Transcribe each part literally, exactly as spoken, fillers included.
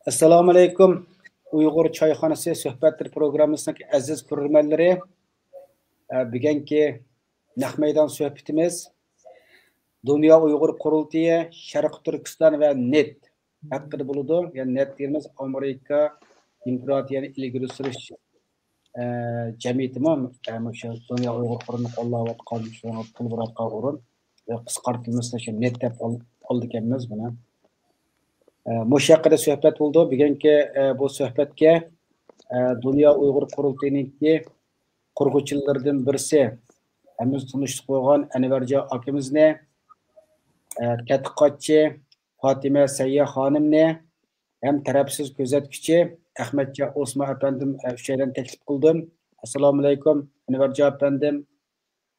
ئەسسالامۇئەلەيكۇم. ئۇيغۇر چايخانىسى سۆھبەتلىرى پروگراممىسىنىڭ ئەزىز كۆرۈرمەنلىرى، ئە، بۈگۈنكى نەق مەيدان سۆھبىتىمىز دۇنيا ئۇيغۇر قۇرۇلتىيى، شەرقىي تۈركىستان ۋە نېت ھەققىدە بولىدۇ. يەنى نېت دېگىنىمىز ئامېرىكا دېموكراتىيەنى ئىلگىرى سۈرۈش، ئە، جەمئىيىتىمۇ، ئە، مۇشۇ دۇنيا ئۇيغۇر قۇرۇلتىيىنى قوللاۋاتقان، شۇنىڭغا پۇل بېرىۋاتقان ئورۇن. ئە، قىسقارتىلمىسىنى شۇ نېت دەپ ئال-، ئالىدىكەنمىز بۇنى. ئە، مۇشۇ ھەققىدە سۆھبەت بولىدۇ. بۈگۈنكى، ئە، بۇ سۆھبەتكە، ئە، دۇنيا ئۇيغۇر قۇرۇلتىيىنىڭكى قۇرغۇچىلىرىدىن بىرسى، ھەممىمىز تونۇشلۇق بولغان ئەنۋەرجان ئاكىمىزنى، ئە، تەتقىقاتچى فاتىمە سەييە خانىمنى ھەم تەرەپسىز كۆزەتكۈچى ئەخمەتجان ئوسمان ئەپەندىم، ئە، ئۈچەيلەننى تەكلىپ قىلدىم. ئەسسالامۇئەلەيكۇم، ئەنۋەرجان ئەپەندىم،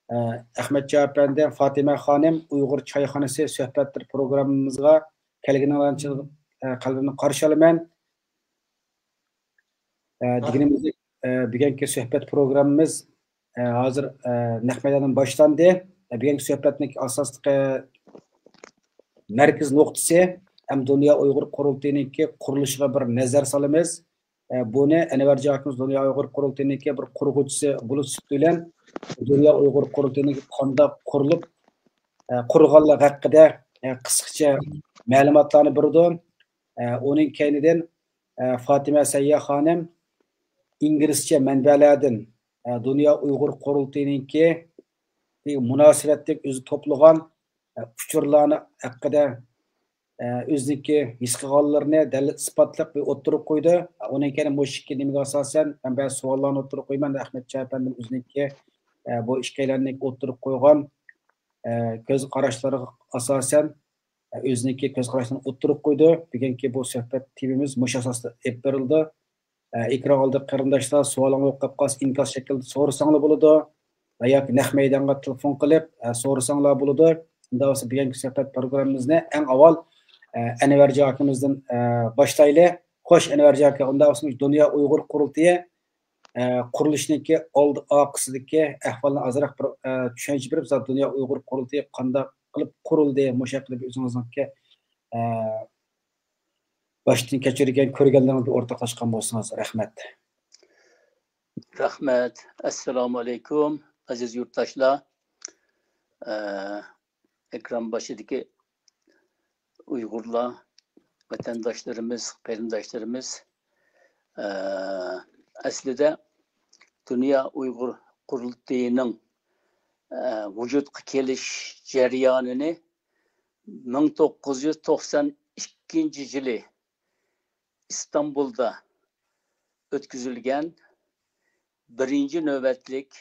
ئە، ئەخمەتجان ئەپەندى، فاتىمە خانىم، ئۇيغۇر چايخانىسى سۆھبەتلىرى پروگراممىمىزغا كەلگىنىڭلار ئۈچۈن، ئە، قەلبىمدىن قارشى ئالىمەن. ئە، دېگىنىمىزدەك، ئە، بۈگۈنكى سۆھبەت پروگراممىمىز، ئە، ھازىر، ئە، نەق مەيداندىن باشلاندى. ئە، بۈگۈنكى سۆھبەتنىڭ ئاساسلىق، ئە، مەركىزىي نۇقتىسى ھەم دۇنيا ئۇيغۇر قۇرۇلتىيىنىڭكى قۇرۇلۇشىغا بىر نەزەر سالىمىز. ئە، بۇنى ئەنۋەرجان ئاكىمىز دۇنيا ئۇيغۇر قۇرۇلتىيىنىڭكى بىر قۇرغۇچىسى بولۇش سۈپىتى بىلەن دۇنيا ئۇيغۇر قۇرۇلتىيىنىڭكى قانداق قۇرۇلۇپ، ئە، قۇرۇلغانلىقى ھەققىدە، ئە، قىسقىچە مەلۇماتلارنى بېرىدۇ. ئە، ئۇنىڭ كەينىدىن، ئە، فاتىمە سەييە خانىم ئىنگلىزچە مەنبەلەردىن، ئە، دۇنيا ئۇيغۇر قۇرۇلتىيىنىڭكى مۇناسىۋەتلىك ئۆزى توپلىغان، ئە، ئۇچۇرلارنى ھەققىدە، ئە، ئۆزىنىڭكى ھېس قىلغانلىرىنى دەلىل ئىسپاتلىق بىر ئوتتۇرىغا قويدى. ئۇنىڭ كېيىن مۇشۇ ئىككى نېمىگە ئاساسەن مەن بەزى سوئاللارنى ئوتتۇرىغا قويىمەن. ئەخمەتجان ئەپەندىم ئۆزىنىڭكى، ئە، بۇ ئىككىيلەننىڭ ئوتتۇرىغا قويغان، ئە، كۆز قاراشلىرىغا ئاساسەن، ئۆزىنىڭكى كۆز قاراشلىرىنى ئوتتۇرىغا قويدى. بۈگۈنكى بۇ سۆھبەت تېمىمىز مۇشۇ ئاساستا ئېلىپ بېرىلدى. ئە، ئېكران ئالدىدا قېرىنداشلار سوئالىڭلار يوق قالىپ قالسا، ئىنكاس شەكلىدە سورىساڭلار بولىدۇ. ۋە ياكى نەق مەيدانغا تېلېفون قىلىپ، ئە، سورىساڭلار بولىدۇ. ئۇنداق بولسا بۈگۈنكى سۆھبەت پروگراممىمىزنى ئەڭ ئاۋۋال، ئە، ئەنۋەرجان ئاكىمىزدىن، ئە، باشلايلى. خوش، ئەنۋەرجان ئاكا، ئۇنداق بولسا دۇنيا ئۇيغۇر قۇرۇلتىيى، ئە، قۇرۇلۇشىنىڭكى ئالدى ئارقىسىدىكى ئەھۋالنى ئازراق بىر، ئە، چۈشەنچە بېرىپ، زادى دۇنيا ئۇيغۇر قۇرۇلتىيى قانداق قىلىپ قۇرۇلدى، مۇشۇ ھەققىدە بىر ئۆزىڭىزنىڭكى، ئە، باشتىن كەچۈرگەن كۆرگەنلىرىڭىزنى ئورتاقلاشقان بولسىڭىز، رەھمەت. رەھمەت. ئەسسالامۇئەلەيكۇم، ئەزىز يۇرتداشلار. ئە، ئېكران باشىدىكى ئۇيغۇرلار، ۋەتەنداشلىرىمىز، قېرىنداشلىرىمىز، ئە، ئەسلىدە دۇنيا ئۇيغۇر قۇرۇلتىيىنىڭ، ئە، ۋۇجۇدقا كېلىش جەريانىنى مىڭ توققۇز يۈز توقسان ئىككىنچى يىلى ئىستانبۇلدا ئۆتكۈزۈلگەن بىرىنچى نۆۋەتلىك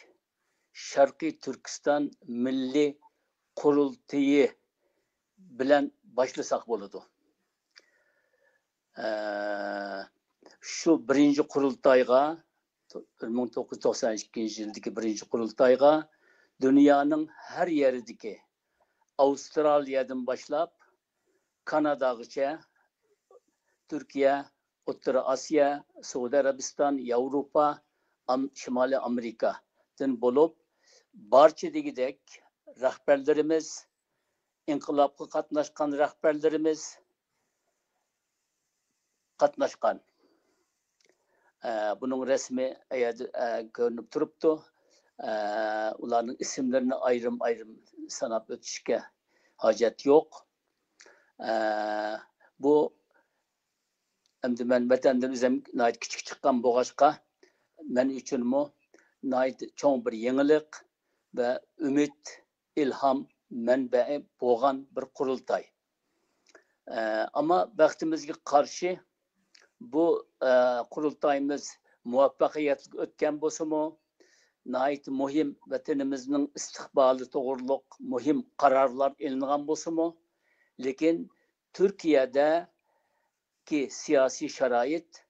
شەرقىي تۈركىستان مىللىي قۇرۇلتىيى بىلەن باشلىساق بولىدۇ. ئە، شۇ بىرىنچى قۇرۇلتايغا، بىر مىڭ توققۇز يۈز توقسان ئىككىنچى يىلدىكى بىرىنچى قۇرۇلتايغا دۇنيانىڭ ھەر يېرىدىكى، ئاۋسترالىيەدىن باشلاپ كاناداغىچە، تۈركىيە، ئوتتۇرا ئاسىيا، سەئۇدى ئەرەبىستان، ياۋروپا، ئام-، شىمالىي ئامېرىكادىن بولۇپ، بارچە دېگۈدەك رەھبەرلىرىمىز، ئىنقىلابقا قاتناشقان رەھبەرلىرىمىز قاتناشقان. ئە، بۇنىڭ رەسىمى ئەيەردە، ئە، كۆرۈنۈپ تۇرۇپتۇ. ئە، ئۇلارنىڭ ئىسىملىرىنى ئايرىم-ئايرىم ساناپ ئۆتۈشكە ھاجەت يوق. ئە، بۇ ئەمدى مەن ۋەتەندىن ئۆزۈم ناھايىتى كىچىك چىققان بولغاچقا، مەن ئۈچۈنمۇ ناھايىتى چوڭ بىر يېڭىلىق ۋە ئۈمىد، ئىلھام مەنبەسى بولغان بىر قۇرۇلتاي. ئە، ئەمما بەختىمىزگە قارشى، بۇ، ئە، قۇرۇلتايىمىز مۇۋەپپەقىيەتلىك ئۆتكەن بولسىمۇ، ناھايىتى مۇھىم ۋەتىنىمىزنىڭ ئىستىقبالى توغرۇلۇق مۇھىم قارارلار ئېلىنغان بولسىمۇ، لېكىن تۈركىيەدە كى سىياسىي شارائىت،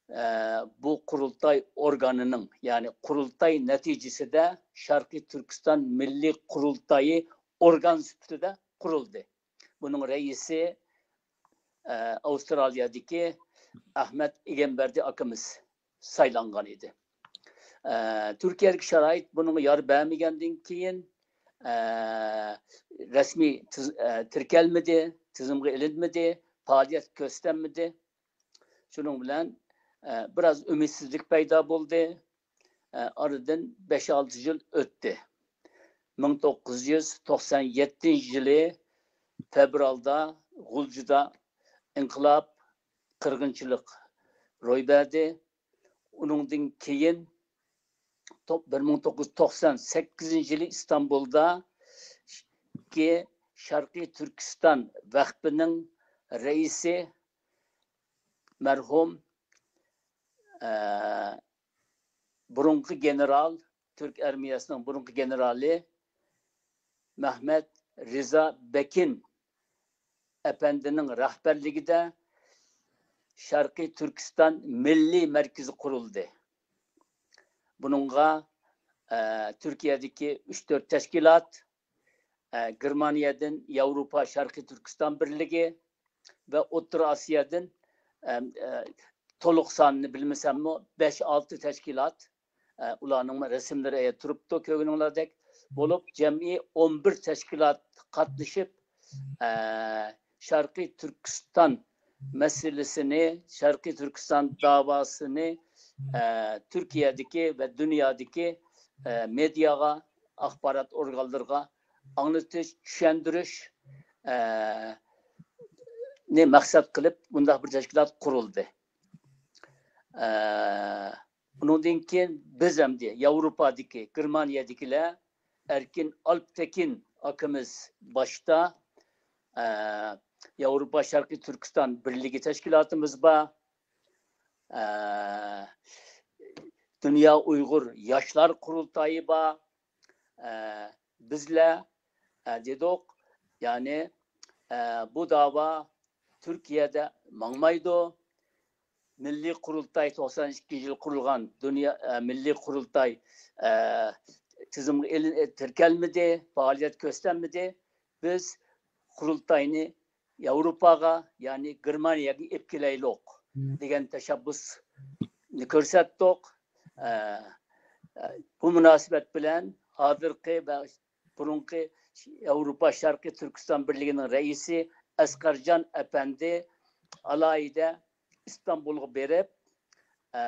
ئە، بۇ قۇرۇلتاي ئورگانىنىڭ، يەنى قۇرۇلتاي نەتىجىسىدە شەرقىي تۈركىستان مىللىي قۇرۇلتايى ئورگان سۈپىتىدە قۇرۇلدى. بۇنىڭ رەئىسى، ئە، ئاۋسترالىيەدىكى ئەخمەت ئىگەمبەردى ئاكىمىز سايلانغان ئىدى. ئە، تۈركىيەدىكى شارائىت بۇنىڭغا يار بەرمىگەندىن كېيىن، ئە، رەسمىي تىز-، ئە، تىركەلمىدى، تىزىمغا ئېلىنمىدى، پائالىيەت كۆرسىتەلمىدى. شۇنىڭ بىلەن، ئە، بىراز ئۈمىدسىزلىك پەيدا بولدى. ئە، ئارىدىن بەش-ئالتە يىل ئۆتتى. مىڭ توققۇز يۈز توقسان يەتتىنچى يىلى فېۋرالدا غۇلجىدا ئىنقىلاب، قىرغىنچىلىق روي بەردى. ئۇنىڭدىن كېيىن تو-، بىر مىڭ توققۇز يۈز توقسان سەككىزىنچى يىلى ئىستانبۇلدا شەرقىي تۈركىستان ۋەقپىنىڭ رەئىسى مەرھۇم، ئە، بۇرۇنقى گېنېرال، تۈرك ئارمىيەسىنىڭ بۇرۇنقى گېنېرالى مەھمەت رىزا بېكىن ئەپەندىنىڭ رەھبەرلىكىدە شەرقىي تۈركىستان مىللىي مەركىزى قۇرۇلدى. بۇنىڭغا، ئە، تۈركىيەدىكى ئۈچ تۆت تەشكىلات، ئە، گېرمانىيەدىن ياۋروپا شەرقىي تۈركىستان بىرلىكى ۋە ئوتتۇرا ئاسىيادىن، ئە، ئە، تولۇق سانىنى بىلمىسەممۇ، بەش-ئالتە تەشكىلات، ئە، ئۇلارنىڭ رەسىملىرى ئەيە تۇرۇپتۇ، كۆرگىنىڭلاردەك بولۇپ، جەمئىي ئون بىر تەشكىلات قاتنىشىپ، ئە، شەرقىي تۈركىستان مەسىلىسىنى، شەرقىي تۈركىستان داۋاسىنى، ئە، تۈركىيەدىكى ۋە دۇنيادىكى، ئە، مېدىياغا، ئاخبارات ئورگانلىرىغا ئاڭلىتىش، چۈشەندۈرۈش، ئە، نى مەقسەت قىلىپ، بۇنداق بىر تەشكىلات قۇرۇلدى. ئە، ئۇنىڭدىن كېيىن بىز ئەمدى ياۋروپادىكى، گېرمانىيەدىكىلەر ئەركىن ئالپتېكىن ئاكىمىز باشتا، ئە، ياۋروپا شەرقىي تۈركىستان بىرلىكى تەشكىلاتىمىز بار. ئە، دۇنيا ئۇيغۇر ياشلار قۇرۇلتايى بار. ئە، بىزلەر، ئە، دېدۇق، يەنى، ئە، بۇ داۋا تۈركىيەدە ماڭمايدۇ. مىللىي قۇرۇلتاي توقسان ئىككىنچى يىل قۇرۇلغان دۇنيا، ئە، مىللىي قۇرۇلتاي، ئە، تىزىمغا ئېلىن-، تىركەلمىدى، پائالىيەت كۆرسەتمىدى. بىز قۇرۇلتاينى ياۋروپاغا، يەنى گېرمانىيەگە ئېلىپ كېلەيلۇق دېگەن تەشەببۇسنى كۆرسەتتۇق. ئە، ئە، بۇ مۇناسىۋەت بىلەن ھازىرقى ۋە بۇرۇنقى ياۋروپا شەرقىي تۈركىستان بىرلىكىنىڭ رەئىسى ئەسقەرجان ئەپەندى ئالاھىدە ئىستانبۇلغا بېرىپ، ئە،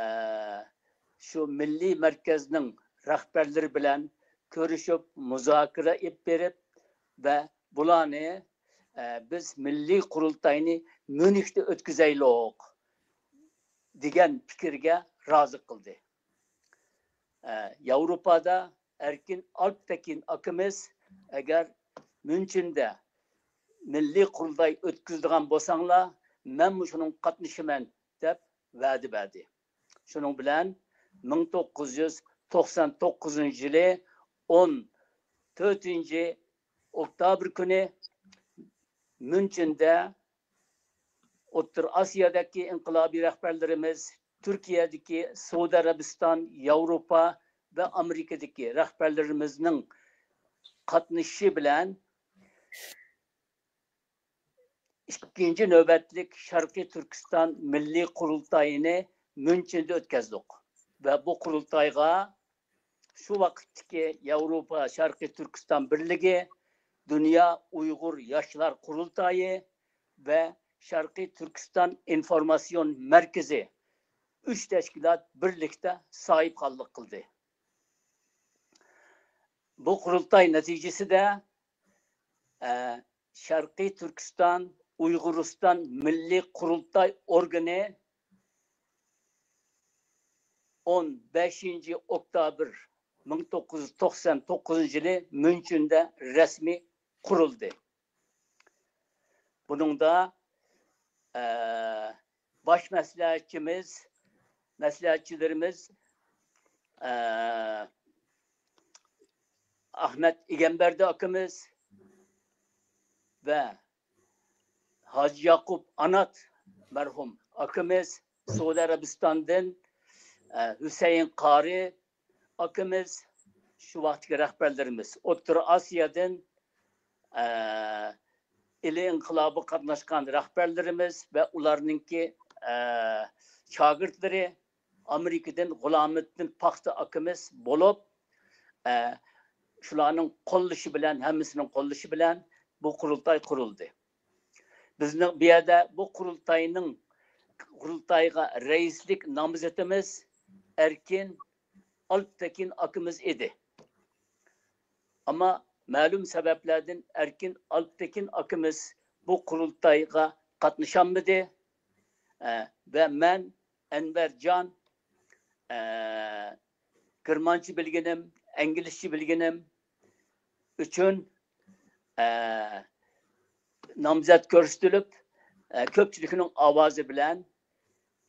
شۇ مىللىي مەركەزنىڭ رەھبەرلىرى بىلەن كۆرۈشۈپ، مۇزاكىرە ئېلىپ بېرىپ ۋە بۇلارنى، ئە، بىز مىللىي قۇرۇلتاينى ميۇنختا ئۆتكۈزەيلۇق دېگەن پىكىرگە رازى قىلدى. ئە، ياۋروپادا ئەركىن ئالپتېكىن ئاكىمىز، ئەگەر ميۇنچېندە مىللىي قۇرۇلتاي ئۆتكۈزىدىغان بولساڭلار، مەنمۇ شۇنىڭغا قاتنىشىمەن، دەپ ۋەدە بەردى. شۇنىڭ بىلەن مىڭ توققۇز يۈز توقسان توققۇزىنچى يىلى ئون تۆتىنچى ئوكتابىر كۈنى ميۇنچېندە ئوتتۇرا ئاسىيادىكى ئىنقىلابىي رەھبەرلىرىمىز، تۈركىيەدىكى، سەئۇدى ئەرەبىستان، ياۋروپا ۋە ئامېرىكىدىكى رەھبەرلىرىمىزنىڭ قاتنىشىشى بىلەن ئىككىنچى نۆۋەتلىك شەرقىي تۈركىستان مىللىي قۇرۇلتايىنى ميۇنچېندا ئۆتكۈزدۇق. ۋە بۇ قۇرۇلتايغا شۇ ۋاقىتتىكى ياۋروپا شەرقىي تۈركىستان بىرلىكى، دۇنيا ئۇيغۇر ياشلار قۇرۇلتايى ۋە شەرقىي تۈركىستان ئىنفورماتسىيون مەركىزى، ئۈچ تەشكىلات بىرلىكتە ساھىبخانلىق قىلدى. بۇ قۇرۇلتاي نەتىجىسىدە، ئە، شەرقىي تۈركىستان ئۇيغۇرىستان مىللىي قۇرۇلتاي ئورگىنى ئون بەشىنچى ئوكتابىر مىڭ توققۇز يۈز توقسان توققۇزىنچى يىلى ميۇنچېندا رەسمىي قۇرۇلدى. بۇنىڭدا، ئە، باش مەسلىھەتچىمىز، مەسلىھەتچىلىرىمىز، ئە، ئەخمەت ئىگەمبەردى ئاكىمىز ۋە ھاجى ياقۇپ ئانات مەرھۇم ئاكىمىز، سەئۇدى ئەرەبىستاندىن، ئە، ھۈسەيىن قارى ئاكىمىز، شۇ ۋاقىتتىكى رەھبەرلىرىمىز، ئوتتۇرا ئاسىيادىن، ئە، ئىلى ئىنقىلابىغا قاتناشقان رەھبەرلىرىمىز ۋە ئۇلارنىڭكى، ئە، شاگىرتلىرى، ئامېرىكىدىن غۇلامىدىن پاختا ئاكىمىز بولۇپ، ئە، شۇلارنىڭ قوللىشى بىلەن، ھەممىسىنىڭ قوللىشى بىلەن بۇ قۇرۇلتاي قۇرۇلدى. بىزنىڭ بۇ يەردە بۇ قۇرۇلتاينىڭ قۇرۇلتايىغا رەئىسلىك نامزىتىمىز ئەركىن ئالپتېكىن ئاكىمىز ئىدى. ئەمما مەلۇم سەۋەبلەردىن ئەركىن ئالپتېكىن ئاكىمىز بۇ قۇرۇلتايغا قاتنىشالمىدى. ئە، ۋە مەن ئەنۋەرجان، ئە، گېرمانچە بىلگىنىم، ئىنگلىزچە بىلگىنىم ئۈچۈن، ئە، نامزەت كۆرسىتىلىپ، ئە، كۆپچىلىكنىڭ ئاۋازى بىلەن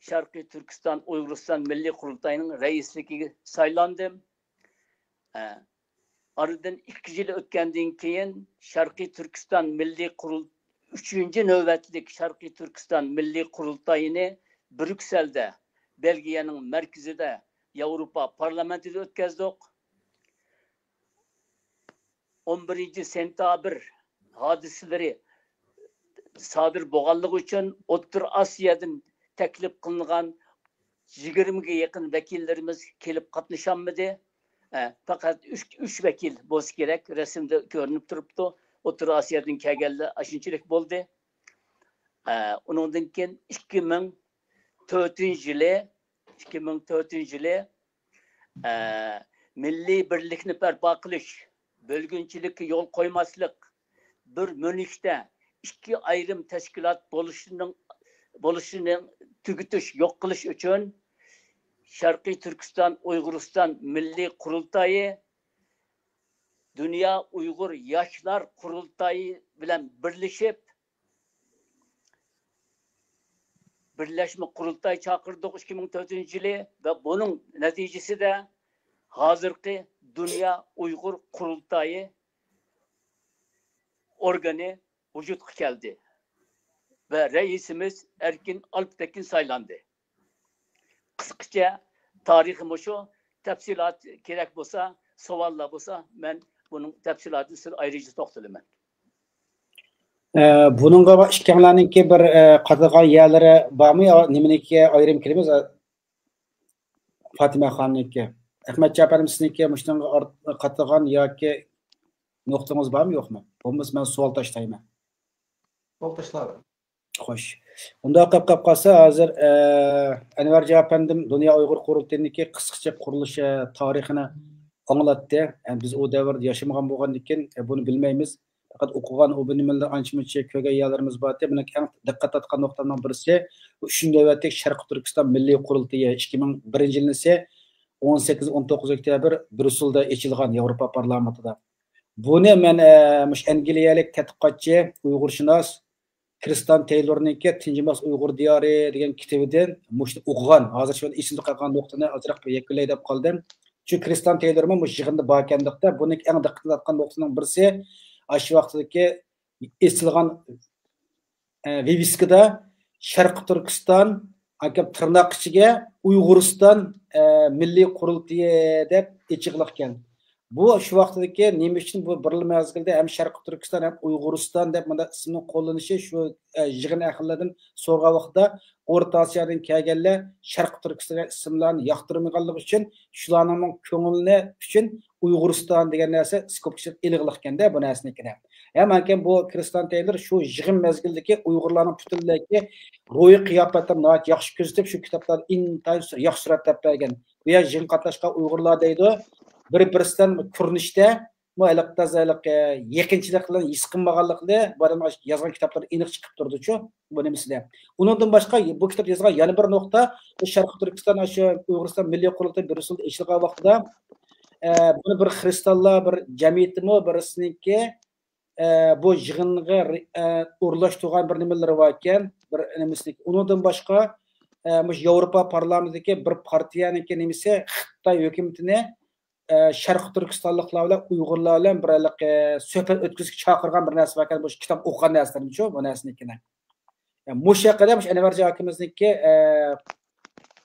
شەرقىي تۈركىستان ئۇيغۇرىستان مىللىي قۇرۇلتايىنىڭ رەئىسلىكىگە سايلاندىم. ئە، ئارىدىن ئىككى يىل ئۆتكەندىن كېيىن، شەرقىي تۈركىستان مىللىي قۇرۇل-، ئۈچىنچى نۆۋەتلىك شەرقىي تۈركىستان مىللىي قۇرۇلتايىنى بريۇكسېلدە، بېلگىيەنىڭ مەركىزىدە، ياۋروپا پارلامېنتىدا ئۆتكەزدۇق. ئون بىرىنچى سېنتەبىر ھادىسىلىرى سادىر بولغانلىقى ئۈچۈن، ئوتتۇرا ئاسىيادىن تەكلىپ قىلىنغان يىگىرمىگە يېقىن ۋەكىللىرىمىز كېلىپ قاتنىشالمىدى. ئە، پەقەت ئۈچ، ئۈچ ۋەكىل بولسا كېرەك، رەسىمدە كۆرۈنۈپ تۇرۇپتۇ. ئوتتۇرا ئاسىيادىن كەلگەنلەر ئاشۇنچىلىك بولدى. ئە، ئۇنىڭدىن كېيىن ئىككى مىڭ تۆتىنچى يىلى، ئىككى مىڭ تۆتىنچى يىلى، ئە، مىللىي بىرلىكنى بەرپا قىلىش، بۆلگۈنچىلىككە يول قويماسلىق، بىر مۈنۈشتە ئىككى ئايرىم تەشكىلات بولۇشىنىڭ، بولۇشىنى تۈگىتىش، يوق قىلىش ئۈچۈن شەرقىي تۈركىستان ئۇيغۇرىستان مىللىي قۇرۇلتايى دۇنيا ئۇيغۇر ياشلار قۇرۇلتايى بىلەن بىرلىشىپ، بىرلەشمە قۇرۇلتاي چاقىردۇق ئىككى مىڭ تۆتىنچى يىلى ۋە بۇنىڭ نەتىجىسىدە ھازىرقى دۇنيا ئۇيغۇر قۇرۇلتايى ئورگىنى ۋۇجۇدقا كەلدى ۋە رەئىسىمىز ئەركىن ئالپتېكىن سايلاندى. قىسقىچە تارىخى مۇشۇ. تەپسىلات كېرەك بولسا، سوئاللار بولسا، مەن بۇنىڭ تەپسىلاتىنى سىزگە ئايرىچە توختىلىمەن. ئە، بۇنىڭغا ئىككىڭلارنىڭكى بىر، ئە، قاتىدىغان يەرلىرى بارمۇ يا نېمىنىڭكىگە ئايرىم كىرىمىز؟ ئە، فاتىمە خاننىڭكى. ئەخمەت جاپەرىم، سىزنىڭكى مۇشۇنىڭغا ئار-، قاتىدىغان ياكى نۇقتىڭىز بارمۇ يوقمۇ؟ بولمىسا مەن سوئال تاشلايمەن. سوئال تاشلاۋەر. خوش. ئۇنداق قىلىپ قاپ قالسا، ھازىر، ئە، ئەنۋەرجان ئەپەندىم دۇنيا ئۇيغۇر قۇرۇلتىيىنىڭكى قىسقىچە قۇرۇلۇش، ئە، تارىخىنى ئاڭلاتتى. ئە، بىز ئۇ دەۋردە ياشىمىغان بولغاندىكىن، ئە، بۇنى بىلمەيمىز. پەقەت ئوقۇغان ئۇ بىر نېمىلەر ئانچە-مۇنچە كۆرگەن يەرلىرىمىز بار ئىدى. بۇنىڭ ئەڭ دىققەت تارتقان نۇقتامنىڭ بىرسى، بۇ ئۈچىنچى نۆۋەتلىك شەرقىي تۈركىستان مىللىي قۇرۇلتىيى ئىككى مىڭ بىرىنچى يىلىسى ئون سەككىز، ئون توققۇز ئۆكتەبىر بريۇسسېلدا ئېچىلغان ياۋروپا پارلامېنتىدا. بۇنى مەن، ئە، مۇشۇ ئەنگلىيەلىك تەتقىقاتچى، ئۇيغۇرشۇناس كرىستىان تەيلورنىڭكى تىنچ ئەمەس ئۇيغۇر دىيارى دېگەن كىتابىدىن مۇشۇنى ئوقۇغان. ھازىر شۇ ئېسىمدە قالغان نۇقتىنى ئازراق بىر يەكۈنلەي دەپ قالدىم. چۈنكى كرىستىان تەيلورمۇ مۇشۇ يىغىندا باركەندۇق-دە، بۇنىڭ ئەڭ دىققەت تارتقان نۇقتىنىڭ بىرسى، ئاشۇ ۋاقتىدىكى ئېسىلغان، ئە، ۋىۋىسكىدا شەرقىي تۈركىستان، ئاكام تىرناق ئىچىگە ئۇيغۇرىستان، ئە، مىللىي قۇرۇلتىيى دەپ ئېچىقلىقكەن. بۇ شۇ ۋاقتىدىكى نېمە ئۈچۈن بۇ بىرلا مەزگىلدە ھەم شەرقىي تۈركىستان، ھەم ئۇيغۇرىستان دەپ مۇنداق ئىسىمنىڭ قوللىنىشى شۇ، ئە، يىغىن ئەھلىلىرىدىن سورىغان ۋاقىتتا ئورتا ئاسىيادىن كەلگەنلەر شەرقىي تۈركىستان دېگەن ئىسىملارنى ياقتۇرمىغانلىقى ئۈچۈن شۇلارنىڭ كۆڭلىنى ئۈچۈن ئۇيغۇرىستان دېگەن نەرسە سكوپكىچە ئېلىغلىقكەندە بۇ نەرسىنىڭكىنى. ھەم ئاكام بۇ كرىستىان تەيلور شۇ يىغىن مەزگىلىدىكى ئۇيغۇرلارنىڭ پۈتۈنلەيكى روھىي قىياپەتلىرىنى ناھايىتى ياخشى كۆزىتىپ، شۇ كىتابلاردا ئىنتايىن ياخشى سۈرەتلەپ بەرگەن. بۇ يەر يىغىن قاتناشقان ئۇيغۇرلار دەيدۇ، بىر-، بىرسىدىن كۆرۈنۈشتە بۇ ھېلىقى تازا ھېلىقى يېقىنچىلىق بىلەن ھېس قىلمىغانلىقى بۇ ئادەم يازغان كىتابلار ئېنىق چىقىپ تۇرىدۇچۇ بۇ نېمىسىدە. ئۇنىڭدىن باشقا بۇ كىتاب يازغان يەنە بىر نۇقتا، بۇ شەرقىي تۈركىستان، شۇ ئۇيغۇرىستان مىللىي قۇرۇلتىيى بريۇسسېلدا ئېچىلغان ۋاقتىدا، ئە، بۇنى بىر خرىستانلار، بىر جەمئىيىتىمۇ بىرسىنىڭكى، ئە، بۇ يىغىنغا رى-، ئە، ئورۇنلاشتۇرغان بىر نېمىلىرى بار ئىكەن، بىر نېمىسىنىڭكى. ئۇنىڭدىن باشقا، ئە، مۇشۇ ياۋروپا پارلامېنتىدىكى بىر پارتىيەنىڭكى نېمىسى خىتاي ھۆكۈمىتىنى، ئە، شەرقىي تۈركىستانلىقلار بىلەن ئۇيغۇرلار بىلەن بىر ھېلىقى سۆھبەت ئۆتكۈزۈشكە چاقىرغان بىر نەرسە باركەن، مۇشۇ كىتاب ئوقۇغان نەرسىلىرىمچۇ بۇ نەرسىنىڭكىنى. يا، مۇشۇ ھەققىدە مۇشۇ ئەنۋەرجان ئاكىمىزنىڭكى، ئە،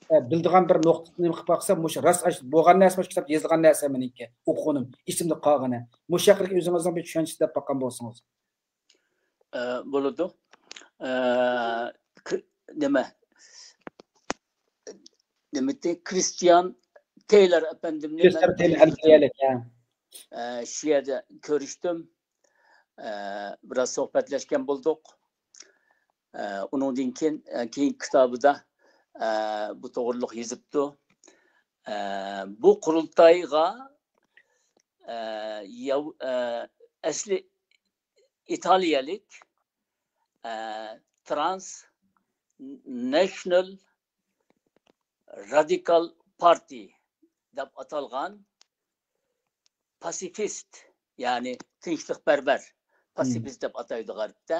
ئە، بىلىدىغان بىر نۇقتا نېمە قىلىپ باقسا، مۇشۇ راست ئاش-، بولغان نەرسە، مۇشۇ كىتابتا يېزىلغان نەرسە مېنىڭكى، ئوقۇغىنىم، ئېسىمدە قالغىنى. مۇشۇ ھەققىدىكى ئۆزىڭىزنىڭ بىر چۈشەنچىسى دەپ باققان بولسىڭىز. ئە، بولىدۇ. ئە، ك-، نېمە، نېمىتى، كرىستىيان تەيلور ئەپەندىمنى مەن كرىستىيان تەيلور ئەنگلىيەلىك، ھە. ئە، شۇ يەردە كۆرۈشتۈم. ئە، بىراز سۆھبەتلەشكەن بولدۇق. ئە، ئۇنىڭدىن كېيىن، ئە، كېيىنكى كىتابىدا، ئە، بۇ توغرىلىق يېزىپتۇ. ئە، بۇ قۇرۇلتايغا، ئە، ياۋ-، ئە، ئەسلى ئىتالىيەلىك، ئە، ترانس ناشنال رادىكال پارتىي دەپ ئاتالغان پاسىفىست، يەنى تىنچلىقپەرۋەر، پاسىفىست دەپ ئاتايدۇ غەربتە،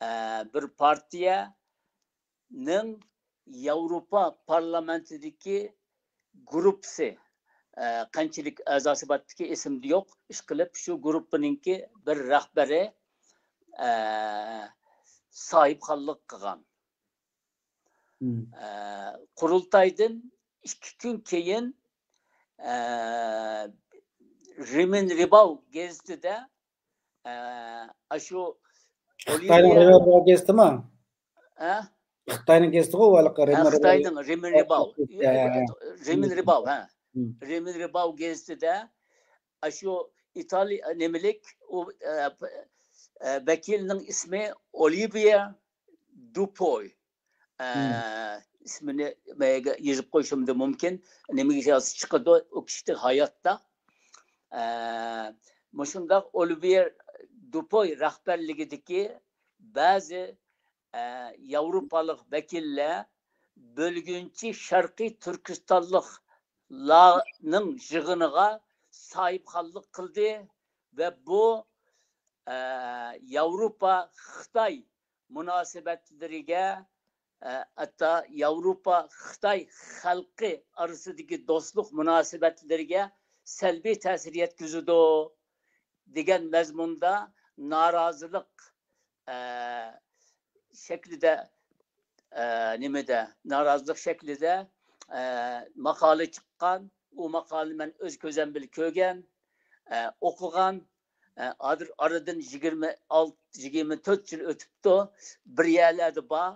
ئە، بىر پارتىيەنىڭ ياۋروپا پارلامېنتىدىكى گۇرۇپپىسى، ئە، قانچىلىك ئەزاسى بارتىكى ئېسىمدە يوق، ئىشقىلىپ شۇ گۇرۇپپىنىڭكى بىر رەھبىرى، ئە، ساھىبخانلىق قىلغان. ئە، قۇرۇلتايدىن ئىككى كۈن كېيىن، ئە، رىمىن رىباۋ گېزىتىدە، ئە، ئاشۇ خىتاينىڭ ئولىۋيە رىمىن رىباۋ گېزىتىما؟ ئە؟ خىتاينىڭ گېزىتىغۇ ھېلىقى ھە، رىمىن رىباۋ. خىتاينىڭ رىمىن رىباۋ. ھە، ھە. رىمىن رىباۋ، ھە. رىمىن رىباۋ گېزىتىدە ئاشۇ ئىتالىيە نېمىلىك ئۇ، ئە، پ-، ئە، ۋەكىلنىڭ ئىسمى ئولىۋيە دۇپوي. ئە، ئىسمىنى مەيگە يېزىپ قويۇشۇم مۇمكىن. نېمىگە يازسا چىقىدۇ، ئۇ كىشى ھاياتتا. ئە، مۇشۇنداق ئولىۋيە دۇپوي رەھبەرلىكىدىكى بەزى، ئە، ياۋروپالىق ۋەكىللەر بۆلگۈنچى شەرقىي تۈركىستانلىقلارنىڭ يىغىنىغا ساھىبخانلىق قىلدى ۋە بۇ، ئە، ياۋروپا خىتاي مۇناسىۋەتلىرىگە، ئە، ھەتتا ياۋروپا خىتاي خەلقى ئارىسىدىكى دوستلۇق مۇناسىۋەتلىرىگە سەلبىي تەسىر يەتكۈزىدۇ دېگەن مەزمۇندا نارازىلىق، ئە، شەكلىدە، ئە، نېمىدە، نارازىلىق شەكلىدە، ئە، ماقالە چىققان. ئۇ ماقالىنى مەن ئۆز كۆزۈم بىلەن كۆرگەن، ئە، ئوقۇغان. ئە، ھازىر ئارىدىن يىگىرمە ئالتە، يىگىرمە تۆت يىل ئۆتۈپتۇ. بىر يەرلەردە بار.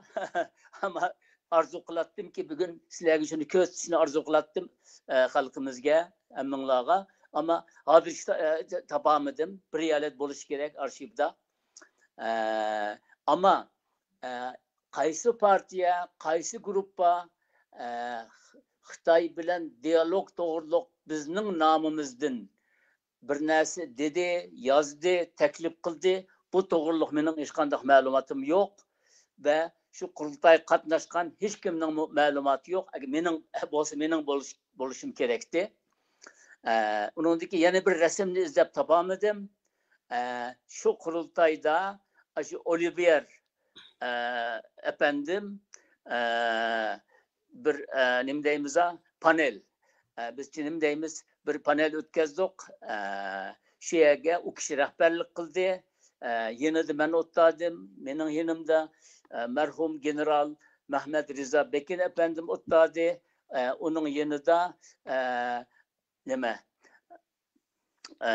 ئەمما ئارزۇ قىلاتتىمكى، بۈگۈن سىلەرگە شۇنى كۆرسىتىشنى ئارزۇ قىلاتتىم، ئە، خەلقىمىزگە، ھەممىڭلارغا. ئەمما ھازىرچە تا-، ئە، تاپالمىدىم. بىر يەرلەردە بولۇشى كېرەك ئارخىپتا. ئە، ئەمما، ئە، قايسى پارتىيە، قايسى گۇرۇپپا، ئە، خىتاي بىلەن دىيالوگ توغرۇلۇق بىزنىڭ نامىمىزدىن بىر نەرسە دېدى، يازدى، تەكلىپ قىلدى، بۇ توغرۇلۇق مېنىڭ ھېچقانداق مەلۇماتىم يوق ۋە شۇ قۇرۇلتايغا قاتناشقان ھېچكىمنىڭمۇ مەلۇماتى يوق. ئەگەر مېنىڭ بولسا، مېنىڭ بولۇش-، بولۇشۇم كېرەكتى. ئە، ئۇنىڭدىكى يەنە بىر رەسىمنى ئىزدەپ تاپالمىدىم. ئە، شۇ قۇرۇلتايدا ئاشۇ ئولىۋيېر، ئە، ئەپەندىم، ئە، بىر، ئە، نېمە دەيمىز، پانېل، ئە، بىزچە نېمە دەيمىز، بىر پانېل ئۆتكەزدۇق. ئە، شۇ يەرگە ئۇ كىشى رەھبەرلىك قىلدى. ئە، يېنىدا مەن ئولتۇردۇم، مېنىڭ يېنىمدا، ئە، مەرھۇم گېنېرال مەھمەت رىزا بېكىن ئەپەندىم ئولتۇردى. ئە، ئۇنىڭ يېنىدا، ئە، نېمە، ئە،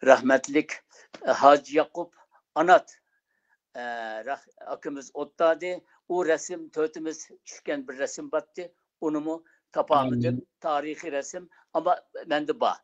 رەھمەتلىك ھاجى ياقۇپ ئانات، ئە، رەھ-، ئاكىمىز ئولتۇردى. ئۇ رەسىم تۆتىمىز چۈشكەن بىر رەسىم بارتتى. ئۇنىمۇ تاپالمىدىم. تارىخىي رەسىم، ئەمما مەندە بار.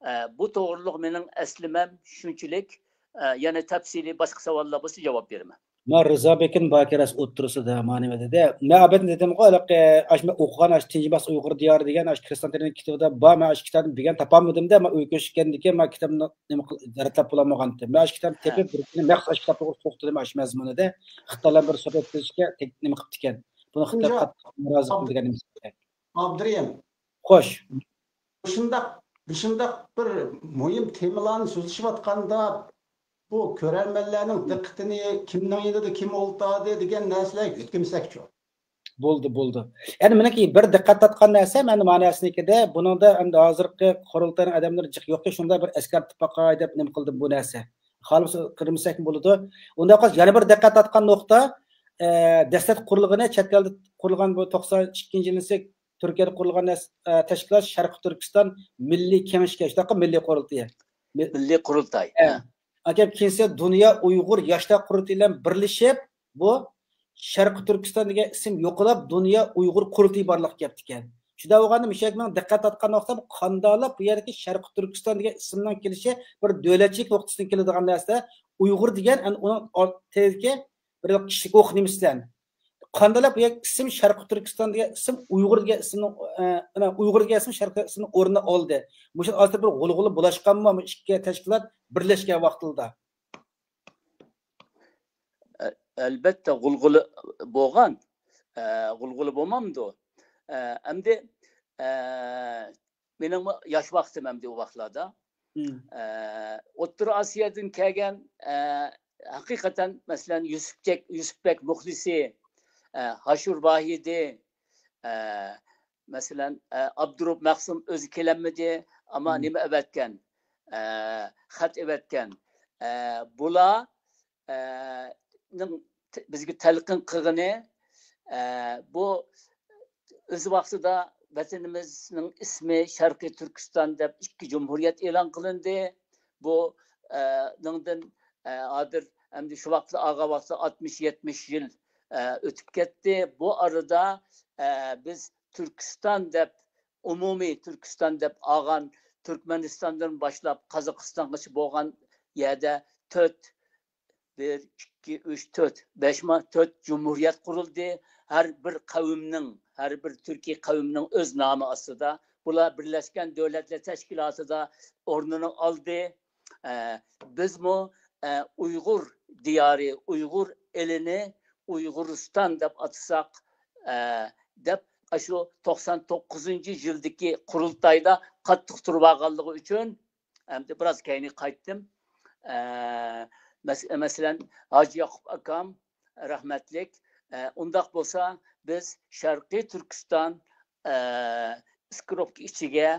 ئە، بۇ توغرۇلۇق مېنىڭ ئەسلىمەم شۇنچىلىك. ئە، يەنە تەپسىلىي باشقا ساۋاللار بولسا جاۋاب بېرىمەن. ما رىزا بېكىن باكىرەس ئوتتۇرىسىدا ما نېمە دېدى. مەن ئەبەدىن دېدىمغۇ، ھېلىقى، ئاشۇ مەن ئوقۇغان، ئاشۇ تىنچ باسقان ئۇيغۇر دىيارى دېگەن ئاشۇ كرىستىان تېرېنىڭ كىتابىدا بار. مەن ئاشۇ كىتابنى بىگەن تاپالمىدىم-دە، مەن ئۆيگە كۆچكەندىن كېيىن مەن كىتابنى نېمە قىل-، رەتلەپ بولالمىغانتىم. مەن ئاشۇ كىتابنى تېپىپ، بىر كۈنى مەخسۇس ئاشۇ كىتابنى توختىدىم ئاشۇ مەزمۇنىدا. خىتايلار بىر سۆھبەت قىلىشقا تەك-، نېمە قىپتىكەن. بۇنى خىتاي قاتتىق نارازى قىلىدىغان نېمىسى. ئابدۇرېھىم. خوش. مۇشۇنداق، مۇشۇنداق بىر مۇھىم تېمىلارنى سۆزلىشىۋاتقاندا، بۇ كۆرەرمەنلەرنىڭ دىققىتىنى كىمنىڭ يېنىدا كىم ئولتۇردى دېگەن نەرسىلەرگە يۆتكىمىسەكچۇ؟ بولدى، بولدى. يەنى مېنىڭكى بىر دىققەت تارتقان نەرسەم، ئەمدى مانا نەرسىنىڭكىدە، بۇنىڭدا ئەمدى ھازىرقى قۇرۇلتاينىڭ ئادەملىرى جىق يوقكەن، شۇندا بىر ئەسكەرتىپ باقاي دەپ نېمە قىلدىم بۇ نەرسە. خالىمىسا قىلمىساكمۇ بولىدۇ. ئۇنداق قىلسا يەنە بىر دىققەت تارتقان نۇقتا، ئە، دەسلەپ قۇرۇلغىنى، چەت ئەلدە قۇرۇلغان بۇ توقسان ئىككىنچى يىلى تۈركىيەدە قۇرۇلغان نەس-، ئە، تەشكىلات شەرقىي تۈركىستان مىللىي كېڭىشى، شۇنداققۇ مىللىي قۇرۇلتىيى. مىللىي قۇرۇلتاي. ئە. ھە. ئاكام كېيىنسى دۇنيا ئۇيغۇر ياشلار قۇرۇلتىيى بىلەن بىرلىشىپ، بۇ شەرقىي تۈركىستان دېگەن ئىسىم يوقىلاپ، دۇنيا ئۇيغۇر قۇرۇلتىيى بارلىققا كەپتىكەن. شۇنداق بولغاندا، مۇشۇ يەرگە مېنىڭ دىققەت تارتقان نۇقتام، قانداقلا بۇ يەردىكى شەرقىي تۈركىستان دېگەن ئىسىمنىڭ كېلىشى بىر دۆلەتچىلىك نۇقتىسىدىن كېلىدىغان نەرسە، ئۇيغۇر دېگەن، ئەنە، ئۇنىڭ ئالدىدىكى بىر كىشىلىك ھوقۇق نېمىسىلەن. قانداق بۇ ئىسىم شەرقىي تۈركىستان دېگەن ئىسىم ئۇيغۇر دېگەن ئىسىمنىڭ، ئە، ئۇيغۇر دېگەن ئىسىم شەرقىي ئىسىمنىڭ ئورنىنى ئالدى. مۇشۇ ئارىسىدا بىر غۇلغۇلا بولۇشقانمۇ بۇ ئىككى تەشكىلات بىرلەشكەن ۋاقتىدا؟ ئە-، ئەلبەتتە، غۇلغۇلا بولغان. ئە، غۇلغۇلا بولمامدۇ؟ ئە، ئەمدى، ئە، مېنىڭمۇ ياش ۋاقتىم ئەمدى ئۇ ۋاقىتلاردا. مم. ئە، ئوتتۇرا ئاسىيادىن كەلگەن، ئە، ھەقىقەتەن، مەسىلەن، يۈسۈپجەك-، يۈسۈپبەك مۇخلىسى، ئە، ھاشۇر ۋاھىدى، ئە، مەسىلەن، ئە، ئابدۇرۇپ مەخسۇم ئۆزى كېلەلمىدى، ئەمما مم. نېمە ئەۋەتكەن؟ ئە، خەت ئەۋەتكەن. ئە، بۇلار، ئە، نىڭ ت-، بىزگە تەلقىن قىلغىنى، ئە، بۇ ئۆز ۋاقتىدا ۋەتىنىمىزنىڭ ئىسمى شەرقىي تۈركىستان دەپ ئىككى جۇمھۇرىيەت ئېلان قىلىندى. بۇ، ئە، نىڭدىن، ئە، ھازىر ئەمدى شۇ ۋاقىتتا ئالغان ۋاقىتتا ئاتمىش، يەتمىش يىل، ئە، ئۆتۈپ كەتتى. بۇ ئارىدا، ئە، بىز تۈركىستان دەپ، ئومۇمىي تۈركىستان دەپ ئالغان، تۈركمەنىستاندىن باشلاپ قازاقىستانغىچە بولغان يەردە تۆت، بىر، ئىككى، ئۈچ، تۆت، بەش ما، تۆت جۇمھۇرىيەت قۇرۇلدى. ھەر بىر قەۋمنىڭ، ھەر بىر تۈركىي قەۋمنىڭ ئۆز نامى ئاستىدا. بۇلار بىرلەشكەن دۆلەتلەر تەشكىلاتىدا ئورنىنى ئالدى. ئە، بىزمۇ، ئە، ئۇيغۇر دىيارى، ئۇيغۇر ئېلىنى ئۇيغۇرىستان دەپ ئاتىساق، ئە، دەپ، ئاشۇ توقسان توققۇزىنچى يىلدىكى قۇرۇلتايدا قاتتىق تۇرۇۋالغانلىقى ئۈچۈن، ئەمدى بىراز كەينىگە قايتتىم. ئە، مەس-، مەسىلەن، ھاجى ياقۇپ ئاكام رەھمەتلىك، ئە، ئۇنداق بولسا بىز شەرقىي تۈركىستان، ئە، ئىسكىروپكا ئىچىگە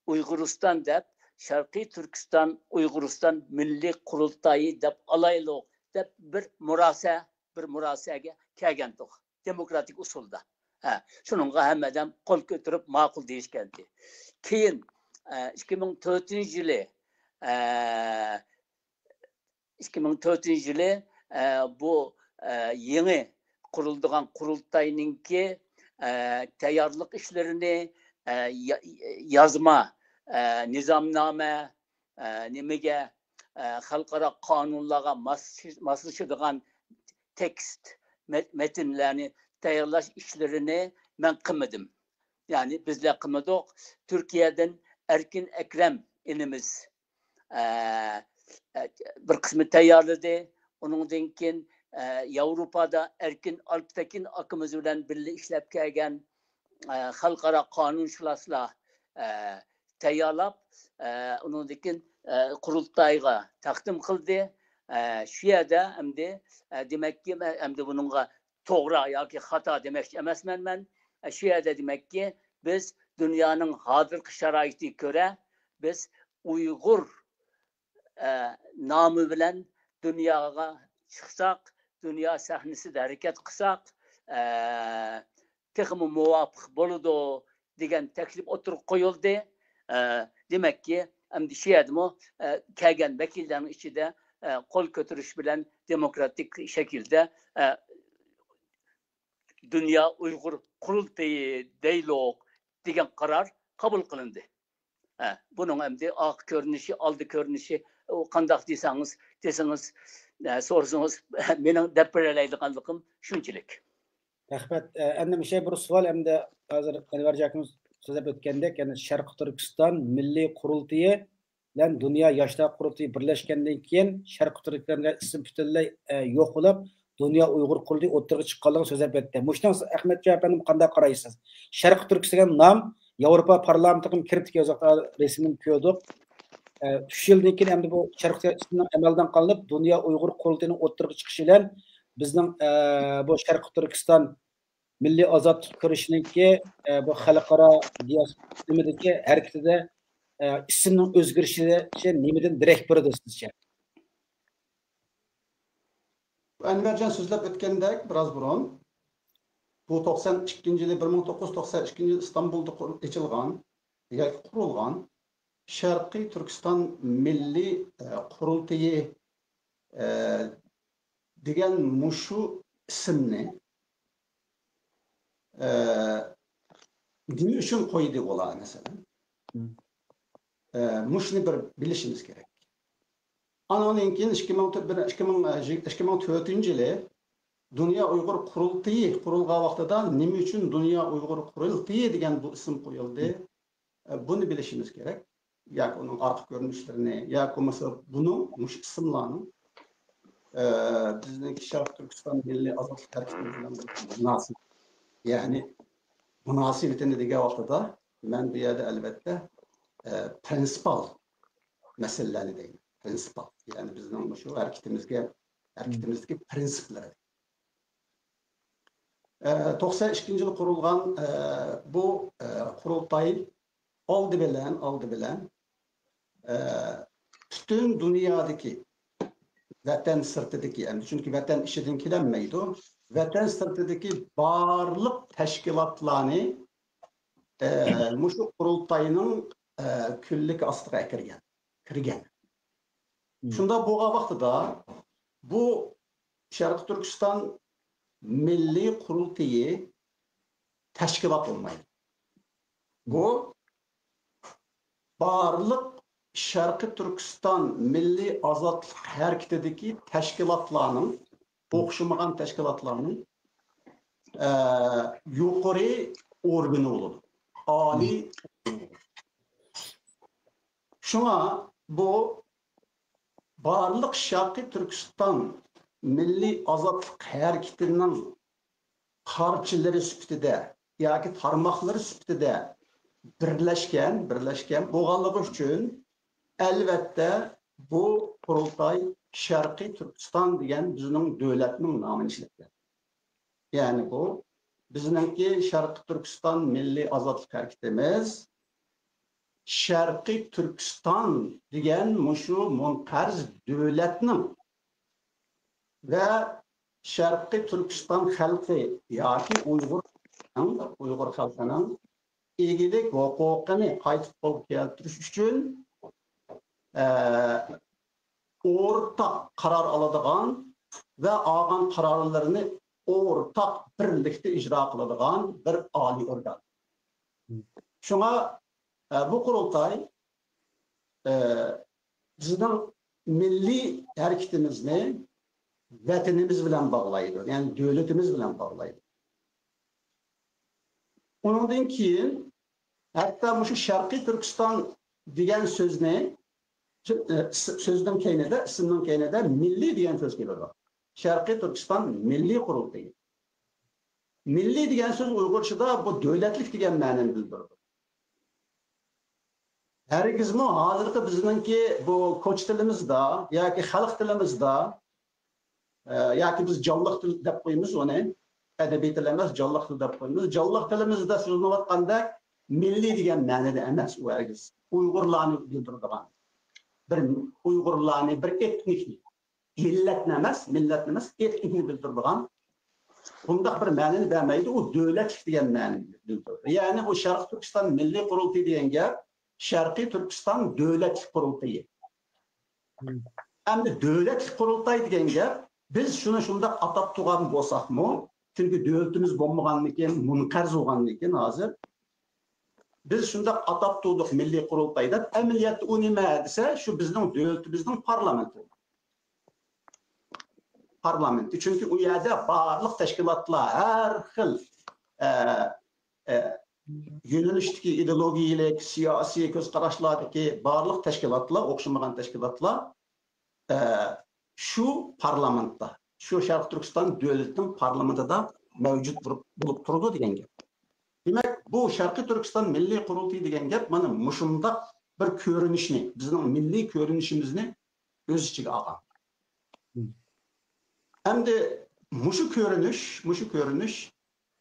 ئۇيغۇرىستان دەپ، شەرقىي تۈركىستان ئۇيغۇرىستان مىللىي قۇرۇلتايى دەپ ئالايلۇق، دەپ بىر مۇراسە، بىر مۇراسەگە كەلگەنتۇق. دېموكراتىك ئۇسۇلدا. ھە، شۇنىڭغا ھەممە ئادەم قول كۆتۈرۈپ ماقۇل دېيىشكەنتى. كېيىن، ئە، ئىككى مىڭ تۆتىنچى يىلى، ئە، ئىككى مىڭ تۆتىنچى يىلى، ئە، بۇ، ئە، يېڭى قۇرۇلىدىغان قۇرۇلتاينىڭكى، ئە، تەييارلىق ئىشلىرىنى، ئە، يا-، يازما، ئە، نىزامنامە، ئە، نېمىگە، ئە، خەلقئارا قانۇنلارغا ماس-، ماسلىشىدىغان تېكىست، مەت-، مەتنلەرنى تەييارلاش ئىشلىرىنى مەن قىلمىدىم. يەنى بىزلەر قىلمىدۇق. تۈركىيەدىن ئەركىن ئەكرەم ئىنىمىز، ئە، ئە، بىر قىسمى تەييارلىدى. ئۇنىڭدىن كېيىن، ئە، ياۋروپادا ئەركىن ئالپتەكىن ئاكىمىز بىلەن بىللە ئىشلەپ كەلگەن، ئە، خەلقئارا قانۇنشۇناسلار، ئە، تەييارلاپ، ئە، ئۇنىڭدىن كېيىن، ئە، قۇرۇلتايغا تەقدىم قىلدى. ئە، شۇ يەردە ئەمدى، ئە، دېمەككى، مەن ئەمدى بۇنىڭغا توغرا ياكى خاتا دېمەكچى ئەمەسمەن مەن. ئە، شۇ يەردە دېمەككى، بىز دۇنيانىڭ ھازىرقى شارائىتىغا كۆرە، بىز ئۇيغۇر، ئە، نامى بىلەن دۇنياغا چىقساق، دۇنيا سەھنىسىدە ھەرىكەت قىلساق، ئە، تېخىمۇ مۇۋاپىق بولىدۇ، دېگەن تەكلىپ ئوتتۇرىغا قويۇلدى. ئە، دېمەككى، ئەمدى شۇ يەردىمۇ، ئە، كەلگەن ۋەكىللەرنىڭ ئىچىدە، ئە، قول كۆتۈرۈش بىلەن دېموكراتىك شەكىلدە، ئە، دۇنيا ئۇيغۇر قۇرۇلتىيى دەيلۇق دېگەن قارار قوبۇل قىلىندى. ھە، بۇنىڭ ئەمدى ئارقا كۆرۈنۈشى، ئالدى كۆرۈنۈشى، ئۇ قانداق دېسەڭىز، دېسىڭىز، ئە، سورىسىڭىز، مېنىڭ دەپ بېرەلەيدىغانلىقىم شۇنچىلىك. رەھمەت. ئە، ئەمدى مۇشۇ بىر سوئال، ئەمدى ھازىر ئەنۋەر جاكىمىز سۆزلەپ ئۆتكەندەك، يەنى شەرقىي تۈركىستان مىللىي قۇرۇلتىيى بىلەن دۇنيا ياشلار قۇرۇلتىيى بىرلەشكەندىن كېيىن، شەرقىي تۈركىستان دېگەن ئىسىم پۈتۈنلەي، ئە، يوق بولۇپ، دۇنيا ئۇيغۇر قۇرۇلتىيى ئوتتۇرىغا چىققانلىقىنى سۆزلەپ ئۆتتى. مۇشۇنىڭ ئەخمەتجان ئەپەندىم قانداق قارايسىز؟ شەرقىي تۈركىستان دېگەن نام ياۋروپا پارلامېنتىغىمۇ كىرىپتىكەن، ئۆزى ۋاقتىدا رەسىمىنى كۆردۇق. ئە، ئۈچ يىلدىن كېيىن ئەمدى بۇ شەرقىي تۈركىستاننىڭ ئەمەلدىن قالىنىپ، دۇنيا ئۇيغۇر قۇرۇلتىيىنىڭ ئوتتۇرىغا چىقىشى بىلەن بىزنىڭ، ئە، بۇ شەرقىي تۈركىستان مىللىي ئازادلىق كۈرىشىنىڭكى، ئە، بۇ خەلقئارا دىياس-، نېمىدىكى ھەرىكىتىدە، ئە، ئىسىمنىڭ ئۆزگىرىشى نېمىدىن دېرەك بېرىدۇ سىزچە؟ ئەنۋەرجان سۆزلەپ ئۆتكەندەك، بىراز بۇرۇن، بۇ توقسان ئىككىنچى يىلى، بىر مىڭ توققۇز يۈز توقسان ئىككىنچى يىلى ئىستانبۇلدا قۇر-، ئېچىلغان ياكى قۇرۇلغان شەرقىي تۈركىستان مىللىي، ئە، قۇرۇلتىيى، ئە، دېگەن مۇشۇ ئىسىمنى، ئە، نېمە ئۈچۈن قويدى ئۇلار، مەسىلەن؟ مم. ئە، مۇشۇنى بىر بىلىشىمىز كېرەك. ئانىڭدىن كېيىن ئىككى مىڭ تۆت، بىر، ئىككى مىڭ، ئىككى مىڭ تۆتىنچى يىلى دۇنيا ئۇيغۇر قۇرۇلتىيى قۇرۇلغان ۋاقتىدا نېمە ئۈچۈن دۇنيا ئۇيغۇر قۇرۇلتىيى دېگەن بۇ ئىسىم قويۇلدى؟ ئە، بۇنى بىلىشىمىز كېرەك. ياكى ئۇنىڭ ئارقا كۆرۈنۈشلىرىنى، ياكى بولمىسا بۇنىڭ، مۇشۇ ئىسىملارنىڭ، ئە، بىزنىڭكى شەرقىي تۈركىستان مىللىي ئازادلىق ھەرىكىتى بىلەن بولغان مۇناسىۋىتى. يەنى مۇناسىۋىتىنى دېگەن ۋاقتىدا مەن بۇ يەردە ئەلۋەتتە، ئە، پرىنسىپال مەسىلىلەرنى دەيمەن. پرىنسىپال. يەنى بىزنىڭ مۇشۇ ھەرىكىتىمىزگە، ھەرىكىتىمىزدىكى پرىنسىپلىرى. ئە، توقسان ئىككىنچى يىل قۇرۇلغان، ئە، بۇ، ئە، قۇرۇلتاي ئالدى بىلەن، ئالدى بىلەن، ئە، پۈتۈن دۇنيادىكى، ۋەتەن سىرتىدىكى، ئەمدى چۈنكى ۋەتەن ئىچىدىن كېلەلمەيدۇ، ۋەتەن سىرتىدىكى بارلىق تەشكىلاتلارنى، ئە، مۇشۇ قۇرۇلتاينىڭ، ئە، كۈنلۈكى ئاستىغا ئەكىرگەن، كىرگەن. شۇنداق بولغان ۋاقتىدا بۇ شەرقىي تۈركىستان مىللىي قۇرۇلتىيى تەشكىلات بولمايدۇ. بۇ بارلىق شەرقىي تۈركىستان مىللىي ئازادلىق ھەرىكىتىدىكى تەشكىلاتلارنىڭ، ئوخشىمىغان تەشكىلاتلارنىڭ، ئە، يۇقىرى ئورگىنى بولىدۇ. ئالىي. شۇڭا بۇ بارلىق شەرقىي تۈركىستان مىللىي ئازادلىق ھەرىكىتىنىڭ پارچىلىرى سۈپىتىدە ياكى تارماقلىرى سۈپىتىدە بىرلەشكەن، بىرلەشكەن بولغانلىقى ئۈچۈن، ئەلۋەتتە، بۇ قۇرۇلتاي شەرقىي تۈركىستان دېگەن بىزنىڭ دۆلەتنىڭ نامىنى ئىشلەتكەن. يەنى بۇ بىزنىڭكى شەرقىي تۈركىستان مىللىي ئازادلىق ھەرىكىتىمىز شەرقىي تۈركىستان دېگەن مۇشۇ مۇنقەرز دۆلەتنىڭ ۋە شەرقىي تۈركىستان خەلقى ياكى ئۇيغۇر، ئۇيغۇر خەلقىنىڭ ئىگىلىك ھوقۇقىنى قايتا قولغا كەلتۈرۈش ئۈچۈن، ئە، ئورتاق قارار ئالىدىغان ۋە ئالغان قارارلىرىنى ئورتاق بىرلىكتە ئىجرا قىلىدىغان بىر ئالىي ئورگان. شۇڭا، ئە، بۇ قۇرۇلتاي، ئە، بىزنىڭ مىللىي ھەرىكىتىمىزنى ۋەتىنىمىز بىلەن باغلايدۇ، يەنى دۆلىتىمىز بىلەن باغلايدۇ. ئۇنىڭدىن كېيىن ھەتتا مۇشۇ شەرقىي تۈركىستان دېگەن سۆزنى، ئە، س-، سۆزنىڭ كەينىدە، ئىسىمنىڭ كەينىدە مىللىي دېگەن سۆز كېلىدۇ. شەرقىي تۈركىستان مىللىي قۇرۇلتىيى. مىللىي دېگەن سۆز ئۇيغۇرچىدا بۇ دۆلەتلىك دېگەن مەنىنى بىلدۈرىدۇ. ھەرگىزمۇ ھازىرقى بىزنىڭكى بۇ كوچا تىلىمىزدا ياكى خەلق تىلىمىزدا، ئە، ياكى بىز جانلىق تىل دەپ قويىمىز ئۇنى. ئەدەبىي تىل ئەمەس، جانلىق تىل دەپ قويىمىز. جانلىق تىلىمىزدا سۆزلىنىۋاتقاندەك مىللىي دېگەن مەنىدە ئەمەس ئۇ ھەرگىز. ئۇيغۇرلارنى بىلدۈرىدىغان، بىر ئۇيغۇرلارنى، بىر ئېتنىكنى، مىللەتنى ئەمەس، مىللەتنى ئەمەس، ئېتنىكنى بىلدۈرىدىغان بۇنداق بىر مەنىنى بەرمەيدۇ. ئۇ دۆلەتلىك دېگەن مەنىنى بىلدۈرىدۇ. يەنى بۇ شەرقىي تۈركىستان مىللىي قۇرۇلتىيى دېگەن گەپ شەرقىي تۈركىستان دۆلەتلىك قۇرۇلتىيى. ئەمدى دۆلەتلىك قۇرۇلتاي دېگەن گەپ، بىز شۇنى شۇنداق ئاتاپ تۇرغان بولساقمۇ، چۈنكى دۆلىتىمىز بولمىغاندىكىن، مۇنقەرز بولغاندىكىن ھازىر، بىز شۇنداق ئاتاپ تۇردۇق مىللىي قۇرۇلتاي دەپ. ئەمەلىيەتتە ئۇ نېمە دېسە، شۇ بىزنىڭ دۆلىتىمىزنىڭ پارلامېنتى. پارلامېنتى. چۈنكى ئۇ يەردە بارلىق تەشكىلاتلار، ھەر خىل، ئە، ئە، يۆنىلىشتىكى، ئىدېئولوگىيەلىك، سىياسىي كۆز قاراشلاردىكى بارلىق تەشكىلاتلار، ئوخشىمىغان تەشكىلاتلار، ئە، شۇ پارلامېنتتا، شۇ شەرقىي تۈركىستان دۆلىتىنىڭ پارلامېنتىدا مەۋجۇت بولۇپ، بولۇپ تۇرىدۇ دېگەن گەپ. دېمەك، بۇ شەرقىي تۈركىستان مىللىي قۇرۇلتىيى دېگەن گەپ مانا مۇشۇنداق بىر كۆرۈنۈشنى، بىزنىڭ مىللىي كۆرۈنۈشىمىزنى ئۆز ئىچىگە ئالغان. ئەمدى مۇشۇ كۆرۈنۈش، مۇشۇ كۆرۈنۈش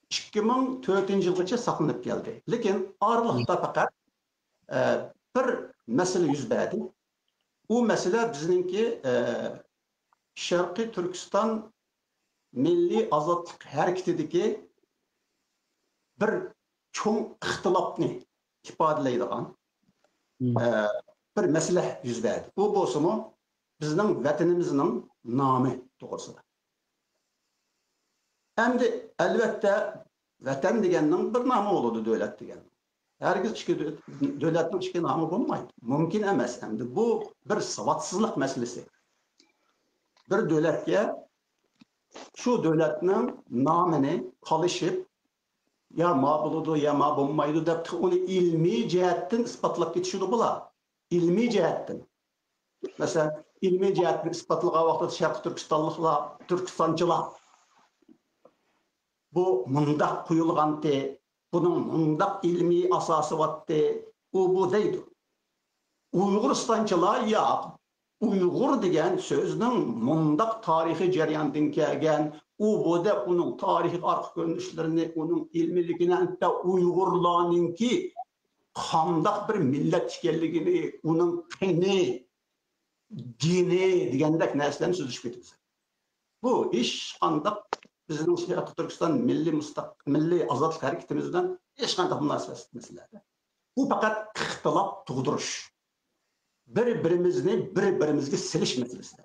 ئىككى مىڭ تۆتىنچى يىلغىچە ساقلىنىپ كەلدى. لېكىن ئارىلىقتا پەقەت، ئە، بىر مەسىلە يۈز بەردى. ئۇ مەسىلە بىزنىڭكى، ئە، شەرقىي تۈركىستان مىللىي ئازادلىق ھەرىكىتىدىكى بىر چوڭ ئىختىلاپنى ئىپادىلەيدىغان، ئە، بىر مەسىلە يۈز بەردى. ئۇ بولسىمۇ بىزنىڭ ۋەتىنىمىزنىڭ نامى توغرىسىدا. ئەمدى، ئەلۋەتتە، ۋەتەن دېگەننىڭ بىر نامى بولىدۇ، دۆلەت دېگەن. ھەرگىز ئىككى دۆ-، دۆلەتنىڭ ئىككى نامى بولمايدۇ. مۇمكىن ئەمەس. ئەمدى بۇ بىر ساۋاتسىزلىق مەسىلىسى. بىر دۆلەتكە شۇ دۆلەتنىڭ نامىنى تالىشىپ، يا ما بولىدۇ، يا ما بولمايدۇ دەپ، ئۇنى ئىلمىي جەھەتتىن ئىسپاتلاپ كېتىشىدۇ بۇلار. ئىلمىي جەھەتتىن. مەسىلەن، ئىلمىي جەھەتتىن ئىسپاتلىغان ۋاقتىدا شەرقىي تۈركىستانلىقلار، تۈركىستانچىلار، بۇ مۇنداق قويۇلغانتى، بۇنىڭ مۇنداق ئىلمىي ئاساسى بارتى، ئۇ بۇ دەيدۇ. ئۇيغۇرىستانچىلار ياق. ئۇيغۇر دېگەن سۆزنىڭ مۇنداق تارىخىي جەرياندىن كەلگەن، ئۇ بۇ دەپ ئۇنىڭ تارىخىي ئارقا كۆرۈنۈشلىرىنى، ئۇنىڭ ئىلمىيلىكىنى، ھەتتا ئۇيغۇرلارنىڭكى قانداق بىر مىللەت ئىكەنلىكىنى، ئۇنىڭ قېنى، گېنى دېگەندەك نەرسىلەرنى سۆزلىشىپ كېتىمىز. بۇ ھېچقانداق بىزنىڭ شەرقىي تۈركىستان مىللىي مۇستەق-، مىللىي ئازادلىق ھەرىكىتىمىز بىلەن ھېچقانداق مۇناسىۋەتسىز مەسىلە. بۇ پەقەت ئىختىلاپ تۇغدۇرۇش، بىر-بىرىمىزنى بىر-بىرىمىزگە سېلىش مەسىلىسى.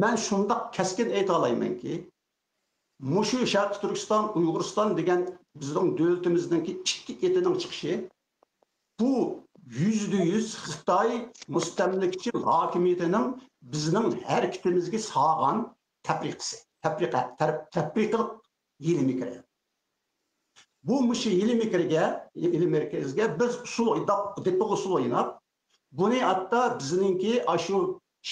مەن شۇنداق كەسكىن ئېيتالايمەنكى، مۇشۇ شەرقىي تۈركىستان، ئۇيغۇرىستان دېگەن بىزنىڭ دۆلىتىمىزنىڭكى ئىككى ئېتىنىڭ چىقىشى، بۇ يۈزدە يۈز خىتاي مۇستەملىكىچى ھاكىمىيىتىنىڭ بىزنىڭ ھەرىكىتىمىزگە سالغان تەپرىقىسى، تەپرىقە، تەر-، تەپرىقىلىق يىلىمى كىرگەن. بۇ مۇشۇ يىلىمى كىرگە، يىلىمى كىرگە بىز ئۇسسۇل ئويناپ، دېپىغا ئۇسسۇل ئويناپ، بۇنى ھەتتا بىزنىڭكى ئاشۇ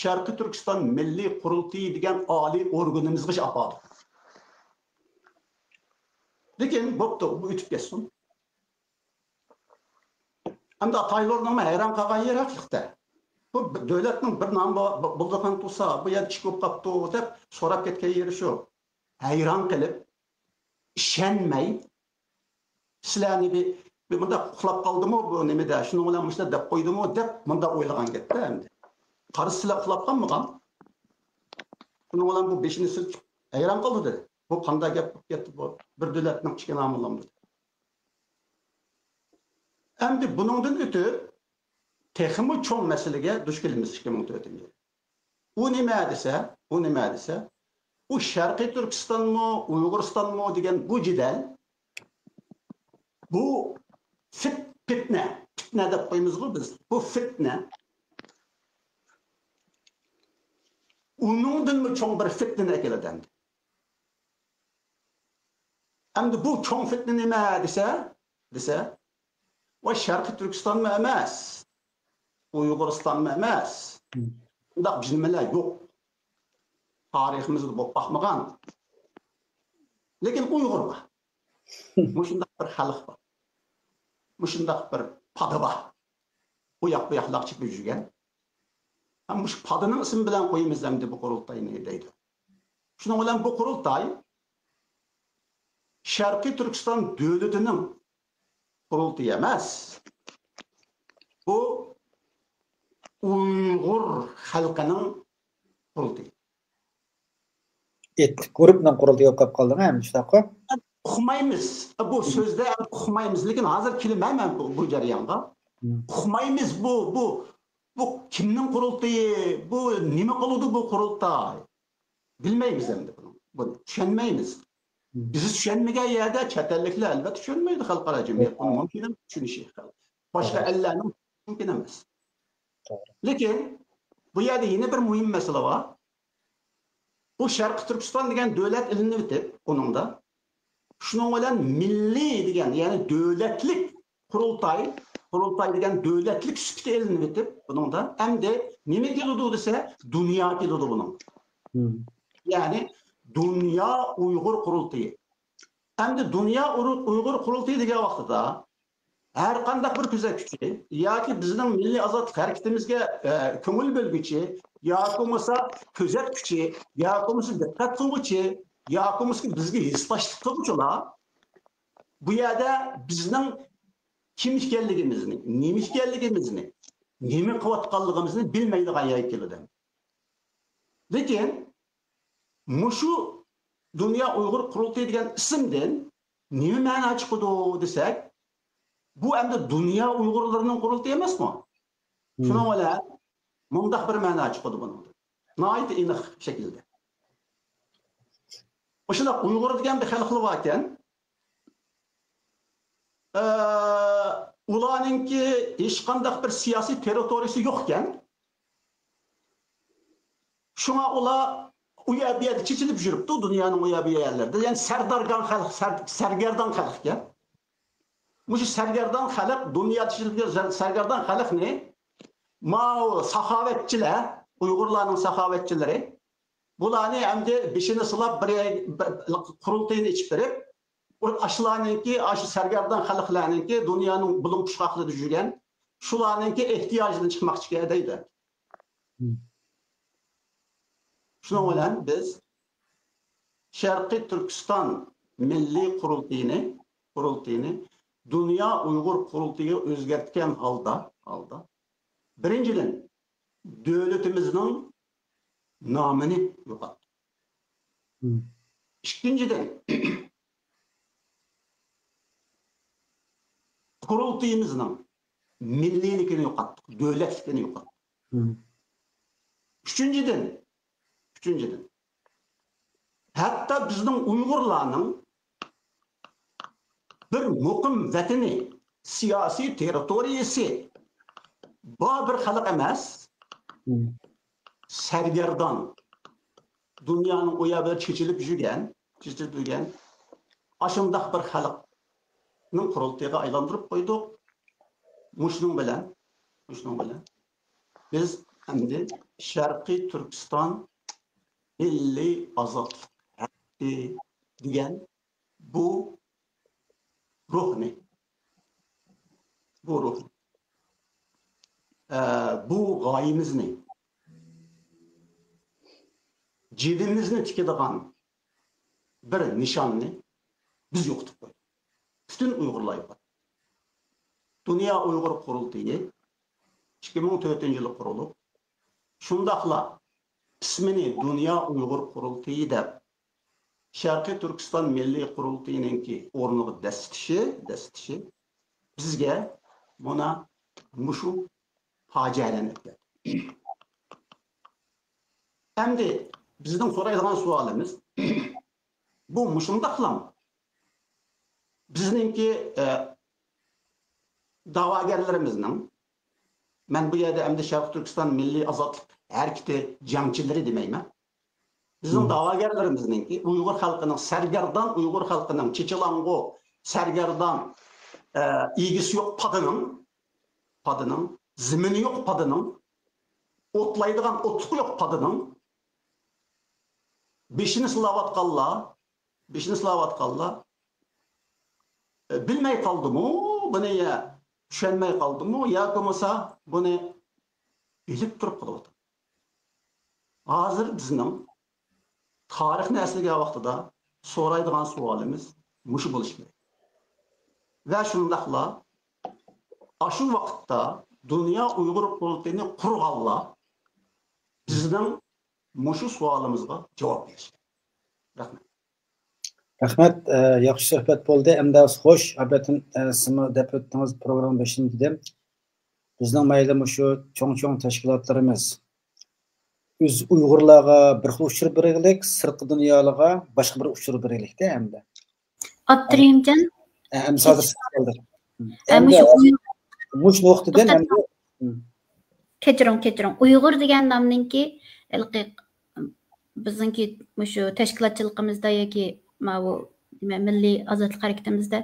شەرقىي تۈركىستان مىللىي قۇرۇلتىيى دېگەن ئالىي ئورگىنىمىزغىچە ئاپاردۇق. لېكىن بوپتۇ، بۇ ئۆتۈپ كەتسۇن. ئەمدى تايلورنىڭمۇ ھەيران قالغان يېرى ھەقىقەتەن. بۇ دۆلەتنىڭ بىر نامى بار، بۇ، بۇلدۇرغان تۇرسا، بۇ يەردە ئىش بولۇپ قاپتۇ دەپ سوراپ كەتكەن يېرى شۇ. ھەيران قېلىپ، ئىشەنمەي، سىلەرنى بىر، بىر مۇنداق ئۇخلاپ قالدىمۇ بۇ نېمىدە، شۇنىڭ بىلەن مۇشۇنداق دەپ قويدىمۇ دەپ مۇنداق ئويلىغان گەپتە ئەمدى. قارىسا سىلەر ئۇخلاپ قالمىغان. شۇنىڭ بىلەن بۇ بېشىنى سىلكىپ ھەيران قالدى دېدى. بۇ قانداق گەپ بولۇپ كەتتى بۇ؟ بىر دۆلەتنىڭ ئىچىگە نامىلام دېدى. ئەمدى بۇنىڭدىن ئۆتۈپ، تېخىمۇ چوڭ مەسىلىگە دۇچ كېلىمىز ئىككى مىڭ تۆتىنچى يىل. ئۇ نېمە دېسە، ئۇ نېمە دېسە، ئۇ شەرقىي تۈركىستانمۇ، ئۇيغۇرىستانمۇ دېگەن بۇ جېدەل، بۇ فىت-، پىتنە، پىتنە دەپ قويىمىزغۇ بىز. بۇ پىتنە ئۇنىڭدىنمۇ چوڭ بىر پىتنىنى ئەكېلىدۇ ئەمدى. ئەمدى بۇ چوڭ پىتنە نېمە دېسە، دېسە، ۋاي شەرقىي تۈركىستانمۇ ئەمەس، ئۇيغۇرىستانمۇ ئەمەس. بۇنداق بىر نېمىلەر يوق. تارىخىمىزدا بولۇپ باقمىغان. لېكىن ئۇيغۇر بار. مۇشۇنداق بىر خەلق بار. مۇشۇنداق بىر پادا بار. ئۇ ياق بۇ ياقلارغا چېپىپ يۈرگەن. ھەم مۇشۇ پادىنىڭ ئىسمى بىلەن قويىمىز ئەمدى بۇ قۇرۇلتاينى دەيدۇ. شۇنىڭ بىلەن بۇ قۇرۇلتاي شەرقىي تۈركىستان دۆلىتىنىڭ قۇرۇلتىيى ئەمەس. بۇ ئۇيغۇر خەلقىنىڭ قۇرۇلتىيى. ئېتنىك گۇرۇپنىڭ قۇرۇلتىيى بولۇپ قالدىغۇ ئەمدى شۇنداققۇ؟ ئۇقمايمىز. بۇ سۆزدە ئۇقمايمىز. لېكىن ھازىر كېلىمەن مەن بۇ، بۇ جەريانغا. ئۇقمايمىز بۇ، بۇ، بۇ كىمنىڭ قۇرۇلتىيى؟ بۇ نېمە قىلىدۇ بۇ قۇرۇلتاي؟ بىلمەيمىز ئەمدى بۇنى. بۇنى چۈشەنمەيمىز. بىز چۈشەنمىگەن يەردە چەت ئەللىكلەر ئەلۋەتتە چۈشەنمەيدۇ خەلقئارا جەمئىيەت. بۇنى مۇمكىن ئەمەس چۈشىنىشى. باشقا ئەللەرنىڭ مۇمكىن ئەمەس. لېكىن بۇ يەردە يەنە بىر مۇھىم مەسىلە بار. بۇ شەرقىي تۈركىستان دېگەن دۆلەت ئېلىنىۋېتىپ، ئۇنىڭدا شۇنىڭ بىلەن مىللىي دېگەن، يەنى دۆلەتلىك قۇرۇلتاي، قۇرۇلتاي دېگەن دۆلەتلىك سۈپىتى ئېلىنىۋېتىپ، بۇنىڭدا ئەمدى نېمە كېلىدۇ دېسە، دۇنيا كېلىدۇ بۇنىڭ. يەنى دۇنيا ئۇيغۇر قۇرۇلتىيى. ئەمدى دۇنيا ئۇيغۇر قۇرۇلتىيى دېگەن ۋاقتىدا ھەر قانداق بىر كۆزەتكۈچى ياكى بىزنىڭ مىللىي ئازادلىق ھەرىكىتىمىزگە، ئە، كۆڭۈل بۆلگۈچى ياكى بولمىسا كۆزەتكۈچى ياكى بولمىسا دىققەت قىلغۇچى ياكى بولمىسا بىزگە ھېسداشلىق قىلغۇچىلار بۇ يەردە بىزنىڭ كىم ئىكەنلىكىمىزنى، نېمە ئىكەنلىكىمىزنى، نېمە قىلىۋاتقانلىقىمىزنى بىلمەيدىغان يەرگە كېلىدۇ. لېكىن مۇشۇ دۇنيا ئۇيغۇر قۇرۇلتىيى دېگەن ئىسىمدىن نېمە مەنا چىقىدۇ دېسەك، بۇ ئەمدى دۇنيا ئۇيغۇرلىرىنىڭ قۇرۇلتىيى ئەمەسمۇ؟ شۇنىڭ بىلەن مۇنداق بىر مەنا چىقىدۇ بۇنىڭدىن. ناھايىتى ئېنىق شەكىلدە. مۇشۇنداق ئۇيغۇر دېگەن بىر خەلقلا باركەن. ئە، ئۇلارنىڭكى ھېچقانداق بىر سىياسىي تېررىتورىيىسى يوقكەن. شۇڭا ئۇلار ئۇ يەر بۇ يەردە چېچىلىپ يۈرۈپتۇ، دۇنيانىڭ ئۇ يەر بۇ يەرلىرىدە. يەنى سەردارگان خەلق، سەر-، سەرگەردان خەلق ئىكەن. مۇشۇ سەرگەردان خەلق، دۇنيادا چېچىلىپ يۈرگەن سەرگەردان خەلقنى ماۋۇ ساخاۋەتچىلەر، ئۇيغۇرلارنىڭ ساخاۋەتچىلىرى، بۇلارنى ئەمدى بېشىنى سىلاپ بىر، بىر قۇرۇلتىيىنى ئېچىپ بېرىپ، ئاشۇلارنىڭكى، ئاشۇ سەرگەردان خەلقلەرنىڭكى، دۇنيانىڭ بۇلۇڭ پۇچقاقلىرىدا يۈرگەن، شۇلارنىڭكى ئېھتىياجىدىن چىقماقچىكەن دەيدۇ. شۇنىڭ بىلەن بىز شەرقىي تۈركىستان مىللىي قۇرۇلتىيىنى، قۇرۇلتىيىنى دۇنيا ئۇيغۇر قۇرۇلتىيىغا ئۆزگەرتكەن ھالدا، ھالدا، بىرىنچىدىن، دۆلىتىمىزنىڭ نامىنى يوقاتتۇق. مم. ئىككىنچىدىن، قۇرۇلتىيىمىزنىڭ مىللىيلىكىنى يوقاتتۇق، دۆلەتلىكىنى يوقاتتۇق. مم. ئۈچىنچىدىن، ئۈچىنچىدىن، ھەتتا بىزنىڭ ئۇيغۇرلارنىڭ بىر مۇقىم ۋەتىنى، سىياسىي تېررىتورىيىسى بار بىر خەلق ئەمەس. مم. سەرگەردان، دۇنيانىڭ ئۇ يەر بۇ يەر چېچىلىپ يۈرگەن، چېچىلىپ يۈرگەن ئاشۇنداق بىر خەلقنىڭ قۇرۇلتىيىغا ئايلاندۇرۇپ قويدۇق. مۇشۇنىڭ بىلەن، مۇشۇنىڭ بىلەن بىز ئەمدى شەرقىي تۈركىستان مىللىي ئازادلىق ھەرىكىتى دېگەن بۇ روھنى، بۇ روھنى، ئە، بۇ غايىمىزنى، جېنىمىزنى تىكىدىغان بىر نىشاننى بىز يوقىتىپ قويدۇق. پۈتۈن ئۇيغۇرلار يوقاتتى. دۇنيا ئۇيغۇر قۇرۇلتىيى ئىككى مىڭ تۆتىنچى يىلى قۇرۇلۇپ، شۇنداقلا ئىسمىنى دۇنيا ئۇيغۇر قۇرۇلتىيى دەپ، شەرقىي تۈركىستان مىللىي قۇرۇلتىيىنىڭكى ئورنىغا دەسسىتىشى، دەسسىتىشى بىزگە مانا مۇشۇ پاجىئەلەرنى ئەكەلدى. ئەمدى بىزنىڭ سورايدىغان سوئالىمىز، بۇ مۇشۇنداقلام بىزنىڭكى، ئە، دەۋاگەرلىرىمىزنىڭ، مەن بۇ يەردە ئەمدى شەرقىي تۈركىستان مىللىي ئازادلىق ھەرىكىتى جەڭچىلىرى دېمەيمەن. بىزنىڭ مم. دەۋاگەرلىرىمىزنىڭكى ئۇيغۇر خەلقىنىڭ، سەرگەردان ئۇيغۇر خەلقىنىڭ، چېچىلاڭغۇ سەرگەردان، ئە، ئىگىسى يوق پادىنىڭ، پادىنىڭ، زېمىنى يوق پادىنىڭ، ئوتلايدىغان ئوتلۇقى يوق پادىنىڭ بېشىنى سىلاۋاتقانلار، بېشىنى سىلاۋاتقانلار، ئە، بىلمەي قالدىمۇ بۇنى يا چۈشەنمەي قالدىمۇ ياكى بولمىسا بۇنى بىلىپ تۇرۇپ قىلىۋاتىدۇ. ھازىر بىزنىڭ تارىخنى ئەسلىگەن ۋاقتىدا سورايدىغان سوئالىمىز مۇشۇ بولۇشى كېرەك. ۋە شۇنداقلا ئاشۇ ۋاقىتتا دۇنيا ئۇيغۇر قۇرۇلتىيىنى قۇرغانلار بىزنىڭ مۇشۇ سوئالىمىزغا جاۋاب بېرىشى كېرەك. رەھمەت. رەھمەت، ئە، ياخشى سۆھبەت بولدى. ئەمدى خوش، ئابلەتىن، ئە، سىزمۇ دەپ ئۆتتىڭىز، پروگرامما بېشىنى دېدىم. بىزنىڭ مەيلى مۇشۇ چوڭ-چوڭ تەشكىلاتلىرىمىز ئۆز ئۇيغۇرلارغا بىر خىل ئۇچۇر بېرىگلىك، سىرتقى دۇنيالارغا باشقا بىر ئۇچۇر بېرىگلىكتە ئەمدى. ئابدۇرېھىمجان، ئە، ئەمدى ھازىر سىز قالدى. ھە، ئەمدى مۇشۇ ئۇيغۇر، مۇشۇ نۇقتىدىن توختاپ ئەمدى، ھە. كەچۈرۈڭ، كەچۈرۈڭ. ئۇيغۇر دېگەن نامنىڭكى ھېلىقى بىزنىڭكى مۇشۇ تەشكىلاتچىلىقىمىزدا ياكى ماۋۇ نېمە، مىللىي ئازادلىق ھەرىكىتىمىزدە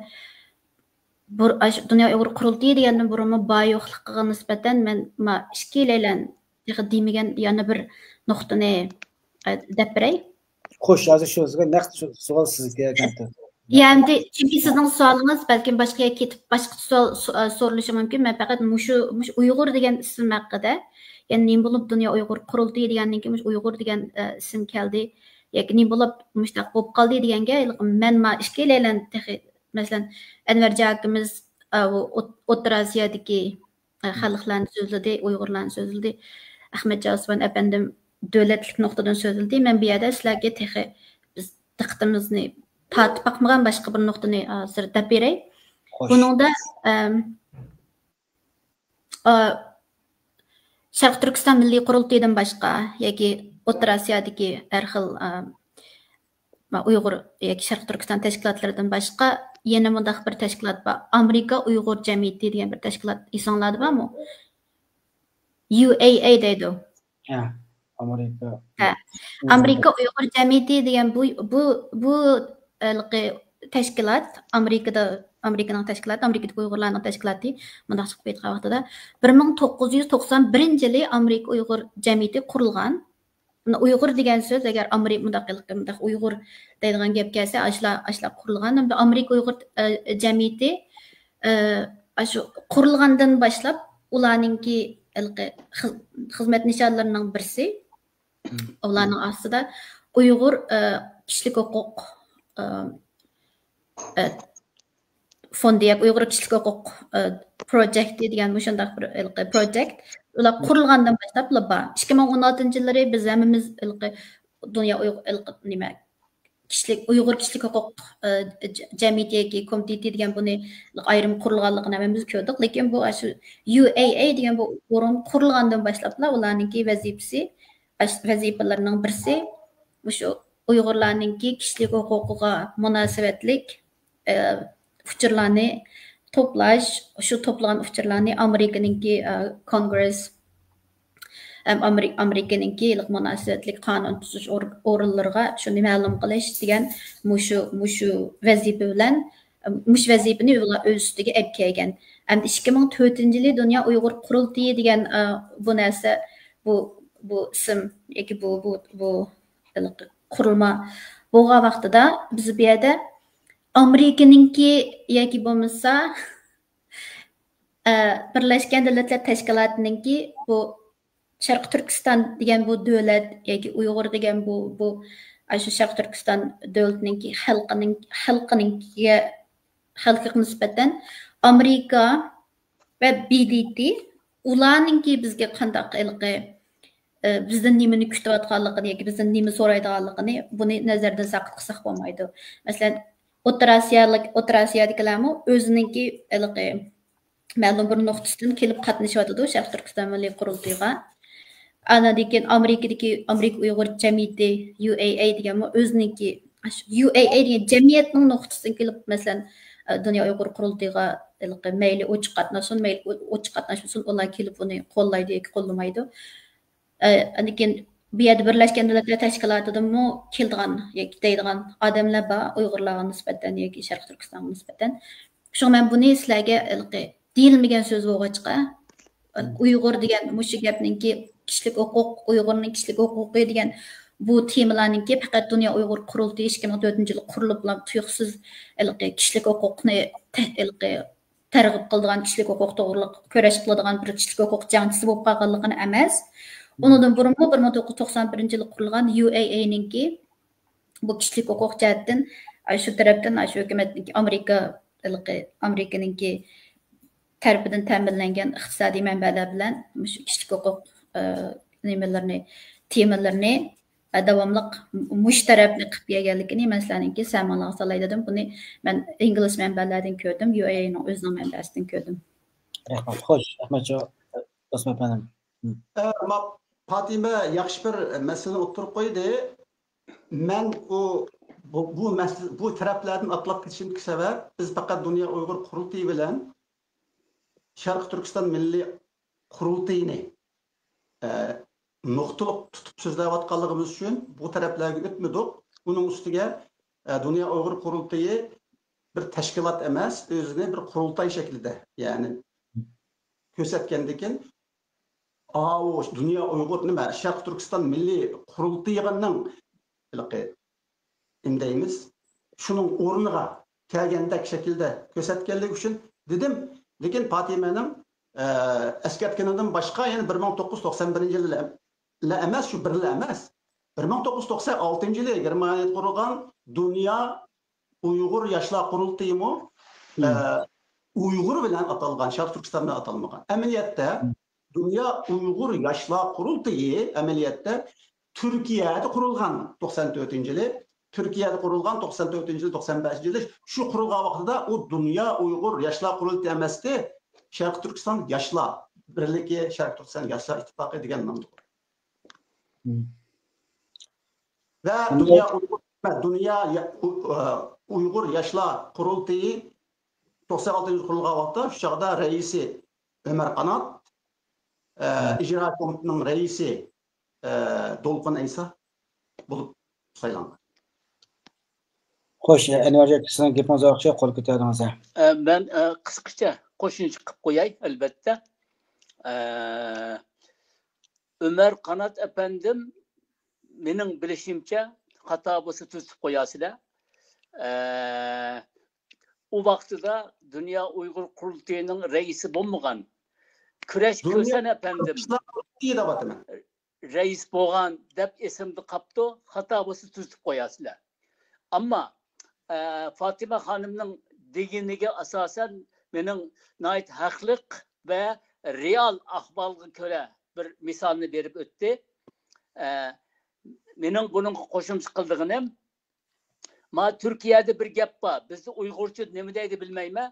بۇر-، ئاشۇ دۇنيا ئۇيغۇر قۇرۇلتىيى دېگەندىن بۇرۇنمۇ بار يوقلۇقىغا نىسبەتەن مەن ما ئىككىيلەيلەن تېخى دېمىگەن يەنە بىر نۇقتىنى، ئە، دەپ بېرەي. خوش، ھازىر شۇ سۆزگە نەق سو-، سوئال سىزگە كەلدى. يا، ئەمدى چۈنكى سىزنىڭ سوئالىڭىز بەلكىم باشقا يەرگە كېتىپ، باشقىچە سوئال سو-، ئە، سورىلىشى مۇمكىن. مەن پەقەت مۇشۇ، مۇشۇ ئۇيغۇر دېگەن ئىسىم ھەققىدە، يەنى نېمە بولۇپ دۇنيا ئۇيغۇر قۇرۇلتىيى دېگەندىن كېيىن مۇشۇ ئۇيغۇر دېگەن، ئە، ئىسىم كەلدى ياكى نېمە بولۇپ مۇشۇنداق بولۇپ قالدى دېگەنگە، مەن ما ئىككىيلەيلەن تېخى، مەسىلەن، ئەنۋەرجان ئاكىمىز، ئە، ئۇ ئوت-، ئوتتۇرا ئاسىيادىكى، ئە، خەلقلەرنى سۆزلىدى، ئۇيغۇرلارنى سۆزلىدى. ئەخمەتجان ئۇسمان ئەپەندىم دۆلەتلىك نۇقتىدىن سۆزلىدى. مەن بۇ يەردە سىلەرگە تېخى بىز دىققىتىمىزنى تارتىپ باقمىغان باشقا بىر نۇقتىنى ھازىر دەپ بېرەي. خوش. بۇنىڭدا، ئەم، ئا، شەرقىي تۈركىستان مىللىي قۇرۇلتىيىدىن باشقا ياكى ئوتتۇرا ئاسىيادىكى ھەر خىل، ئا، ئۇيغۇر ياكى شەرقىي تۈركىستان تەشكىلاتلىرىدىن باشقا يەنە مۇنداق بىر تەشكىلات بار. ئامېرىكا ئۇيغۇر جەمئىيىتى دېگەن بىر تەشكىلات ئېسىڭلاردا بارمۇ؟ يۇ ئەي ئەي دەيدۇ. ھە. ئامېرىكا ھە. ئامېرىكا ئۇيغۇر جەمئىيىتى دېگەن بۇ بۇ بۇ ھېلىقى تەشكىلات ئامېرىكىدا ئامېرىكىنىڭ تەشكىلاتى، ئامېرىكىدىكى ئۇيغۇرلارنىڭ تەشكىلاتى مۇنداق چىقىپ كەتكەن ۋاقتىدا بىر مىڭ توققۇز يۈز توقسان بىرىنچى يىلى ئامېرىكا ئۇيغۇر جەمئىيىتى قۇرۇلغان. ئۇيغۇر دېگەن سۆز ئەگەر ئامېرىكا مۇنداق مۇنداق ئۇيغۇر دەيدىغان گەپ كەلسە ئاشۇلار ئاشۇلار قۇرۇلغان. ئەمدى ئامېرىكا ئۇيغۇر ئە، جەمئىيىتى ئە، ئاشۇ قۇرۇلغاندىن باشلاپ ئۇلارنىڭكى ھېلىقى خىز- خىزمەت نىشانلىرىنىڭ بىرسى ئۇلارنىڭ ئاستىدا ئۇيغۇر ئە، كىشىلىك ھوقۇق ئە، ئە، فوندى ياكى ئۇيغۇر كىشىلىك ھوقۇق ئە، پروجېكتى دېگەن مۇشۇنداق بىر ھېلىقى پروجېكت ئۇلار قۇرۇلغاندىن باشلاپلا بار. ئىككى مىڭ ئون ئالتىنچى يىللىرى بىز ھەممىمىز ھېلىقى دۇنيا ئۇيغۇر ھېلىقى نېمە كىشىلىك ئۇيغۇر كىشىلىك ھوقۇق ئە، ج- جەمئىيىتى ياكى كومىتېتى دېگەن بۇنى ئايرىم قۇرۇلغانلىقىنى ھەممىمىز كۆردۇق. لېكىن بۇ ئاشۇ يۇ ئەي ئەي دېگەن بۇ ئورۇن قۇرۇلغاندىن باشلاپلا ئۇلارنىڭكى ۋەزىپىسى ئاش- ۋەزىپىلىرىنىڭ بىرسى مۇشۇ ئۇيغۇرلارنىڭكى كىشىلىك ھوقۇقىغا مۇناسىۋەتلىك ئە، ئۇچۇرلارنى توپلاش، شۇ توپلىغان ئۇچۇرلارنى ئامېرىكىنىڭكى ئە، كونگرېس ھەم ئامېرىكىنىڭكى مۇناسىۋەتلىك قانۇن تۈزۈش ئورگانلىرىغا شۇنى مەلۇم قىلىش دېگەن مۇشۇ مۇشۇ ۋەزىپە بىلەن مۇشۇ ۋەزىپىنى ئۆز ئۈستىگە ئەپ كەلگەن. ئەمدى ئىككى مىڭ تۆتىنچى يىلى دۇنيا ئۇيغۇر قۇرۇلتىيى دېگەن بۇ نەرسە بۇ بۇ ئىسىم ياكى بۇ بۇ بۇ قۇرۇلما بولغان ۋاقتىدا بىز بۇ يەردە ئامېرىكىنىڭكى ياكى بولمىسا ئە، بىرلەشكەن دۆلەتلەر تەشكىلاتىنىڭكى بۇ شەرقىي تۈركىستان دېگەن بۇ دۆلەت ياكى ئۇيغۇر دېگەن بۇ بۇ ئاشۇ شەرقىي تۈركىستان دۆلىتىنىڭكى خەلقىنىڭ خەلقىنىڭكىگە خەلقىگە نىسبەتەن ئامېرىكا ۋە بى دى تى ئۇلارنىڭكى بىزگە قانداق ھېلىقى ئە، بىزدىن نېمىنى كۈتۈۋاتقانلىقىنى ياكى بىزدىن نېمە سورايدىغانلىقىنى بۇنى نەزەردىن ساقىت قىلساق بولمايدۇ. مەسىلەن، ئوتتۇرا ئاسىيالىق ئوتتۇرا ئاسىيادىكىلەرمۇ ئۆزىنىڭكى ھېلىقى مەلۇم بىر نۇقتىسىدىن كېلىپ قاتنىشىۋاتىدۇ شەرقىي تۈركىستان مىللىي قۇرۇلتىيىغا. ئاندىن كېيىن ئامېرىكىدىكى ئامېرىكا ئۇيغۇر جەمئىيىتى يۇ ئەي ئەي دېگەنمۇ ئۆزىنىڭكى يۇ ئەي ئەي دېگەن جەمئىيەتنىڭ نۇقتىسىدىن كېلىپ مەسىلەن دۇنيا ئۇيغۇر قۇرۇلتىيىغا ھېلىقى مەيلى ئوچۇق قاتناشسۇن مەيلى ئوچۇق قاتناشمىسۇن ئۇلار كېلىپ ئۇنى قوللايدۇ ياكى قوللىمايدۇ. ئە، ئاندىن كېيىن بۇ يەردە بىرلەشكەن دۆلەتلەر تەشكىلاتىدىنمۇ كېلىدىغان ياكى دەيدىغان ئادەملەر بار ئۇيغۇرلارغا نىسبەتەن ياكى شەرقىي تۈركىستانغا نىسبەتەن. شۇڭا مەن بۇنى سىلەرگە ھېلىقى دېيىلمىگەن سۆز بولغاچقا ئۇيغۇر دېگەن مۇشۇ گەپنىڭكى كىشىلىك ھوقۇق ئۇيغۇرنىڭ كىشىلىك ھوقۇقى دېگەن بۇ تېمىلارنىڭكى پەقەت دۇنيا ئۇيغۇر قۇرۇلتىيى ئىككى مىڭ تۆتىنچى يىلى قۇرۇلۇپلا تۇيۇقسىز ھېلىقى كىشىلىك ھوقۇقنى ھېلىقى تەرغىب قىلىدىغان كىشىلىك ھوقۇق توغرىلىق كۈرەش قىلىدىغان بىر كىشىلىك ھوقۇق جەڭچىسى بولۇپ قالغانلىقىنى ئەمەس، ئۇنىڭدىن بۇرۇنمۇ بىر مىڭ توققۇز يۈز توقسان بىرىنچى يىلى قۇرۇلغان يۇ ئەي ئەينىڭكى بۇ كىشىلىك ھوقۇق جەھەتتىن شۇ تەرەپتىن شۇ ھۆكۈمەتنىڭكى ئامېرىكا ئامېرىكىنىڭكى تەرىپىدىن تەمىنلەنگەن ئىقتىسادىي مەنبەلەر بىلەن مۇشۇ كىشىلىك ھوقۇق نېمىلىرىنى تېمىلىرىنى داۋاملىق مۇشۇ تەرەپنى قىلىپ كەلگەنلىكىنى مەن سىلەرنىڭكى سەمىڭلارغا سالاي دېدىم. بۇنى مەن ئىنگلىز مەنبەلەردىن كۆردۈم، يۇ ئەي ئەينىڭ ئۆزىنىڭ مەنبەسىدىن كۆردۈم. رەھمەت. خوش، رەھمەت جاۋاب. ئوسمان ئەپەندىم. ئە، ما-، پاتىمە ياخشى بىر مەسىلىنى ئوتتۇرىغا قويدى. مەن ئۇ، بۇ، بۇ مەسىلە، بۇ تەرەپلەردىن ئاتلاپ كېتىشىمدىكى سەۋەب، بىز پەقەت دۇنيا ئۇيغۇر قۇرۇلتىيى بىلەن شەرقىي تۈركىستان مىللىي قۇرۇلتىيىنى، ئە، نۇقتىلىق تۇتۇپ سۆزلەۋاتقانلىقىمىز ئۈچۈن بۇ تەرەپلەرگە ئۆتمىدۇق. ئۇنىڭ ئۈستىگە، ئە، دۇنيا ئۇيغۇر قۇرۇلتىيى بىر تەشكىلات ئەمەس، ئۆزىنى بىر قۇرۇلتاي شەكلىدە، يەنى كۆرسەتكەندىكىن، ئاۋۇ دۇنيا ئۇيغۇر نېمە، شەرقىي تۈركىستان مىللىي قۇرۇلتىيىنىڭ ھېلىقى نېمە دەيمىز، شۇنىڭ ئورنىغا كەلگەندەك شەكىلدە كۆرسەتكەنلىكى ئۈچۈن دېدىم. لېكىن پاتىمەنىڭ، ئە، ئەسكەرتكىنىدىن باشقا يەنە بىر مىڭ توققۇز يۈز توقسان بىرىنچى يىلى ئەم-، لا ئەمەس، شۇ بىرلا ئەمەس. بىر مىڭ توققۇز يۈز توقسان ئالتىنچى يىلى گېرمانىيەدە قۇرۇلغان دۇنيا ئۇيغۇر ياشلار قۇرۇلتىيىمۇ، ئە، ئۇيغۇر بىلەن ئاتالغان، شەرقىي تۈركىستان بىلەن ئاتالمىغان. ئەمەلىيەتتە دۇنيا ئۇيغۇر ياشلار قۇرۇلتىيى ئەمەلىيەتتە تۈركىيەدە قۇرۇلغان توقسان تۆتىنچى يىلى، تۈركىيەدە قۇرۇلغان توقسان تۆتىنچى يىلى، توقسان بەشىنچى يىلى، شۇ قۇرۇلغان ۋاقتىدا ئۇ دۇنيا ئۇيغۇر ياشلار قۇرۇلتىيى ئەمەستى، شەرقىي تۈركىستان ياشلار بىرلىكى، شەرقىي تۈركىستان ياشلار ئىتتىپاقى دېگەن نامدا قۇرۇلغان. ۋە دۇنيا ئۇيغۇر، دۇنيا يا-، ئۇ-، ئە، ئۇيغۇر ياشلار قۇرۇلتىيى توقسان ئالتىنچى يىلى قۇرۇلغان ۋاقىتتا، شۇ چاغدا رەئىسى ئۆمەر قانات، ئە، ئىجرا كومىتېتىنىڭ رەئىسى ئە، دولقۇن ئەيسا بولۇپ سايلانغان. خوش، ئەنۋەرجان، سىزنىڭ گېپىڭىز ئاخىرى، قول كۆتەردىڭىز. ئە، مەن، ئە، قىسقىچە قوشۇمچە قىلىپ قوياي، ئەلۋەتتە. ئە، ئۆمەر قانات ئەپەندىم، مېنىڭ بىلىشىمچە، خاتا بولسا تۈزىتىپ قويارسىلەر. ئە، ئۇ ۋاقتىدا دۇنيا ئۇيغۇر قۇرۇلتىيىنىڭ رەئىسى بولمىغان كۈرەش كۆسەن ئەپەندىم رەئىس بولغان دەپ ئېسىمدە قاپتۇ. خاتا بولسا تۈزىتىپ قويارسىلەر. ئەمما، ئە، فاتىمە خانىمنىڭ دېگىنىگە ئاساسەن، مېنىڭ ناھايىتى ھەقلىق ۋە رېئال ئەھۋالغا كۆرە بىر مىسالنى بېرىپ ئۆتتى. ئە، مېنىڭ بۇنىڭغا قوشۇمچە قىلىدىغىنىم، ما تۈركىيەدە بىر گەپ بار. بىزدە ئۇيغۇرچە نېمە دەيدۇ بىلمەيمەن.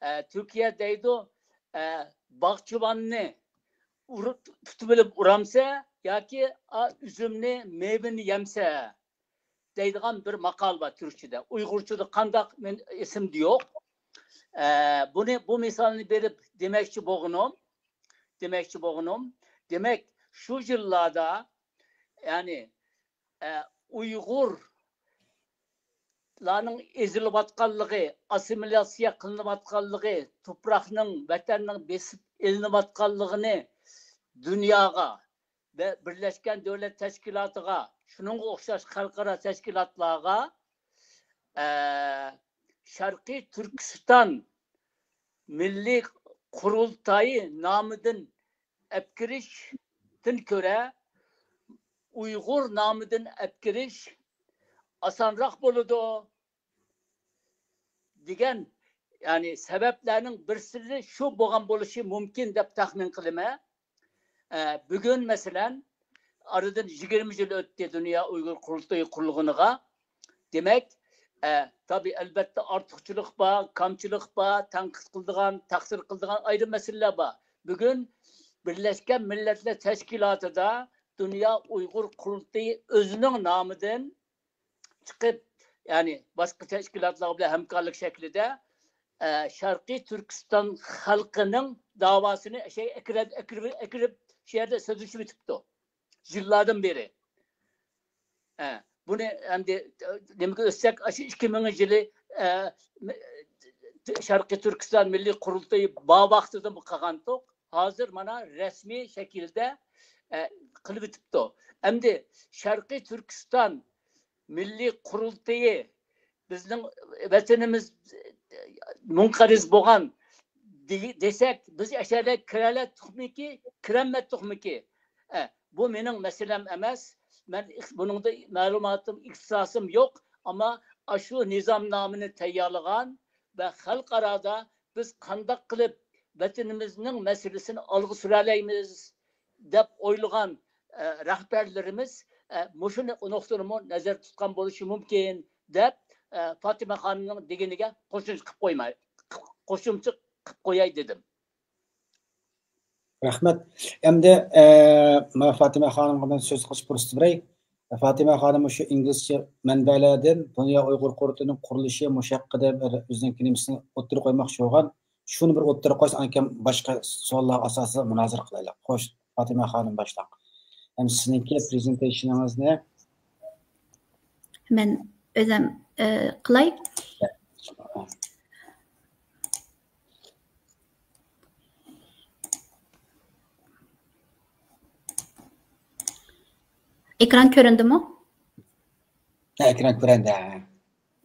ئە، تۈركىيە دەيدۇ، ئە، باغچىۋاننى ئۇرۇپ، تۇتۇۋېلىپ ئۇرامسە ياكى، ئا، ئۈزۈمنى، مېۋىنى يەمسە دەيدىغان بىر ماقال بار تۈركچىدە. ئۇيغۇرچىدا قانداق، مەن ئېسىمدە يوق. ئە، بۇنى، بۇ مىسالنى بېرىپ دېمەكچى بولغىنىم، دېمەكچى بولغىنىم، دېمەك، شۇ يىللاردا، يەنى، ئە، ئۇيغۇرلارنىڭ ئېزىلىۋاتقانلىقى، ئاسسىمىلياتسىيە قىلىنىۋاتقانلىقى، تۇپراقنىڭ، ۋەتەننىڭ بېسىپ ئېلىنىۋاتقانلىقىنى دۇنياغا ۋە بىرلەشكەن دۆلەت تەشكىلاتىغا، شۇنىڭغا ئوخشاش خەلقئارا تەشكىلاتلارغا، ئە، شەرقىي تۈركىستان مىللىي قۇرۇلتايى نامىدىن ئەپكىرىشتىن كۆرە، ئۇيغۇر نامىدىن ئەپكىرىش ئاسانراق بولىدۇ دېگەن، يەنى سەۋەبلەرنىڭ بىرسى شۇ بولغان بولۇشى مۇمكىن دەپ تەخمىن قىلىمەن. ئە، بۈگۈن، مەسىلەن، ئارىدىن يىگىرمە يىل ئۆتتى دۇنيا ئۇيغۇر قۇرۇلتىيى قۇرۇلغىنىغا. دېمەك، ئە، تابىئىي، ئەلۋەتتە، ئارتۇقچىلىق بار، كەمچىلىك بار، تەنقىد قىلىدىغان، تەقسىر قىلىدىغان ئايرىم مەسىلىلەر بار. بۈگۈن بىرلەشكەن مىللەتلەر تەشكىلاتىدا دۇنيا ئۇيغۇر قۇرۇلتىيى ئۆزىنىڭ نامىدىن چىقىپ، يەنى باشقا تەشكىلاتلار بىلەن ھەمكارلىق شەكلىدە، ئە، شەرقىي تۈركىستان خەلقىنىڭ داۋاسىنى شەي ئەكىرىپ، ئەكىرىپ، ئەكىرىپ، شۇ يەردە سۆزلىشىۋېتىپتۇ يىللاردىن بېرى. ئە، بۇنى ئەمدى، ئە، نېمىگە ئۆتسەك، ئاشۇ ئىككى مىڭىنچى يىلى، ئە، شەرقىي تۈركىستان مىللىي قۇرۇلتىيى بار ۋاقتىدىمۇ قىلغانتۇق. ھازىر مانا رەسمىي شەكىلدە، ئە، قىلىۋېتىپتۇ. ئەمدى شەرقىي تۈركىستان مىللىي قۇرۇلتىيى بىزنىڭ ۋەتىنىمىز مۇنقەرز بولغان دېسەك، بىز ئەشەدە كىرەلەتتۇقمىكى، كىرەلمەتتۇقمىكى؟ ئە، بۇ مېنىڭ مەسىلەم ئەمەس. مەن بۇنىڭدا مەلۇماتىم، ئىختىساسىم يوق. ئەمما ئاشۇ نىزامنامىنى تەييارلىغان ۋە خەلقئارادا بىز قانداق قىلىپ ۋەتىنىمىزنىڭ مەسىلىسىنى ئالغا سۈرەلەيمىز دەپ ئويلىغان، ئە، رەھبەرلىرىمىز، ئە، مۇشۇ نۇقتىنىمۇ نەزەردە تۇتقان بولۇشى مۇمكىن دەپ، ئە، فاتىمە خانىمنىڭ دېگىنىگە قوشۇمچە قىلىپ قويماي، قوشۇمچە قىلىپ قوياي دېدىم. رەھمەت. ئەمدى، ئە، مانا فاتىمە خانىمغا مەن سۆز قىلىش پۇرسىتى بېرەي. فاتىمە خانىم شۇ ئىنگلىزچە مەنبەلەردىن دۇنيا ئۇيغۇر قۇرۇلتىيىنىڭ قۇرۇلۇشى مۇشۇ ھەققىدە بىر ئۆزىنىڭكى نېمىسىنى ئوتتۇرىغا قويماقچى بولغان. شۇنى بىر ئوتتۇرىغا قويسا، ئاندىن كېيىن باشقا سوئاللارغا ئاساسەن مۇنازىرە قىلايلى. خوش، فاتىمە خانىم باشلاڭ. ھەم سىزنىڭكى پرېزېنتېيشنىڭىزنى. مەن ئۆزۈم، ئە، قىلاي. ئېكران كۆرۈندىمۇ؟ ھە، ئېكران كۆرۈندى، ھە.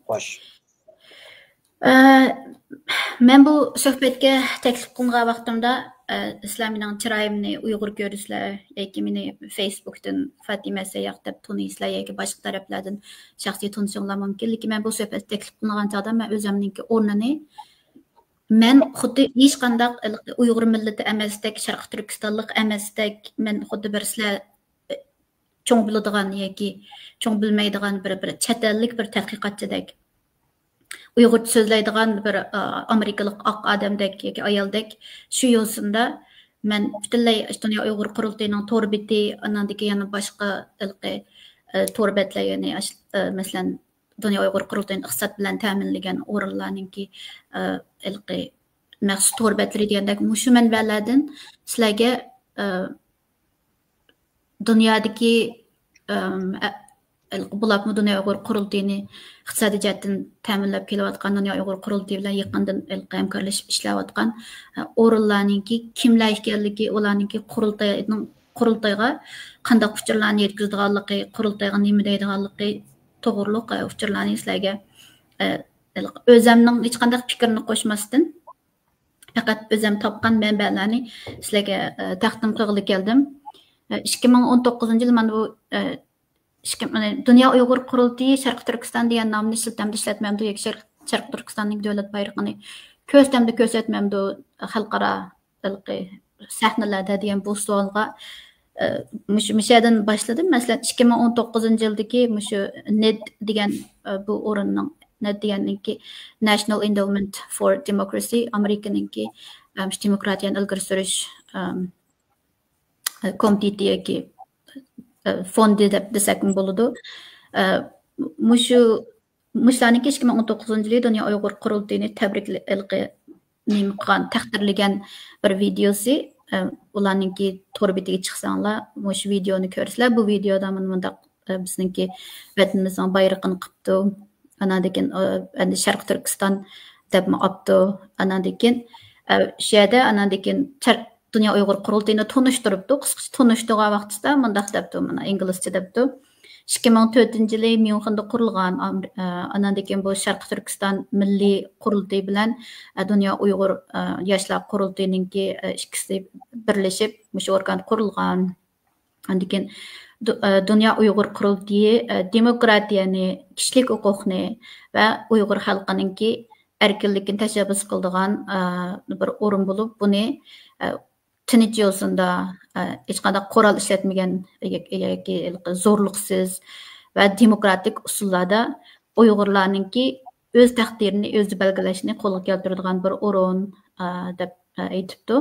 خوش. ئە، مەن بۇ سۆھبەتكە تەكلىپ قىلىنغان ۋاقتىمدا، ئە، سىلەر مېنىڭ چىرايىمنى ئۇيغۇر كۆرىسىلەر ياكى مېنى فېيسبۇكتىن فاتىمە سەيياھ دەپ تونۇيسىلەر ياكى باشقا تەرەپلەردىن شەخسىي تونۇشۇڭلار مۇمكىن. لېكىن مەن بۇ سۆھبەتكە تەكلىپ قىلىنغان چاغدا مەن ئۆزۈمنىڭكى ئورنىنى، مەن خۇددى ھېچقانداق ئۇيغۇر مىللىتى ئەمەستەك، شەرقىي تۈركىستانلىق ئەمەستەك، مەن خۇددى بىر سىلەر چوڭ بىلىدىغان ياكى چوڭ بىلمەيدىغان بىر، بىر چەت ئەللىك بىر تەتقىقاتچىدەك، ئۇيغۇرچە سۆزلەيدىغان بىر، ئا، ئامېرىكىلىق ئاق ئادەمدەك ياكى ئايالدەك شۇ يوسۇندا مەن پۈتۈنلەي دۇنيا ئۇيغۇر قۇرۇلتىيىنىڭ تور بېتى، ئاناندىكى يەنە باشقا ھېلىقى، ئە، تور بەتلەر، يەنى ئاش-، ئە، مەسىلەن، دۇنيا ئۇيغۇر قۇرۇلتىيىنى ئىقتىساد بىلەن تەمىنلىگەن ئورۇنلارنىڭكى، ئە، ھېلىقى مەخسۇس تور بەتلىرى دېگەندەك مۇشۇ مەنبەلەردىن سىلەرگە، ئە، دۇنيادىكى، ئەم، ئە-، بولۇپمۇ دۇنيا ئۇيغۇر قۇرۇلتىيىنى ئىقتىسادىي جەھەتتىن تەمىنلەپ كېلىۋاتقان دۇنيا ئۇيغۇر قۇرۇلتىيى بىلەن يېقىندىن ھېلىقى ھەمكارلىشىپ ئىشلەۋاتقان، ئە، ئورۇنلارنىڭكى كىملەر ئىكەنلىكى، ئۇلارنىڭكى قۇرۇلتاينىڭ، قۇرۇلتايغا قانداق ئۇچۇرلارنى يەتكۈزىدىغانلىقى، قۇرۇلتايغا نېمە دەيدىغانلىقى توغرۇلۇق، ئە، ئۇچۇرلارنى سىلەرگە، ئە، ھېلىقى ئۆزەمنىڭ ھېچقانداق پىكرىنى قوشماستىن، پەقەت ئۆزەم تاپقان مەنبەلەرنى سىلەرگە، ئە، تەقدىم قىلغىلى كەلدىم. ئە، ئىككى مىڭ ئون توققۇزىنچى يىل مانا بۇ، ئە، ئىككى، مانا دۇنيا ئۇيغۇر قۇرۇلتىيى شەرقىي تۈركىستان دېگەن نامنى ئىشلىتەمدۇ، ئىشلەتمەمدۇ ياكى شەرق-، شەرقىي تۈركىستاننىڭ دۆلەت بايرىقىنى كۆرسىتەمدۇ، كۆرسەتمەمدۇ خەلقئارا ھېلىقى سەھنىلەردە دېگەن بۇ سوئالغا، ئە، مۇشۇ، مۇشۇ يەردىن باشلىدىم. مەسىلەن، ئىككى مىڭ ئون توققۇزىنچى يىلدىكى مۇشۇ نېد دېگەن، ئە، بۇ ئورۇننىڭ، نېد دېگەننىڭكى National Endowment for Democracy، ئامېرىكىنىڭكى، ئە، مۇشۇ دېموكراتىيەنى ئىلگىرى سۈرۈش، ئە، كومىتېتى ياكى، ئە، فوندى دەپ دېسەكمۇ بولىدۇ. ئە، مۇشۇ، مۇشۇلارنىڭكى ئىككى مىڭ ئون توققۇزىنچى يىلى دۇنيا ئۇيغۇر قۇرۇلتىيىنى تەبرىكلە-، ھېلىقى نېمە قىلغان، تەقدىرلىگەن بىر ۋىدىيوسى، ئە، ئۇلارنىڭكى تور بېتىگە چىقساڭلار، مۇشۇ ۋىدىيونى كۆرىسىلەر. بۇ ۋىدىيودا مانا مۇنداق، ئە، بىزنىڭكى ۋەتىنىمىزنىڭ بايرىقىنى قىپتۇ. ئاناندىن كېيىن، ئە، ئەمدى شەرقىي تۈركىستان دەپمۇ ئاپتۇ. ئاناندىن كېيىن، ئە، شۇ يەردە ئاناندىن كېيىن شەرق-، دۇنيا ئۇيغۇر قۇرۇلتىيىنى تونۇشتۇرۇپتۇ. قىسقىچە تونۇشتۇرغان ۋاقتىدا مۇنداق دەپتۇ، مانا ئىنگلىزچە دەپتۇ. ئىككى مىڭ تۆتىنچى يىلى ميۇنخېندا قۇرۇلغان، ئام-، ئە، ئاناندىن كېيىن بۇ شەرقىي تۈركىستان مىللىي قۇرۇلتىيى بىلەن، ئە، دۇنيا ئۇيغۇر، ئە، ياشلار قۇرۇلتىيىنىڭكى، ئە، ئىككىسى بىرلىشىپ مۇشۇ ئورگان قۇرۇلغان. ئاندىن كېيىن دۇ-، ئە، دۇنيا ئۇيغۇر قۇرۇلتىيى، ئە، دېموكراتىيەنى، كىشىلىك ھوقۇقنى ۋە ئۇيغۇر خەلقىنىڭكى ئەركىنلىكىنى تەشەببۇس قىلىدىغان، ئە، بىر ئورۇن بولۇپ، بۇنى، ئە، تىنچ يوسۇندا، ئە، ھېچقانداق قورال ئىشلەتمىگەن ياكى زورلۇقسىز ۋە دېموكراتىك ئۇسۇللاردا ئۇيغۇرلارنىڭكى ئۆز تەقدىرىنى ئۆزى بەلگىلەشنى قولغا كەلتۈرىدىغان بىر ئورۇن، ئە، دەپ، ئە، ئېيتىپتۇ.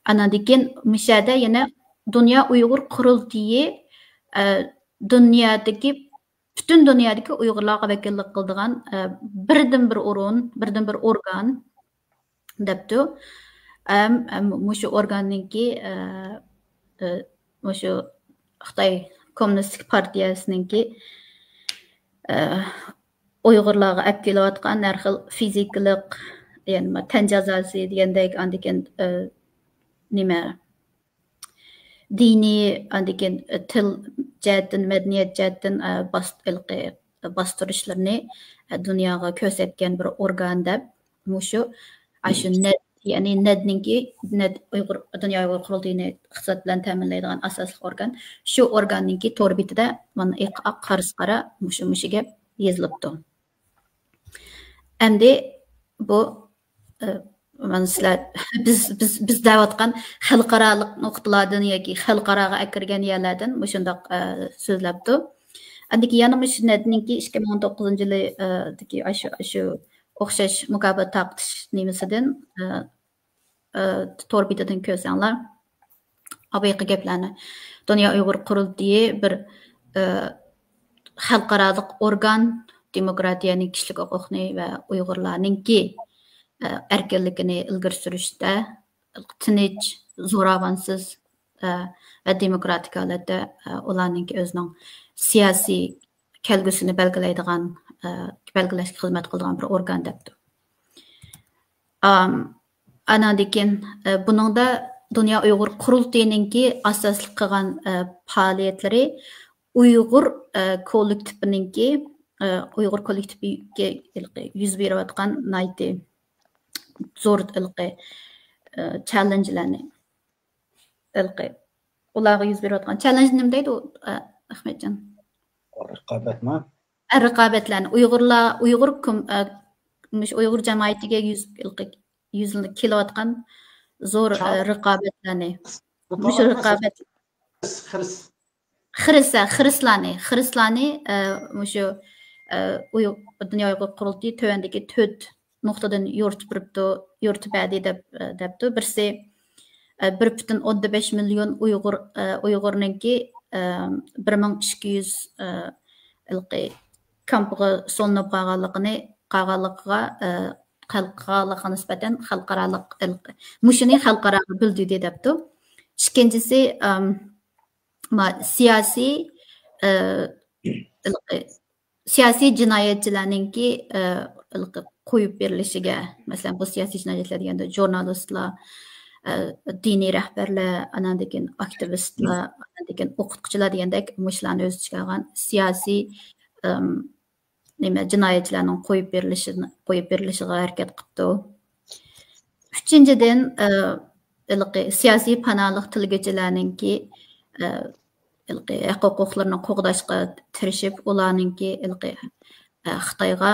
ئاناندىن كېيىن مۇشۇ يەردە يەنە دۇنيا ئۇيغۇر قۇرۇلتىيى، ئە، دۇنيادىكى، پۈتۈن دۇنيادىكى ئۇيغۇرلارغا ۋەكىللىك قىلىدىغان، ئە، بىردىنبىر ئورۇن، بىردىنبىر ئورگان دەپتۇ. ئەم، ئەم، مۇشۇ ئورگاننىڭكى، ئە، ئە، مۇشۇ خىتاي كوممۇنىستىك پارتىيەسىنىڭكى، ئە، ئۇيغۇرلارغا ئەپ كېلىۋاتقان ھەر خىل فىزىكىلىق، يەنى تەن جازاسى دېگەندەك، ئاندىن كېيىن، ئە، نېمە، دىنىي، ئاندىن كېيىن تىل جەھەتتىن، مەدەنىيەت جەھەتتىن، ئە، باس-، ھېلىقى باستۇرۇشلىرىنى، ئە، دۇنياغا كۆرسەتكەن بىر ئورگان دەپ، مۇشۇ، ئاشۇ نەد، يەنى نەدنىڭكى، نەد ئۇيغۇر، دۇنيا ئۇيغۇر قۇرۇلتىيىنى ئىقتىساد بىلەن تەمىنلەيدىغان ئاساسلىق ئورگان. شۇ ئورگاننىڭكى تور بېتىدە مانا ئېق، ئاق، قارىسى قارا مۇشۇ، مۇشۇ گەپ يېزىلىپتۇ. ئەمدى بۇ، ئە، مانا سىلەر، بىز، بىز، بىز دەۋاتقان خەلقئارالىق نۇقتىلاردىن ياكى خەلقئاراغا ئەكىرگەن يەرلەردىن مۇشۇنداق، ئە، سۆزلەپتۇ. ئاندىن كېيىن يەنە مۇشۇ نەدنىڭكى ئىككى مىڭ توققۇزىنچى يىلى، ئە، دىكى ئاشۇ، ئاشۇ ئوخشاش مۇكاپات تارقىتىش نېمىسىدىن، ئە، ئە، تور بېتىدىن كۆرسەڭلار، ئاۋايقى گەپلەرنى دۇنيا ئۇيغۇر قۇرۇلتىيى بىر، ئە، خەلقئارالىق ئورگان، دېموكراتىيەنى، كىشىلىك ھوقۇقنى ۋە ئۇيغۇرلارنىڭكى، ئە، ئەركىنلىكىنى ئىلگىرى سۈرۈشتە تىنچ، زوراۋانسىز، ئە، ۋە دېموكراتىك ھالەتتە، ئە، ئۇلارنىڭكى ئۆزىنىڭ سىياسىي كەلگۈسىنى بەلگىلەيدىغان، ئە، بەلگىلەشكە خىزمەت قىلىدىغان بىر ئورگان دەپتۇ. ئام، ئاناندىن كېيىن، ئە، بۇنىڭدا دۇنيا ئۇيغۇر قۇرۇلتىيىنىڭكى ئاساسلىق قىلغان، ئە، پائالىيەتلىرى ئۇيغۇر، ئە، كوللېكتىپىنىڭكى، ئە، ئۇيغۇر كوللېكتىپىگە ھېلىقى يۈز بېرىۋاتقان ناھايىتى زور ھېلىقى، ئە، چاللېنجلارنى، ھېلىقى ئۇلارغا يۈز بېرىۋاتقان چاللېنج نېمە دەيدۇ، ئە، ئەخمەتجان؟ رىقابەتمۇ؟ ئە، رىقابەتلەرنى ئۇيغۇرلار، ئۇيغۇر كوم-، ئە، مۇشۇ ئۇيغۇر جامائىتىگە يۈز، ھېلىقى يۈز كېلىۋاتقان زور، ئە، رىقابەتلەرنى. مۇشۇ رىقابەت خىرىس. خىرىس، ھە، خىرىسلارنى، خىرىسلارنى، ئە، مۇشۇ، ئە، ئۇيغ-، دۇنيا ئۇيغۇر قۇرۇلتىيى تۆۋەندىكى تۆت نۇقتىدىن يورۇتۇپ بېرىپتۇ، يورۇتۇپ بەردى دەپ، ئە، دەپتۇ. بىرسى، ئە، بىر پۈتۈن ئوندىن بەش مىليون ئۇيغۇر، ئە، ئۇيغۇرنىڭكى، ئە، بىر مىڭ ئىككى يۈز، ئە، ھېلىقى كامپىغا سولىنىپ قالغانلىقىنى، قالغانلىقىغا، ئە، خەلققە نىسبەتەن خەلقئارالىق، مۇشۇنى خەلقئاراغا بىلدۈردى دەپتۇ. ئىككىنچىسى، ئەم، ما-، سىياسىي، ئە، ھېلىقى سىياسىي جىنايەتچىلەرنىڭكى، ئە، ھېلىقى قويۇپ بېرىلىشىگە، مەسىلەن، بۇ سىياسىي جىنايەتچىلەر دېگەندە ژۇرنالىستلار، ئە، دىنىي رەھبەرلەر، ئاناندىن كېيىن ئاكتىۋىستلار، ئاناندىن كېيىن ئوقۇتقۇچىلار دېگەندەك مۇشۇلارنى ئۆز ئىچىگە ئالغان سىياسىي، ئىم، نېمە، جىنايەتچىلەرنىڭ قويۇپ بېرىلىشىنى، قويۇپ بېرىلىشىغا ھەرىكەت قىپتۇ. ئۈچىنچىدىن، ئە، ھېلىقى سىياسىي پاناھلىق تىلىگۈچىلەرنىڭكى، ئە، ھېلىقى ھەق ھوقۇقلىرىنى قوغداشقا تىرىشىپ، ئۇلارنىڭكى ھېلىقى، ئە، خىتايغا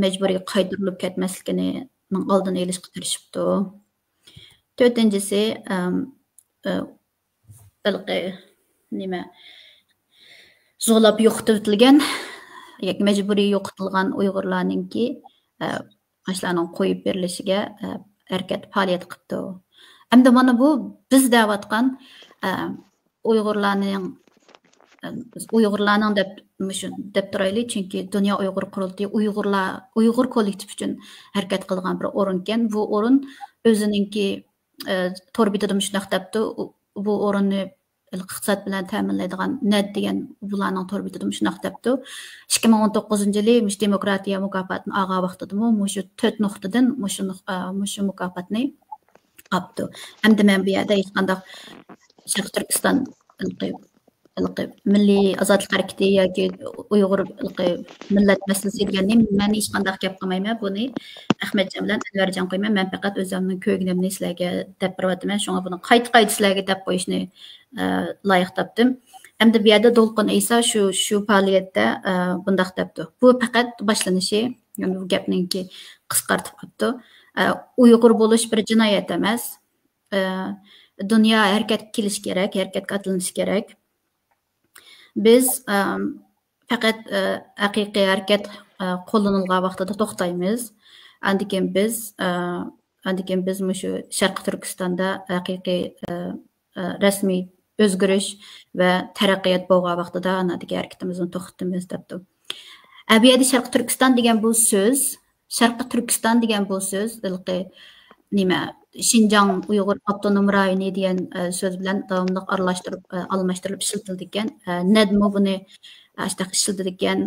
مەجبۇرىي قايتۇرۇلۇپ كەتمەسلىكىنىڭ ئالدىنى ئېلىشقا تىرىشىپتۇ. تۆتىنچىسى، ئەم، ئە، ھېلىقى نېمە، زورلاپ يوقىتىۋېتىلگەن ياكى مەجبۇرىي يوقىتىلغان ئۇيغۇرلارنىڭكى، ئە، ئاشۇلارنىڭ قويۇپ بېرىلىشىگە، ئە، ھەرىكەت، پائالىيەت قىپتۇ. ئەمدى مانا بۇ بىز دەۋاتقان، ئە، ئۇيغۇرلارنىڭ، ئە، بىز ئۇيغۇرلارنىڭ دەپ، مۇشۇ دەپ تۇرايلى، چۈنكى دۇنيا ئۇيغۇر قۇرۇلتىيى ئۇيغۇرلار، ئۇيغۇر كوللېكتىپى ئۈچۈن ھەرىكەت قىلغان بىر ئورۇنكەن. بۇ ئورۇن ئۆزىنىڭكى، ئە، تور بېتىدە مۇشۇنداق دەپتۇ، ئۇ، بۇ ئورۇننى ئىقتىساد بىلەن تەمىنلەيدىغان نەد دېگەن بۇلارنىڭ تور بېتىدە مۇشۇنداق دەپتۇ. ئىككى مىڭ ئون توققۇزىنچى يىلى مۇشۇ دېموكراتىيە مۇكاپاتىنى ئالغان ۋاقتىدىمۇ مۇشۇ تۆت نۇقتىدىن مۇشۇ نۇق-، ئە، مۇشۇ مۇكاپاتنى ئاپتۇ. ئەمدى مەن بۇ يەردە ھېچقانداق شەرقىي تۈركىستان ھېلىقى، ھېلىقى مىللىي ئازادلىق ھەرىكىتى ياكى ئۇيغۇر ھېلىقى مىللەت مەسىلىسى دېگەننى مەن ھېچقانداق گەپ قىلمايمەن. بۇنى ئەخمەتجان بىلەن ئەنۋەرجان قويىمەن. مەن پەقەت ئۆزۈمنىڭ كۆرگىنىمنى سىلەرگە دەپ بېرىۋاتىمەن. شۇڭا بۇنى قايتا-قايتا سىلەرگە دەپ قويۇشنى، ئە، لايىق تاپتىم. ئەمدى بۇ يەردە دولقۇن ئەيسا شۇ، شۇ پائالىيەتتە، ئە، بۇنداق دەپتۇ. بۇ پەقەت باشلىنىشى، يەنى بۇ گەپنىڭكى قىسقارتىپ قاپتۇ. ئە، ئۇيغۇر بولۇش بىر جىنايەت ئەمەس. ئە، دۇنيا ھەرىكەتكە كېلىشى كېرەك، ھەرىكەتكە ئاتلىنىشى كېرەك. بىز، ئەم، پەقەت، ئە، ھەقىقىي ھەرىكەت، ئە، قوللىنىلغان ۋاقتىدا توختايمىز. ئاندىن كېيىن بىز، ئە، ئاندىن كېيىن بىز مۇشۇ شەرقىي تۈركىستاندا ھەقىقىي، ئە، ئە، رەسمىي ئۆزگىرىش ۋە تەرەققىيات بولغان ۋاقتىدا ئانادىكى ھەرىكىتىمىزنى توختىتىمىز دەپتۇ. ئە، بۇ يەردە شەرقىي تۈركىستان دېگەن بۇ سۆز، شەرقىي تۈركىستان دېگەن بۇ سۆز ھېلىقى نېمە، شىنجاڭ ئۇيغۇر ئاپتونوم رايونى دېگەن، ئە، سۆز بىلەن داۋاملىق ئارىلاشتۇرۇپ، ئە، ئالماشتۇرۇلۇپ ئىشلىتىلىدىكەن. ئە، نەدمۇ بۇنى ئاشۇنداق ئىشلىتىدىكەن.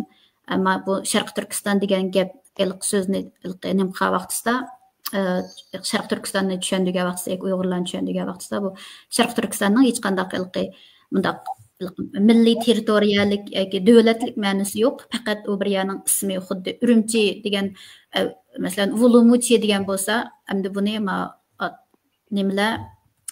ئەمما بۇ شەرقىي تۈركىستان دېگەن گەپ ھېلىقى سۆزنى ھېلىقى نېمە قىلغان ۋاقتىسىدا، ئە، شەرقىي تۈركىستاننى چۈشەندۈرگەن ۋاقتىسىدا ياكى ئۇيغۇرلارنى چۈشەندۈرگەن ۋاقتىسىدا بۇ شەرقىي تۈركىستاننىڭ ھېچقانداق ھېلىقى مۇنداق مىللىي تېررىتورىيەلىك ياكى دۆلەتلىك مەنىسى يوق. پەقەت ئۇ بىر يەرنىڭ ئىسمى، خۇددى ئۈرۈمچى دېگەن، ئە، مەسىلەن، ۋۇلۇمۇچى دېگەن بولسا، ئەمدى بۇنى ما-، ئا-، نېمىلەر،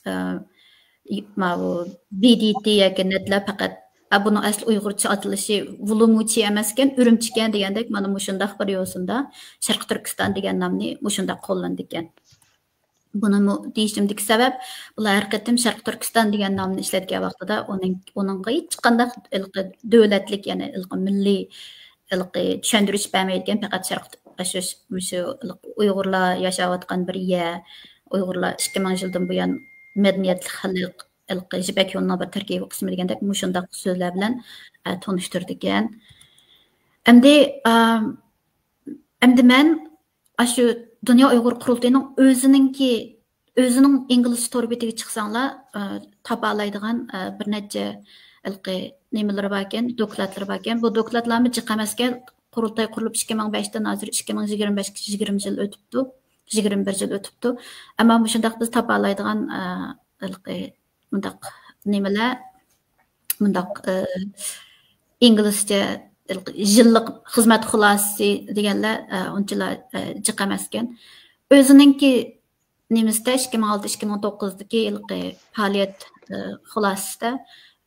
ئە، ماۋۇ بى دى تى ياكى نەدىلەر پەقەت، ئا، بۇنىڭ ئەسلى ئۇيغۇرچە ئاتىلىشى ۋۇلۇمۇچى ئەمەسكەن، ئۈرۈمچىكەن دېگەندەك، مانا مۇشۇنداق بىر يوسۇندا شەرقىي تۈركىستان دېگەن نامنى مۇشۇنداق قوللىنىدىكەن. بۇنىمۇ دېيىشىمدىكى سەۋەب، بۇلار ھەر قېتىم شەرقىي تۈركىستان دېگەن نامنى ئىشلەتكەن ۋاقتىدا ئۇنىڭ، ئۇنىڭغا ھېچقانداق ھېلىقى دۆلەتلىك، يەنى ھېلىقى مىللىي، ھېلىقى چۈشەندۈرۈش بەرمەيدىكەن، پەقەت شەرق، شۇ، مۇشۇ ئۇيغۇرلار ياشاۋاتقان بىر يەر، ئۇيغۇرلار ئىككى مىڭ يىلدىن بۇيان مەدەنىيەتلىك خەلق، ھېلىقى يىپەك يولىنىڭ بىر تەركىبىي قىسمى دېگەندەك مۇشۇنداق سۆزلەر بىلەن، ئە، تونۇشتۇرىدىكەن. ئەمدى، ئا، ئەمدى مەن ئاشۇ دۇنيا ئۇيغۇر قۇرۇلتىيىنىڭ ئۆزىنىڭكى، ئۆزىنىڭ ئىنگلىزچە تور بېتىگە چىقساڭلار، ئە، تاپالايدىغان، ئە، بىر نەچچە ھېلىقى نېمىلىرى باركەن، دوكلاتلىرى باركەن. بۇ دوكلاتلارمۇ جىق ئەمەسكەن. قۇرۇلتاي قۇرۇلۇپ ئىككى مىڭ بەشتىن ھازىر ئىككى مىڭ يىگىرمە بەشكىچە يىگىرمە يىل ئۆتۈپتۇ. يىگىرمە بىر يىل ئۆتۈپتۇ. ئەمما مۇشۇنداق بىز تاپالايدىغان، ئە، ھېلىقى مۇنداق نېمىلەر، مۇنداق، ئە، ئىنگلىزچە يىللىق خىزمەت خۇلاسىسى دېگەنلەر، ئە، ئۇنچىلا، ئە، جىق ئەمەسكەن. ئۆزىنىڭكى نېمىسىدە، ئىككى مىڭ ئالتە، ئىككى مىڭ توققۇزدىكى ھېلىقى پائالىيەت، ئە، خۇلاسىسىدە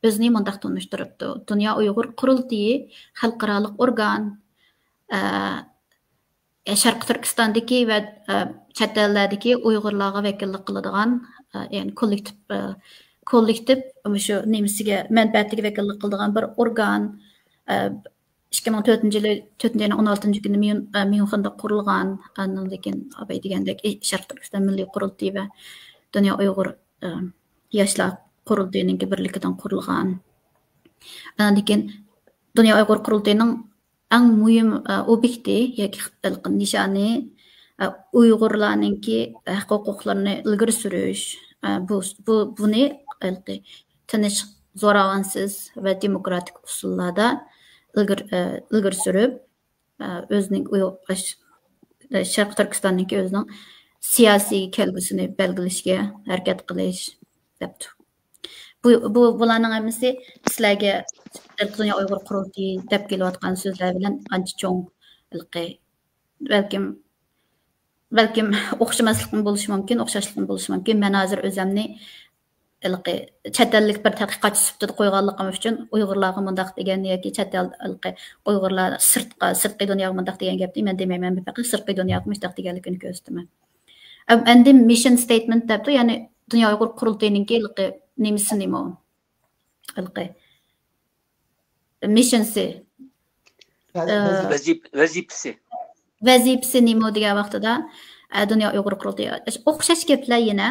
ئۆزىنى مۇنداق تونۇشتۇرۇپتۇ: دۇنيا ئۇيغۇر قۇرۇلتىيى خەلقئارالىق ئورگان، ئە، شەرقىي تۈركىستاندىكى ۋە، ئە، چەت ئەللەردىكى ئۇيغۇرلارغا ۋەكىللىك قىلىدىغان، ئە، يەنى كوللېكتىپ، ئە، كوللېكتىپ مۇشۇ نېمىسىگە، مەنپەئەتىگە ۋەكىللىك قىلىدىغان بىر ئورگان. ئە، ئىككى مىڭ تۆتىنچى يىلى تۆتىنچى ئاينىڭ ئون ئالتىنچى كۈنى ميۇن-، ئە، ميۇنخېندا قۇرۇلغان. ئاندىن كېيىن ئاباي دېگەندەك، ئى، شەرقىي تۈركىستان مىللىي قۇرۇلتىيى ۋە دۇنيا ئۇيغۇر، ئە، ياشلار قۇرۇلتىيىنىڭكى بىرلىكىدىن قۇرۇلغان. ئاندىن كېيىن دۇنيا ئۇيغۇر قۇرۇلتىيىنىڭ ئەڭ مۇھىم، ئە، ئوبيېكتى ياكى خىتايلىق نىشانى، ئە، ئۇيغۇرلارنىڭكى ھەق ھوقۇقلىرىنى ئىلگىرى سۈرۈش، ئە، بۇ، بۇ، بۇنى ھېلىقى تىنچ، زوراۋانسىز ۋە دېموكراتىك ئۇسۇللاردا ئىلگىرى، ئىلگىرى سۈرۈپ، ئۆزىنىڭ ئۇيغۇر، شەرقىي تۈركىستاننىڭكى ئۆزىنىڭ سىياسىي كەلگۈسىنى بەلگىلىشىگە ھەرىكەت قىلىش، دەپتۇ. بۇ، بۇ، بۇلارنىڭ ھەممىسى سىلەرگە دۇنيا ئۇيغۇر قۇرۇلتىيى دەپ كېلىۋاتقان سۆزلەر بىلەن ئانچە چوڭ ھېلىقى، بەلكىم، بەلكىم ئوخشىماسلىقمۇ بولۇشى مۇمكىن، ئوخشاشلىقمۇ بولۇشى مۇمكىن. مەن ھازىر ئۆزۈمنى ھېلىقى چەت ئەللىك بىر تەتقىقاتچى سۈپىتىدە قويغانلىقىم ئۈچۈن ئۇيغۇرلارغا مۇنداق دېگەن ياكى چەت ئەل، ھېلىقى ئۇيغۇرلار سىرتقا، سىرتقى دۇنياغا مۇنداق دېگەن گەپنى مەن دېمەيمەن. مەن پەقەت سىرتقى دۇنياغا مۇشۇنداق دېگەنلىكىنى كۆرسىتىمەن. ئەم-، ئەمدى مىشن ستېيتمېنت دەپتۇ، يەنى دۇنيا ئۇيغۇر قۇرۇلتىيىنىڭكى ھېلىقى نېمىسى نېمە ئۇ؟ ھېلىقى مىشنسى. ۋە-، ئە، ۋەزىپە. ۋەزىپ-، ۋەزىپىسى. ۋەزىپىسى نېمە دېگەن ۋاقتىدا، ئە، دۇنيا ئۇيغۇر قۇرۇلتىيى ئوخشاش گەپلەر يەنە،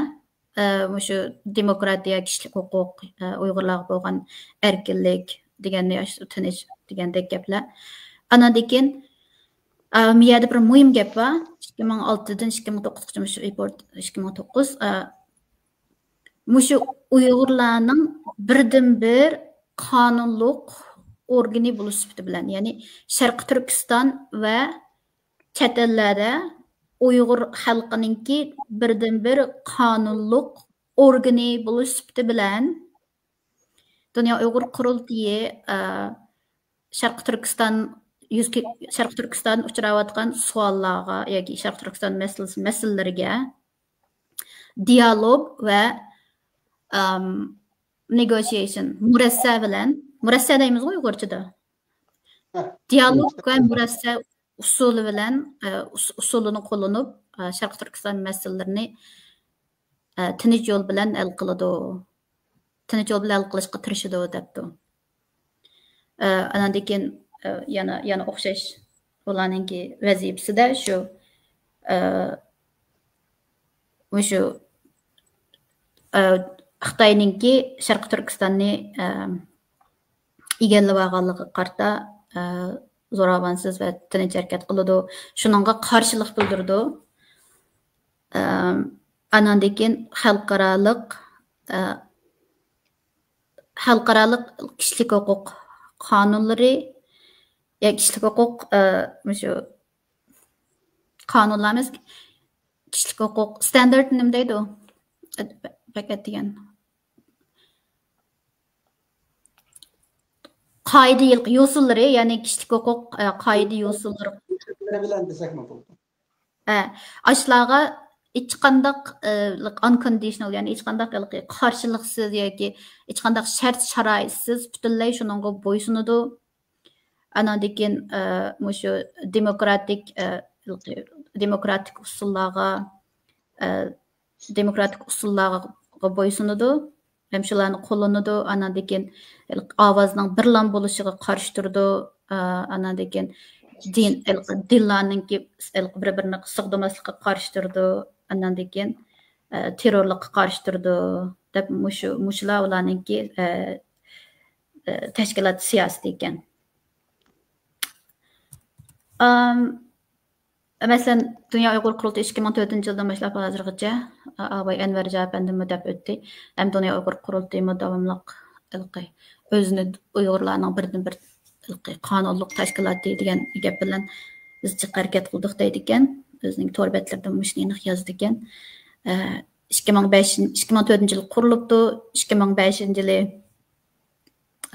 ئە، مۇشۇ دېموكراتىيە، كىشىلىك ھوقۇق، ئە، ئۇيغۇرلارغا بولغان ئەركىنلىك دېگەننى، تىنچ دېگەندەك گەپلەر. ئاناندىن كېيىن، ئە، بۇ يەردە بىر مۇھىم گەپ بار. ئىككى مىڭ ئالتىدىن ئىككى مىڭ توققۇزغىچە مۇشۇ رېپورت، ئىككى مىڭ توققۇز، ئە، مۇشۇ ئۇيغۇرلارنىڭ بىردىنبىر قانۇنلۇق ئورگىنى بولۇش سۈپىتى بىلەن، يەنى شەرقىي تۈركىستان ۋە چەت ئەللەردە ئۇيغۇر خەلقىنىڭكى بىردىنبىر قانۇنلۇق ئورگىنى بولۇش سۈپىتى بىلەن، دۇنيا ئۇيغۇر قۇرۇلتىيى، ئە، شەرقىي تۈركىستان يۈز كۆ-، شەرقىي تۈركىستان ئۇچراۋاتقان سوئاللارغا ياكى شەرقىي تۈركىستان مەسىلىسى، مەسىلىلىرىگە دىيالوگ ۋە، ئەم، نېگوشىيېشن، مۇرەسسە بىلەن، مۇرەسسە دەيمىزغۇ ئۇيغۇرچىدا. ھە. دىيالوگ ۋە مۇرەسسە ئۇسۇلى بىلەن، ئە، ئۇس-، ئۇسۇلىنى قوللىنىپ، ئە، شەرقىي تۈركىستان مەسىلىلىرىنى، ئە، تىنچ يول بىلەن ھەل قىلىدۇ. تىنچ يول بىلەن ھەل قىلىشقا تىرىشىدۇ، دەپتۇ. ئە، ئاناندىن كېيىن، ئە، يەنە، يەنە ئوخشاش ئۇلارنىڭكى ۋەزىپىسىدە شۇ، ئە، مۇشۇ، ئە، خىتاينىڭكى شەرقىي تۈركىستاننى، ئە، ئىگىلىۋالغانلىقىغا قارىتا، ئە، زوراۋانسىز ۋە تىنچ ھەرىكەت قىلىدۇ. شۇنىڭغا قارشىلىق بىلدۈرىدۇ. ئە، ئاناندىن كېيىن خەلقئارالىق، ئە، خەلقئارالىق كىشىلىك ھوقۇق قانۇنلىرى، يا كىشىلىك ھوقۇق، ئە، مۇشۇ قانۇنلار ئەمەس، كىشىلىك ھوقۇق ستاندارت نېمە دەيدۇ؟ پەقەت دېگەن. قائىدە يۇسۇللىرى، يەنى كىشىلىك ھوقۇق، ئە، قائىدە يۇسۇللىرى. بىلەن دېسەكمۇ بولىدۇ. ئە، ئاشۇلارغا ھېچقانداق، ئە، ئانكوندىشنال، يەنى ھېچقانداق ھېلىقى قارشىلىقسىز ياكى ھېچقانداق شەرت شارائىتسىز پۈتۈنلەي شۇنىڭغا بويسۇنىدۇ. ئاناندىن كېيىن، ئە، مۇشۇ دېموكراتىك، ئە، ھېلىقى دېموكراتىك ئۇسۇللارغا، ئە، دېموكراتىك ئۇسۇللارغا بويسۇنىدۇ. ھەم شۇلارنى قوللىنىدۇ. ئاناندىن كېيىن ئاۋازنىڭ بىرلام بولۇشىغا قارشى تۇرىدۇ. ئا، ئاناندىن كېيىن دىن، دىنلارنىڭكى بىر-بىرىنى سىغدۇرماسلىققا قارشى تۇرىدۇ. ئاناندىن كېيىن، ئا، تېررورلۇققا قارشى تۇرىدۇ دەپ مۇشۇ، مۇشۇلار ئۇلارنىڭكى، ئا، ئا، تەشكىلات سىياسىتى ئىكەن. ئام، مەسىلەن، دۇنيا ئۇيغۇر قۇرۇلتىيى ئىككى مىڭ تۆتىنچى يىلدىن باشلاپ ھازىرغىچە، ئا-، ئاباي ئەنۋەرجان ئەپەندىمۇ دەپ ئۆتتى. ھەم دۇنيا ئۇيغۇر قۇرۇلتىيىمۇ داۋاملىق ھېلىقى ئۆزىنى ئۇيغۇرلارنىڭ بىردىنبىر ھېلىقى قانۇنلۇق تەشكىلاتى دېگەن گەپ بىلەن ئىزچىل ھەرىكەت قىلدۇق دەيدىكەن. ئۆزىنىڭ تور بەتلىرىدە مۇشۇنى ئېنىق يازىدىكەن. ئە، ئىككى مىڭ بەش، ئىككى مىڭ تۆتىنچى يىلى قۇرۇلۇپتۇ. ئىككى مىڭ بەشىنچى يىلى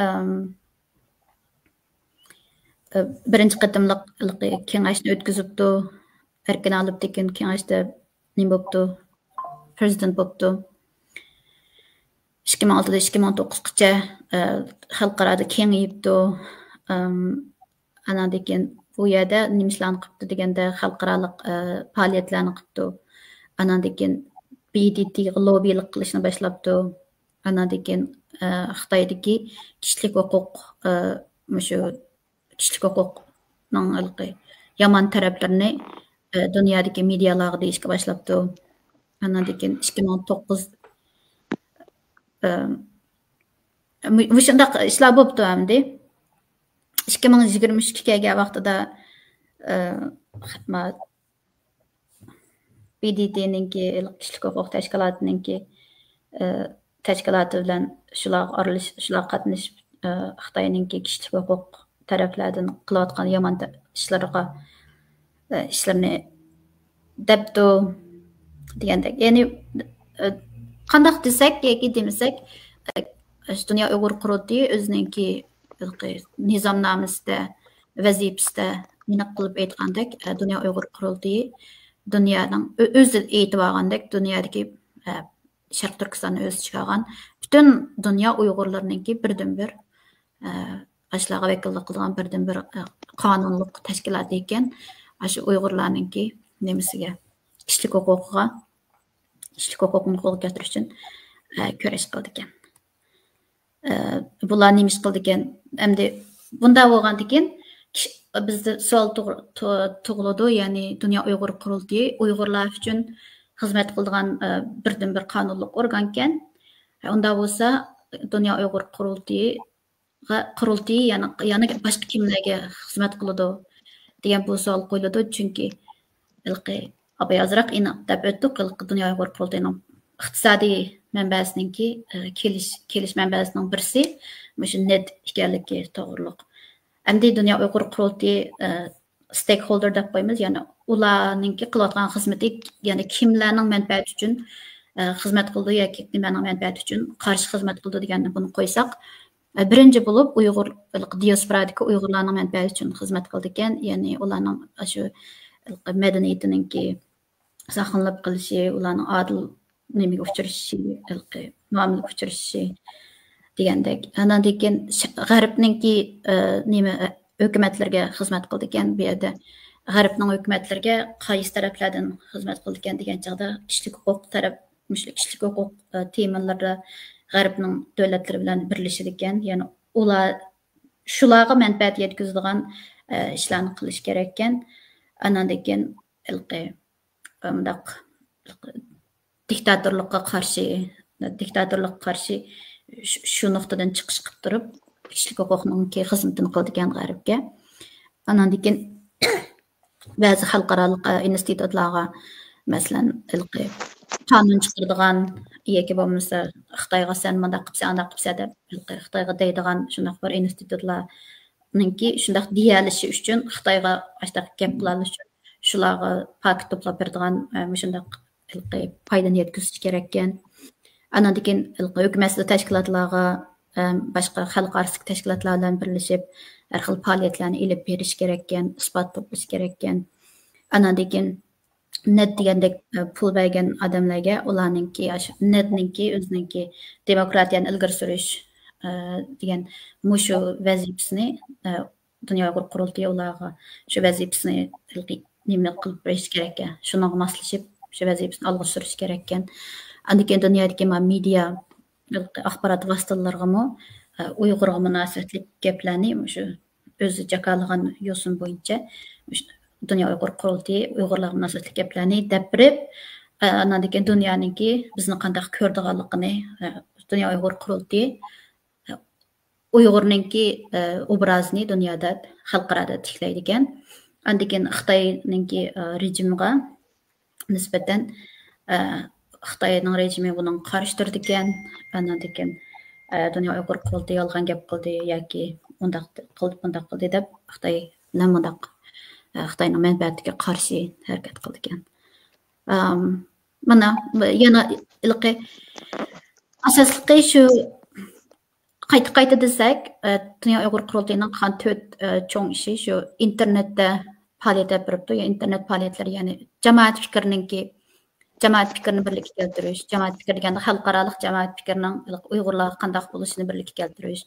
ئەم، ئە، بىرىنچى قېتىملىق ھېلىقى كېڭەشنى ئۆتكۈزۈپتۇ. ئەركىن ئالىپتىكىن كېڭەشتە نېمە بوپتۇ؟ پرېزىدېنت بوپتۇ. ئىككى مىڭ ئالتىدىن ئىككى مىڭ توققۇزغىچە، ئە، خەلقئارادا كېڭىيىپتۇ. ئەم، ئاناندىن كېيىن بۇ يەردە نېمە ئىشلارنى قىپتۇ دېگەندە، خەلقئارالىق، ئە، پائالىيەتلەرنى قىپتۇ. ئاناندىن كېيىن ب د ت غا لوببىلىق قىلىشنى باشلاپتۇ. ئاناندىن كېيىن، ئە، خىتايدىكى كىشىلىك ھوقۇق، ئە، مۇشۇ كىشىلىك ھوقۇقنىڭ ھېلىقى يامان تەرەپلىرىنى، ئە، دۇنيادىكى مېدىيالارغا دېيىشكە باشلاپتۇ. ئاناندىن كېيىن ئىككى مىڭ توققۇز، ئە، مۇ-، مۇشۇنداق ئىشلار بوپتۇ ئەمدى. ئىككى مىڭ يىگىرمە ئۈچكە كەلگەن ۋاقتىدا، ئە، ما-، ب د ت نىڭكى، كىشىلىك ھوقۇق تەشكىلاتىنىڭكى، ئە، تەشكىلاتى بىلەن شۇلارغا ئارىلىشىپ، شۇلارغا قاتنىشىپ، ئە، خىتاينىڭكى كىشىلىك ھوقۇق تەرەپلەردىن قىلىۋاتقان يامان تە-، ئىشلىرىغا، ئە، ئىشلىرىنى دەپتۇ دېگەندەك. يەنى، ئە، قانداق دېسەك ياكى دېمىسەك، ئە، دۇنيا ئۇيغۇر قۇرۇلتىيى ئۆزىنىڭكى ھېلىقى نىزامنامىسىدە، ۋەزىپىسىدە ئېنىق قىلىپ ئېيتقاندەك، ئە، دۇنيا ئۇيغۇر قۇرۇلتىيى دۇنيانىڭ ئۆ-، ئۆزى ئېيتىپ ئالغاندەك، دۇنيادىكى، ئە، شەرقىي تۈركىستاننى ئۆز ئىچىگە ئالغان پۈتۈن دۇنيا ئۇيغۇرلىرىنىڭكى بىردىنبىر، ئە، ئاشۇلارغا ۋەكىللىك قىلىدىغان بىردىنبىر، ئە، قانۇنلۇق تەشكىلاتى ئىكەن. ئاشۇ ئۇيغۇرلارنىڭكى نېمىسىگە، كىشىلىك ھوقۇقىغا، كىشىلىك ھوقۇقنى قولغا كەلتۈرۈش ئۈچۈن، ئە، كۈرەش قىلىدىكەن. ئە، بۇلار نېمە ئىش قىلىدىكەن؟ ئەمدى بۇنداق بولغاندىكىن، كىش-، بىزدە سوئال تۇغ-، تۇ-، تۇغۇلىدۇ، يەنى دۇنيا ئۇيغۇر قۇرۇلتىيى ئۇيغۇرلار ئۈچۈن خىزمەت قىلىدىغان، ئە، بىردىنبىر قانۇنلۇق ئورگانكەن. ئۇنداق بولسا، دۇنيا ئۇيغۇر قۇرۇلتىيىغا، قۇرۇلتىيى يەنە، يەنە باشقا كىملەرگە خىزمەت قىلىدۇ دېگەن بۇ سوئال قويۇلىدۇ. چۈنكى ھېلىقى ئاباي ئازراق ئېنىق دەپ ئۆتتۇق، ھېلىقى دۇنيا ئۇيغۇر قۇرۇلتىيىنىڭ ئىقتىسادىي مەنبەسىنىڭكى، ئە، كېلىش، كېلىش مەنبەسىنىڭ بىرسى مۇشۇ نېت ئىكەنلىكى توغرۇلۇق. ئەمدى دۇنيا ئۇيغۇر قۇرۇلتىيى، ئە، ستېيكھولدېر دەپ قويىمىز، يەنى ئۇلارنىڭكى قىلىۋاتقان خىزمىتى، يەنى كىملەرنىڭ مەنپەئەتى ئۈچۈن، ئە، خىزمەت قىلىدۇ ياكى نېمەنىڭ مەنپەئەتى ئۈچۈن قارشى خىزمەت قىلىدۇ دېگەننى بۇنى قويساق، ئە، بىرىنچى بولۇپ ئۇيغۇر، دىياسپورادىكى ئۇيغۇرلارنىڭ مەنپەئەتى ئۈچۈن خىزمەت قىلىدىكەن، يەنى ئۇلارنىڭ ئاشۇ مەدەنىيىتىنىڭكى ساقلىنىپ قېلىشى، ئۇلارنىڭ ئادىل نېمىگە ئۇچرىشىشى، ھېلىقى مۇئامىلىگە ئۇچرىشىشى دېگەندەك. ئاندىن كېيىن ش-، غەربنىڭكى، ئە، نېمە، ئە، ھۆكۈمەتلىرىگە خىزمەت قىلىدىكەن. بۇ يەردە غەربنىڭ ھۆكۈمەتلىرىگە قايسى تەرەپلەردىن خىزمەت قىلىدىكەن دېگەن چاغدا كىشىلىك ھوقۇق تەرەپ، مۇشۇ كىشىلىك ھوقۇق، ئە، تېمىلىرىدا غەربنىڭ دۆلەتلىرى بىلەن بىرلىشىدىكەن. يەنى ئۇلار، شۇلارغا مەنپەئەت يەتكۈزىدىغان، ئە، ئىشلارنى قىلىش كېرەككەن. ئاندىن كېيىن ھېلىقى مۇنداق دىكتاتورلۇققا قارشى، دىكتاتورلۇققا قارشى شۇ، شۇ نۇقتىدىن چىقىش قىلىپ تۇرۇپ، كىشىلىك ھوقۇقنىڭكى خىزمىتىنى قىلىدىكەن غەربكە. ئاندىن كېيىن بەزى خەلقئارالىق، ئە، ئىنستىتۇتلارغا، مەسىلەن، ھېلىقى قانۇن چىقىرىدىغان ياكى بولمىسا خىتايغا سەن مۇنداق قىپسەن، ئانداق قىپسەن دەپ، ھېلىقى خىتايغا دەيدىغان شۇنداق بىر ئىنستىتۇتلارنىڭكى شۇنداق دېيەلىشى ئۈچۈن، خىتايغا ئاشۇنداق گەپ قىلالىشى ئۈچۈن شۇلارغا پاكىت توپلاپ بېرىدىغان، ئە، مۇشۇنداق ھېلىقى پايدىنى يەتكۈزۈش كېرەككەن. ئاندىن كېيىن ھېلىقى ھۆكۈمەتسىز تەشكىلاتلارغا، ئە، باشقا خەلق ئارىسىدىكى تەشكىلاتلار بىلەن بىرلىشىپ، ھەر خىل پائالىيەتلەرنى ئېلىپ بېرىش كېرەككەن، ئىسپات توپلاش كېرەككەن. ئاندىن كېيىن نېت دېگەندەك، ئە، پۇل بەرگەن ئادەملەرگە ئۇلارنىڭكى، ئاشۇ نېتنىڭكى ئۆزىنىڭكى دېموكراتىيەنى ئىلگىرى سۈرۈش، ئە، دېگەن مۇشۇ ۋەزىپىسىنى، ئە، دۇنيا ئۇيغۇر قۇرۇلتىيى ئۇلارغا شۇ ۋەزىپىسىنى نېمە قىلىپ بېرىش كېرەككەن، شۇنىڭغا ماسلىشىپ شۇ ۋەزىپىسىنى ئالغا سۈرۈش كېرەككەن. ئاندىن كېيىن دۇنيادىكى ما مېدىيا، ئاخبارات ۋاسىتىلىرىغىمۇ، ئە، ئۇيغۇرغا مۇناسىۋەتلىك گەپلەرنى مۇشۇ ئۆزى جاكارلىغان يوسۇن بويىچە مۇشۇ دۇنيا ئۇيغۇر قۇرۇلتىيى ئۇيغۇرلارغا مۇناسىۋەتلىك گەپلەرنى دەپ بېرىپ، ئە، ئاندىن كېيىن دۇنيانىڭكى بىزنى قانداق كۆرىدىغانلىقىنى، ئە، دۇنيا ئۇيغۇر قۇرۇلتىيى، ئە، ئۇيغۇرنىڭكى، ئە، ئوبرازىنى دۇنيادا، خەلقئارادا تىكلەيدىكەن. ئاندىن كېيىن خىتاينىڭكى، ئە، رېجىمىغا نىسبەتەن، ئە، خىتاينىڭ رېجىمى بۇنىڭغا قارشى تۇرىدىكەن. ئاندىن كېيىن، ئە، دۇنيا ئۇيغۇر قۇرۇلتىيى يالغان گەپ قىلدى ياكى ئۇنداق قىلدى، بۇنداق قىلدى دەپ خىتاي بىلەن مۇنداق، ئە، خىتاينىڭ مەنپەئەتىگە قارشى ھەرىكەت قىلىدىكەن. ئام، مانا، يەنە ھېلىقى ئاساسلىقى شۇ قايتا، قايتا دېسەك، ئە، دۇنيا ئۇيغۇر قۇرۇلتىيىنىڭ قىلغان تۆت، ئە، چوڭ ئىشى شۇ ئىنتېرنېتتە پائالىيەت ئېلىپ بېرىپتۇ. يا ئىنتېرنېت پائالىيەتلىرى، يەنى جامائەت پىكرىنىڭكى، جامائەت پىكرىنى بىرلىككە كەلتۈرۈش. جامائەت پىكرى دېگەندە خەلقئارالىق جامائەت پىكرىنىڭ ئۇيغۇرلارغا قانداق بولۇشىنى بىرلىككە كەلتۈرۈش.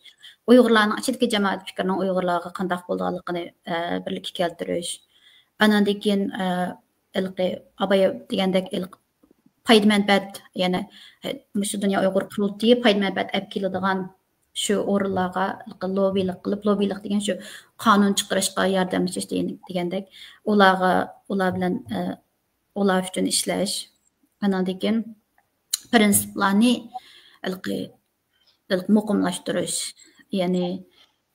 ئۇيغۇرلارنىڭ ئىچىدىكى جامائەت پىكرىنىڭ ئۇيغۇرلارغا قانداق بولىدىغانلىقىنى، ئە، بىرلىككە كەلتۈرۈش. ئاناندىن كېيىن، ئە، ھېلىقى ئاباي دېگەندەك ھېلىقى پايدا مەنپەئەت، يەنى، ئە، مۇشۇ دۇنيا ئۇيغۇر قۇرۇلتىيى پايدا مەنپەئەت ئەپ كېلىدىغان شۇ ئورۇنلارغا لوببىلىق قىلىپ، لوببىلىق دېگەن شۇ قانۇن چىقىرىشقا ياردەملىشىش دېگەن-، دېگەندەك، ئۇلارغا، ئۇلار بىلەن، ئە، ئۇلار ئۈچۈن ئىشلەش. ئاناندىن كېيىن پىرىنسىپلارنى ھېلىقى، ھېلىقى مۇقىملاشتۇرۇش. يەنى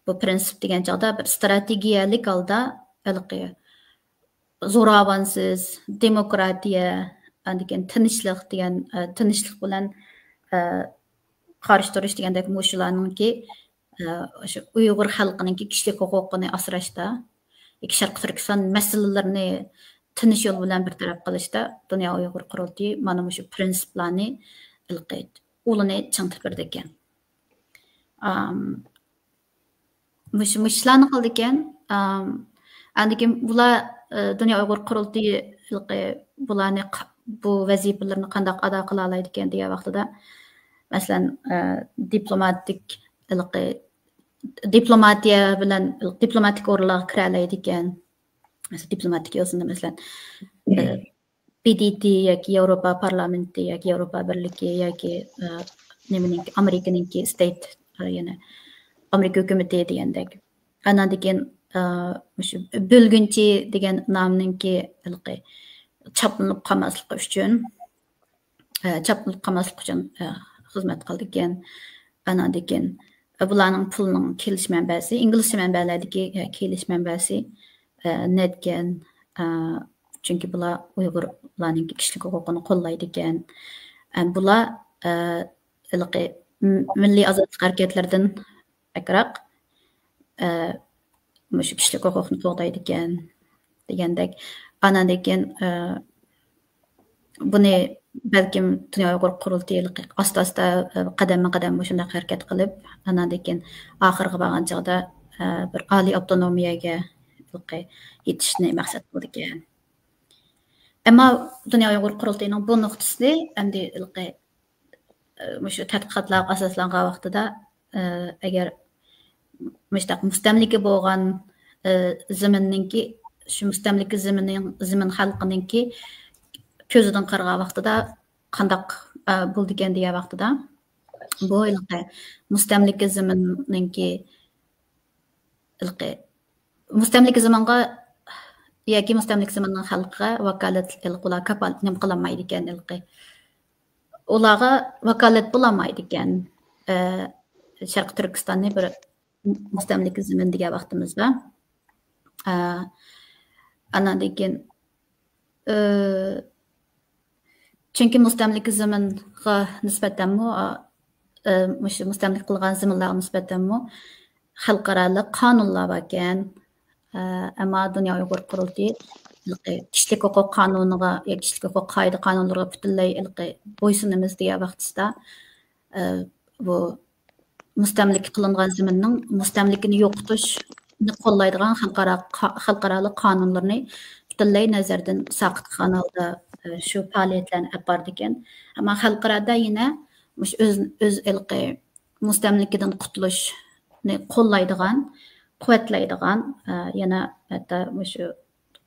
بۇ پىرىنسىپ دېگەن چاغدا بىر ئىستراتېگىيەلىك ھالدا ھېلىقى زوراۋانسىز، دېموكراتىيە، ئاندىن كېيىن تىنچلىق دېگەن، ئە، تىنچلىق بىلەن، ئە، قارشى تۇرۇش دېگەندەك مۇشۇلارنىڭكى، ئە، شۇ ئۇيغۇر خەلقىنىڭكى كىشىلىك ھوقۇقىنى ئاسراشتا، شەرقىي تۈركىستان مەسىلىلىرىنى تىنچ يول بىلەن بىر تەرەپ قىلىشتا دۇنيا ئۇيغۇر قۇرۇلتىيى مانا مۇشۇ پرىنسىپلارنى ھېلىقى ئۇلىنى چىڭ تۇتۇپ بېرىدىكەن. ئام، مۇشۇ، مۇشۇلارنى قىلىدىكەن. ئام، ئاندىن كېيىن بۇلار، ئە، دۇنيا ئۇيغۇر قۇرۇلتىيى ھېلىقى بۇلارنى ق-، بۇ ۋەزىپىلىرىنى قانداق ئادا قىلالايدىكەن دېگەن ۋاقتىدا، مەسىلەن، ئە، دىپلوماتىك ھېلىقى دىپلوماتىيە بىلەن دىپلوماتىك ئورۇنلارغا كىرەلەيدىكەن. مەسىلەن، دىپلوماتىك يولسىنى، مەسىلەن، ئە، بى دى تى ياكى ياۋروپا پارلامېنتى ياكى ياۋروپا بىرلىكى ياكى، ئە، نېمىنىڭكى، ئامېرىكىنىڭكى ستېيت، ئە، يەنە ئامېرىكا ھۆكۈمىتى دېگەندەك. ئاناندىن كېيىن، ئە، مۇشۇ بۆلگۈنچى دېگەن نامنىڭكى ھېلىقى چاپلىنىپ قالماسلىقى ئۈچۈن، ئە، چاپلىنىپ قالماسلىق ئۈچۈن، ئە، خىزمەت قىلىدىكەن. ئاناندىن كېيىن، ئە، بۇلارنىڭ پۇلىنىڭ كېلىش مەنبەسى، ئىنگلىزچە مەنبەلەردىكى، ئە، كېلىش مەنبەسى، ئە، نەدىكەن؟ ئە، چۈنكى بۇلار ئۇيغۇرلارنىڭ كىشىلىك ھوقۇقىنى قوللايدىكەن. ئە، بۇلار، ئە، ھېلىقى م-، مىللىي ئازادلىق ھەرىكەتلىرىدىن بەكرەك، ئە، مۇشۇ كىشىلىك ھوقۇقنى قوغدايدىكەن دېگەندەك. ئاناندىن كېيىن، ئە، بۇنى بەلكىم دۇنيا ئۇيغۇر قۇرۇلتىيى ئاستا-ئاستا، ئە، قەدەممۇ قەدەم مۇشۇنداق ھەرىكەت قىلىپ، ئاناندىن كېيىن ئاخىرىغا بارغان چاغدا، ئە، بىر ئالىي ئاپتونومىيەگە يېتىشنى مەقسەت قىلىدىكەن. ئەمما دۇنيا ئۇيغۇر قۇرۇلتىيىنىڭ بۇ نۇقتىسى ئەمدى ھېلىقى، ئە، مۇشۇ تەتقىقاتلارغا ئاساسلانغان ۋاقتىدا، ئە، ئەگەر مۇشۇنداق مۇستەملىكە بولغان، ئە، زېمىننىڭكى، شۇ مۇستەملىكە زېمىننىڭ، زېمىن خەلقىنىڭكى كۆزىدىن قارىغان ۋاقتىدا قانداق، ئە، بولىدىكەن دېگەن ۋاقتىدا، بۇ ھېلىقى مۇستەملىكە زېمىننىڭكى ھېلىقى مۇستەملىكە زېمىنغا ياكى مۇستەملىكە زېمىننىڭ خەلقىگە ۋاكالەت، ھېلىقى ئۇلار كاپالەت نېمە قىلالمايدىكەن، ھېلىقى ئۇلارغا ۋاكالەت بولالمايدىكەن. ئە، شەرقىي تۈركىستاننى بىر مۇستەملىكە زېمىن دېگەن ۋاقتىمىزدا. ئە، ئاناندىن كېيىن، ئە، چۈنكى مۇستەملىكە زېمىنغا نىسبەتەنمۇ، ئە، مۇشۇ مۇستەملىكە قىلغان زېمىنلارغا نىسبەتەنمۇ خەلقئارالىق قانۇنلار باركەن. ئە، ئەمما دۇنيا ئۇيغۇر قۇرۇلتىيى ھېلىقى كىشىلىك ھوقۇق قانۇنىغا ياكى كىشىلىك ھوقۇق قائىدە قانۇنلىرىغا پۈتۈنلەي ھېلىقى بويسۇنىمىز دېگەن ۋاقتىسىدا، ئە، بۇ مۇستەملىكە قىلىنغان زېمىننىڭ مۇستەملىكىنى يوقىتىشنى قوللايدىغان خەلقئارا، خەلقئارالىق قانۇنلىرىنى پۈتۈنلەي نەزەردىن ساقىت قىلغان ھالدا، ئە، شۇ پائالىيەتلەرنى ئېلىپ بارىدىكەن. ئەمما خەلقئارادا يەنە مۇشۇ ئۆز، ئۆز ھېلىقى مۇستەملىكىدىن قۇتۇلۇشنى قوللايدىغان، قۇۋۋەتلەيدىغان، ئە، يەنە ھەتتا مۇشۇ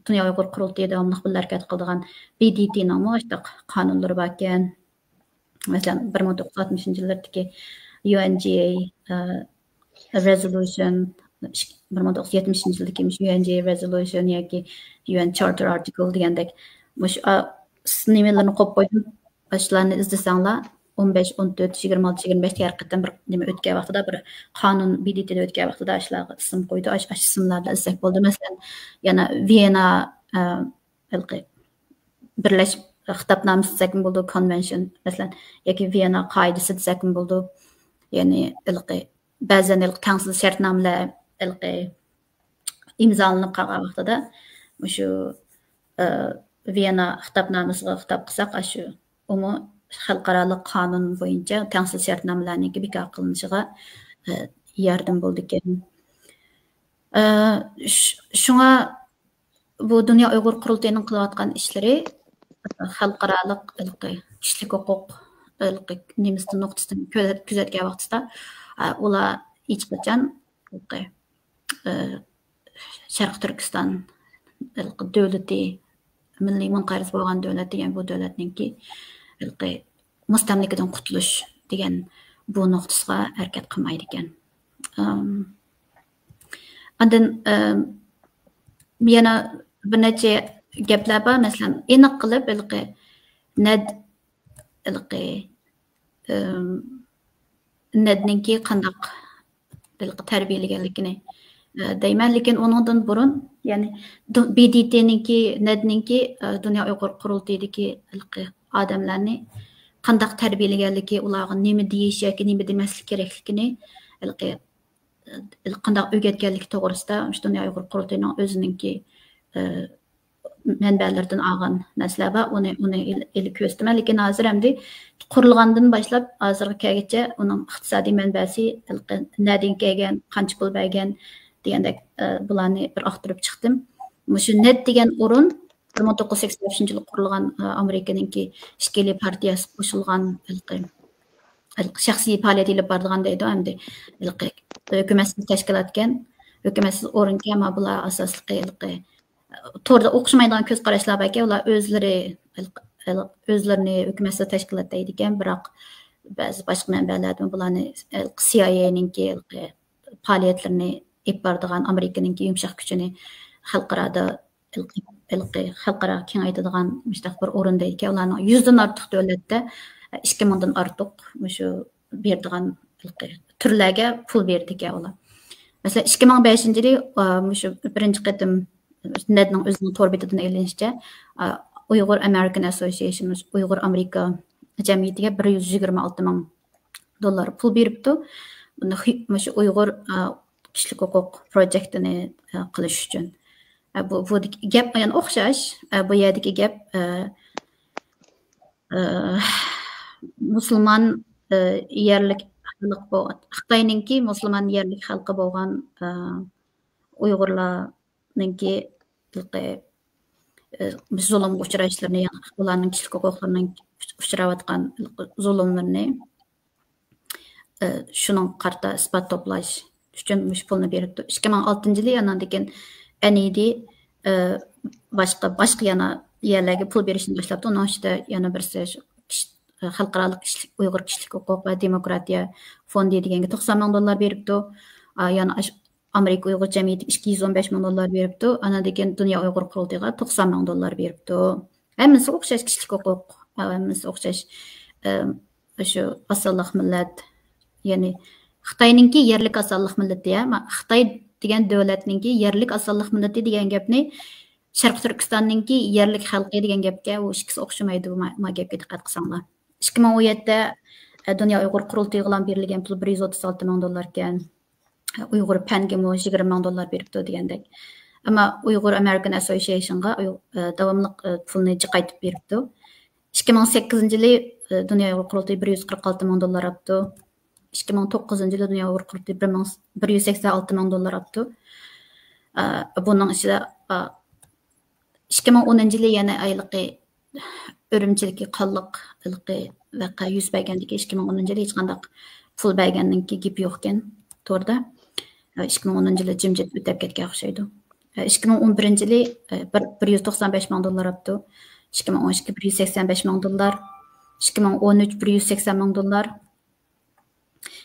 دۇنيا ئۇيغۇر قۇرۇلتىيى داۋاملىق بىللە ھەرىكەت قىلىدىغان بى دى تىنىڭمۇ ئاشۇنداق قانۇنلىرى باركەن. مەسىلەن، بىر مىڭ توققۇز يۈز ئاتمىشىنچى يىللىرىدىكى يۇ ئېن جى ئېي، ئە، رېزولۇشن، بىر مىڭ توققۇز يۈز يەتمىشىنچى يىلدىكى مۇشۇ يۇ ئېن جى ئېي رېزولۇشن ياكى يۇ ئېن چارتېر ئارتىكل دېگەندەك، مۇشۇ، ئا، نېمىلىرىنى قويۇپ قويدۇم. ئاشۇلارنى ئىزدىسەڭلار، ئون بەش، ئون تۆت، يىگىرمە ئالتە، يىگىرمە بەشتە ھەر قېتىم بىر نېمە ئۆتكەن ۋاقتىدا، بىر قانۇن بى دى تىدا ئۆتكەن ۋاقتىدا ئاشۇلارغا ئىسىم قويدى. ئاش-، ئاشۇ ئىسىملار بىلەن ئىزدەپ بولدى. مەسىلەن، يەنە ۋىيەننا، ئە، ھېلىقى بىرلەش خىتابنامىسى دېسەكمۇ بولىدۇ، كونۋېنشن، مەسىلەن، ياكى ۋىيەننا قائىدىسى دېسەكمۇ بولىدۇ. يەنى ھېلىقى بەزەن ھېلىقى تەڭسىز شەرتنامىلەر، ھېلىقى ئىمزالىنىپ قالغان ۋاقتىدا مۇشۇ، ئە، ۋىيەننا خىتابنامىسىغا خىتاب قىلساق، ئاشۇ ئۇمۇ خەلقئارالىق قانۇن بويىچە تەڭسىز شەرتنامىلەرنىڭكى بىكار قىلىنىشىغا، ئە، ياردىمى بولىدىكەن. ئە، ش-، شۇڭا بۇ دۇنيا ئۇيغۇر قۇرۇلتىيىنىڭ قىلىۋاتقان ئىشلىرى خەلقئارالىق ھېلىقى كىشىلىك ھوقۇق ھېلىقى نېمىسىدىن، نۇقتىسىدىن كۆزەت-، كۆزەتكەن ۋاقتىدا، ئە، ئۇلار ھېچقاچان ھېلىقى، ئە، شەرقىي تۈركىستان ھېلىقى دۆلىتى، مىللىي مۇنقەرز بولغان دۆلەت دېگەن بۇ دۆلەتنىڭكى ھېلىقى مۇستەملىكىدىن قۇتۇلۇش دېگەن بۇ نۇقتىسىغا ھەرىكەت قىلمايدىكەن. ئەم، ئاندىن، ئەم، يەنە بىر نەچچە گەپلەر بار. مەسىلەن، ئېنىق قىلىپ ھېلىقى نەد-، ھېلىقى، ئەم، نەدنىڭكى قانداق ھېلىقى تەربىيەلىگەنلىكىنى، ئە، دەيمەن. لېكىن ئۇنىڭدىن بۇرۇن، يەنى دۇ-، بى دى تىنىڭكى، نەدنىڭكى، ئە، دۇنيا ئۇيغۇر قۇرۇلتىيىدىكى ھېلىقى ئادەملەرنى قانداق تەربىيەلىگەنلىكى، ئۇلارغا نېمە دېيىش ياكى نېمە دېمەسلىك كېرەكلىكىنى ھېلىقى، ھېلىقى قانداق ئۆگەتكەنلىكى توغرىسىدا شۇ دۇنيا ئۇيغۇر قۇرۇلتىيىنىڭ ئۆزىنىڭكى، ئى، مەنبەلىرىدىن ئالغان نەرسىلەر بار. ئۇنى، ئۇنى ئېلىپ كۆرسىتىمەن. لېكىن ھازىر ئەمدى قۇرۇلغاندىن باشلاپ ھازىرغا كەلگۈچە ئۇنىڭ ئىقتىسادىي مەنبەسى ھېلىقى نەدىن كەلگەن، قانچە پۇل بەرگەن دېگەندەك، ئى، بۇلارنى بىر ئاختۇرۇپ چىقتىم. مۇشۇ نەد دېگەن ئورۇن بىر مىڭ توققۇز يۈز سەكسەن بەشىنچى يىلى قۇرۇلغان، ئە، ئامېرىكىنىڭكى ئىككىلى پارتىيەسى قوشۇلغان ھېلىقى، ھېلىقى شەخسىي پائالىيەت ئېلىپ بارىدىغان دەيدۇ ئەمدى. ھېلىقى ھۆكۈمەتسىز تەشكىلاتكەن، ھۆكۈمەتسىز ئورۇنكەن، ئەمما بۇلار ئاساسلىقى ھېلىقى توردا ئوخشىمايدىغان كۆز قاراشلار باركەن، ئۇلار ئۆزلىرى، ھېلىقى، ھېلىقى ئۆزلىرىنى ھۆكۈمەتسىز تەشكىلات دەيدىكەن، بىراق بەزى باشقا مەنبەلەردىن بۇلارنى ھېلىقى سىئايئېنىڭكى ھېلىقى پائالىيەتلىرىنى ئېلىپ بارىدىغان ئامېرىكىنىڭكى يۇمشاق كۈچىنى خەلقئارادا ھېلىقى، ھېلىقى خەلقئارا كېڭەيتىدىغان مۇشۇنداق بىر ئورۇن دەيدىكەن. ئۇلارنىڭ يۈزدىن ئارتۇق دۆلەتتە ئىككى مىڭدىن ئارتۇق مۇشۇ بېرىدىغان ھېلىقى تۈرلەرگە پۇل بېرىدىكەن ئۇلار. مەسىلەن، ئىككى مىڭ بەشىنچى يىلى، ئا، مۇشۇ بىرىنچى قېتىم نەدنىڭ ئۆزىنىڭ تور بېتىدىن ئېلىنىشىچە، ئا، ئۇيغۇر ئامېرىكان ئەسوسىيېشن، ئۇيغۇر ئامېرىكا جەمئىيىتىگە بىر يۈز يىگىرمە ئالتە مىڭ دوللار پۇل بېرىپتۇ. بۇنى خۇ-، مۇشۇ ئۇيغۇر، ئا، كىشىلىك ھوقۇق پروجېكتىنى، ئا، قىلىش ئۈچۈن. ئا، بۇ، بۇ گەپ يەنە ئوخشاش. ئا، بۇ يەردىكى گەپ، ئا، ئا، مۇسۇلمان، ئا، يەرلىك خەلق بولغان، خىتاينىڭكى مۇسۇلمان يەرلىك خەلقى بولغان، ئا، ئۇيغۇرلارنىڭكى ھېلىقى، ئا، زۇلۇمغا ئۇچراشلىرىنى، يەنى ئۇلارنىڭ كىشىلىك ھوقۇقلىرىنىڭ ئۇچراۋاتقان زۇلۇملىرىنى، ئە، شۇنىڭغا قارىتا ئىسپات توپلاش ئۈچۈن مۇشۇ پۇلنى بېرىپتۇ. ئىككى مىڭ ئالتىنچى يىلى ئانىڭدىن كېيىن ئەن ئى دى، ئە، باشقا، باشقا يەنە يەرلەرگە پۇل بېرىشنى باشلاپتۇ. ئۇنىڭ ئىچىدە يەنە بىرسى شۇ كىش-، خەلقئارالىق كىشىلىك، ئۇيغۇر كىشىلىك ھوقۇق ۋە دېموكراتىيە فوندى دېگەنگە توقسان مىڭ دوللار بېرىپتۇ. ئا، يەنە ئاش-، ئامېرىكا ئۇيغۇر جەمئىيىتىگە ئىككى يۈز ئون بەش مىڭ دوللار بېرىپتۇ. ئانىڭدىن كېيىن دۇنيا ئۇيغۇر قۇرۇلتىيىغا توقسان مىڭ دوللار بېرىپتۇ. ھەممىسى ئوخشاش كىشىلىك ھوقۇق، ھەممىسى ئوخشاش، ئە، شۇ ئاز سانلىق مىللەت، يەنى خىتاينىڭكى يەرلىك ئاز سانلىق مىللىتى، ھە، ما-، خىتاي دېگەن دۆلەتنىڭكى يەرلىك ئاز سانلىق مىللىتى دېگەن گەپنى شەرقىي تۈركىستاننىڭكى يەرلىك خەلقى دېگەن گەپكە ئۇ ئىككىسى ئوخشىمايدۇ، ما-، ما گەپكە دىققەت قىلساڭلار. ئىككى مىڭ ئون يەتتە، ئە، دۇنيا ئۇيغۇر قۇرۇلتىيىغىلا بېرىلگەن پۇل بىر يۈز ئوتتۇز ئالتە مىڭ دوللاركەن. ئۇيغۇر پەنگىمۇ يىگىرمە مىڭ دوللار بېرىپتۇ دېگەندەك. ئەمما ئۇيغۇر ئامېرىكان ئەسوسىيېشنغا ئۇي-، ئە، داۋاملىق، ئە، پۇلنى جىقايتىپ بېرىپتۇ. ئىككى مىڭ سەككىزىنچى يىلى، ئە، دۇنيا ئۇيغۇر قۇرۇلتىيى بىر يۈز قىرىق ئالتە مىڭ دوللار ئاپتۇ. ئىككى مىڭ توققۇزىنچى يىلى دۇنيا ئۇيغۇر قۇرۇلتىيى بىر مىڭ، بىر يۈز سەكسەن ئالتە مىڭ دوللار ئاپتۇ. ئە، بۇنىڭ ئىچىدە، ئە، ئىككى مىڭ ئونىنچى يىلى يەنە ھېلىقى ئۈرۈمچىدىكى قانلىق ھېلىقى ۋەقە يۈز بەرگەندىكى ئىككى مىڭ ئونىنچى يىلى ھېچقانداق پۇل بەرگەننىڭكى گېپى يوقكەن توردا. ئىككى مىڭ ئونىنچى يىلى جىمجىت ئۆتەپ كەتكەن ئوخشايدۇ. ئىككى مىڭ ئون بىرىنچى يىلى بىر، بىر يۈز توقسان بەش مىڭ دوللار ئاپتۇ. ئىككى مىڭ ئون ئىككى بىر يۈز سەكسەن بەش مىڭ دوللار. ئىككى مىڭ ئون ئۈچ بىر يۈز سەكسەن مىڭ دوللار.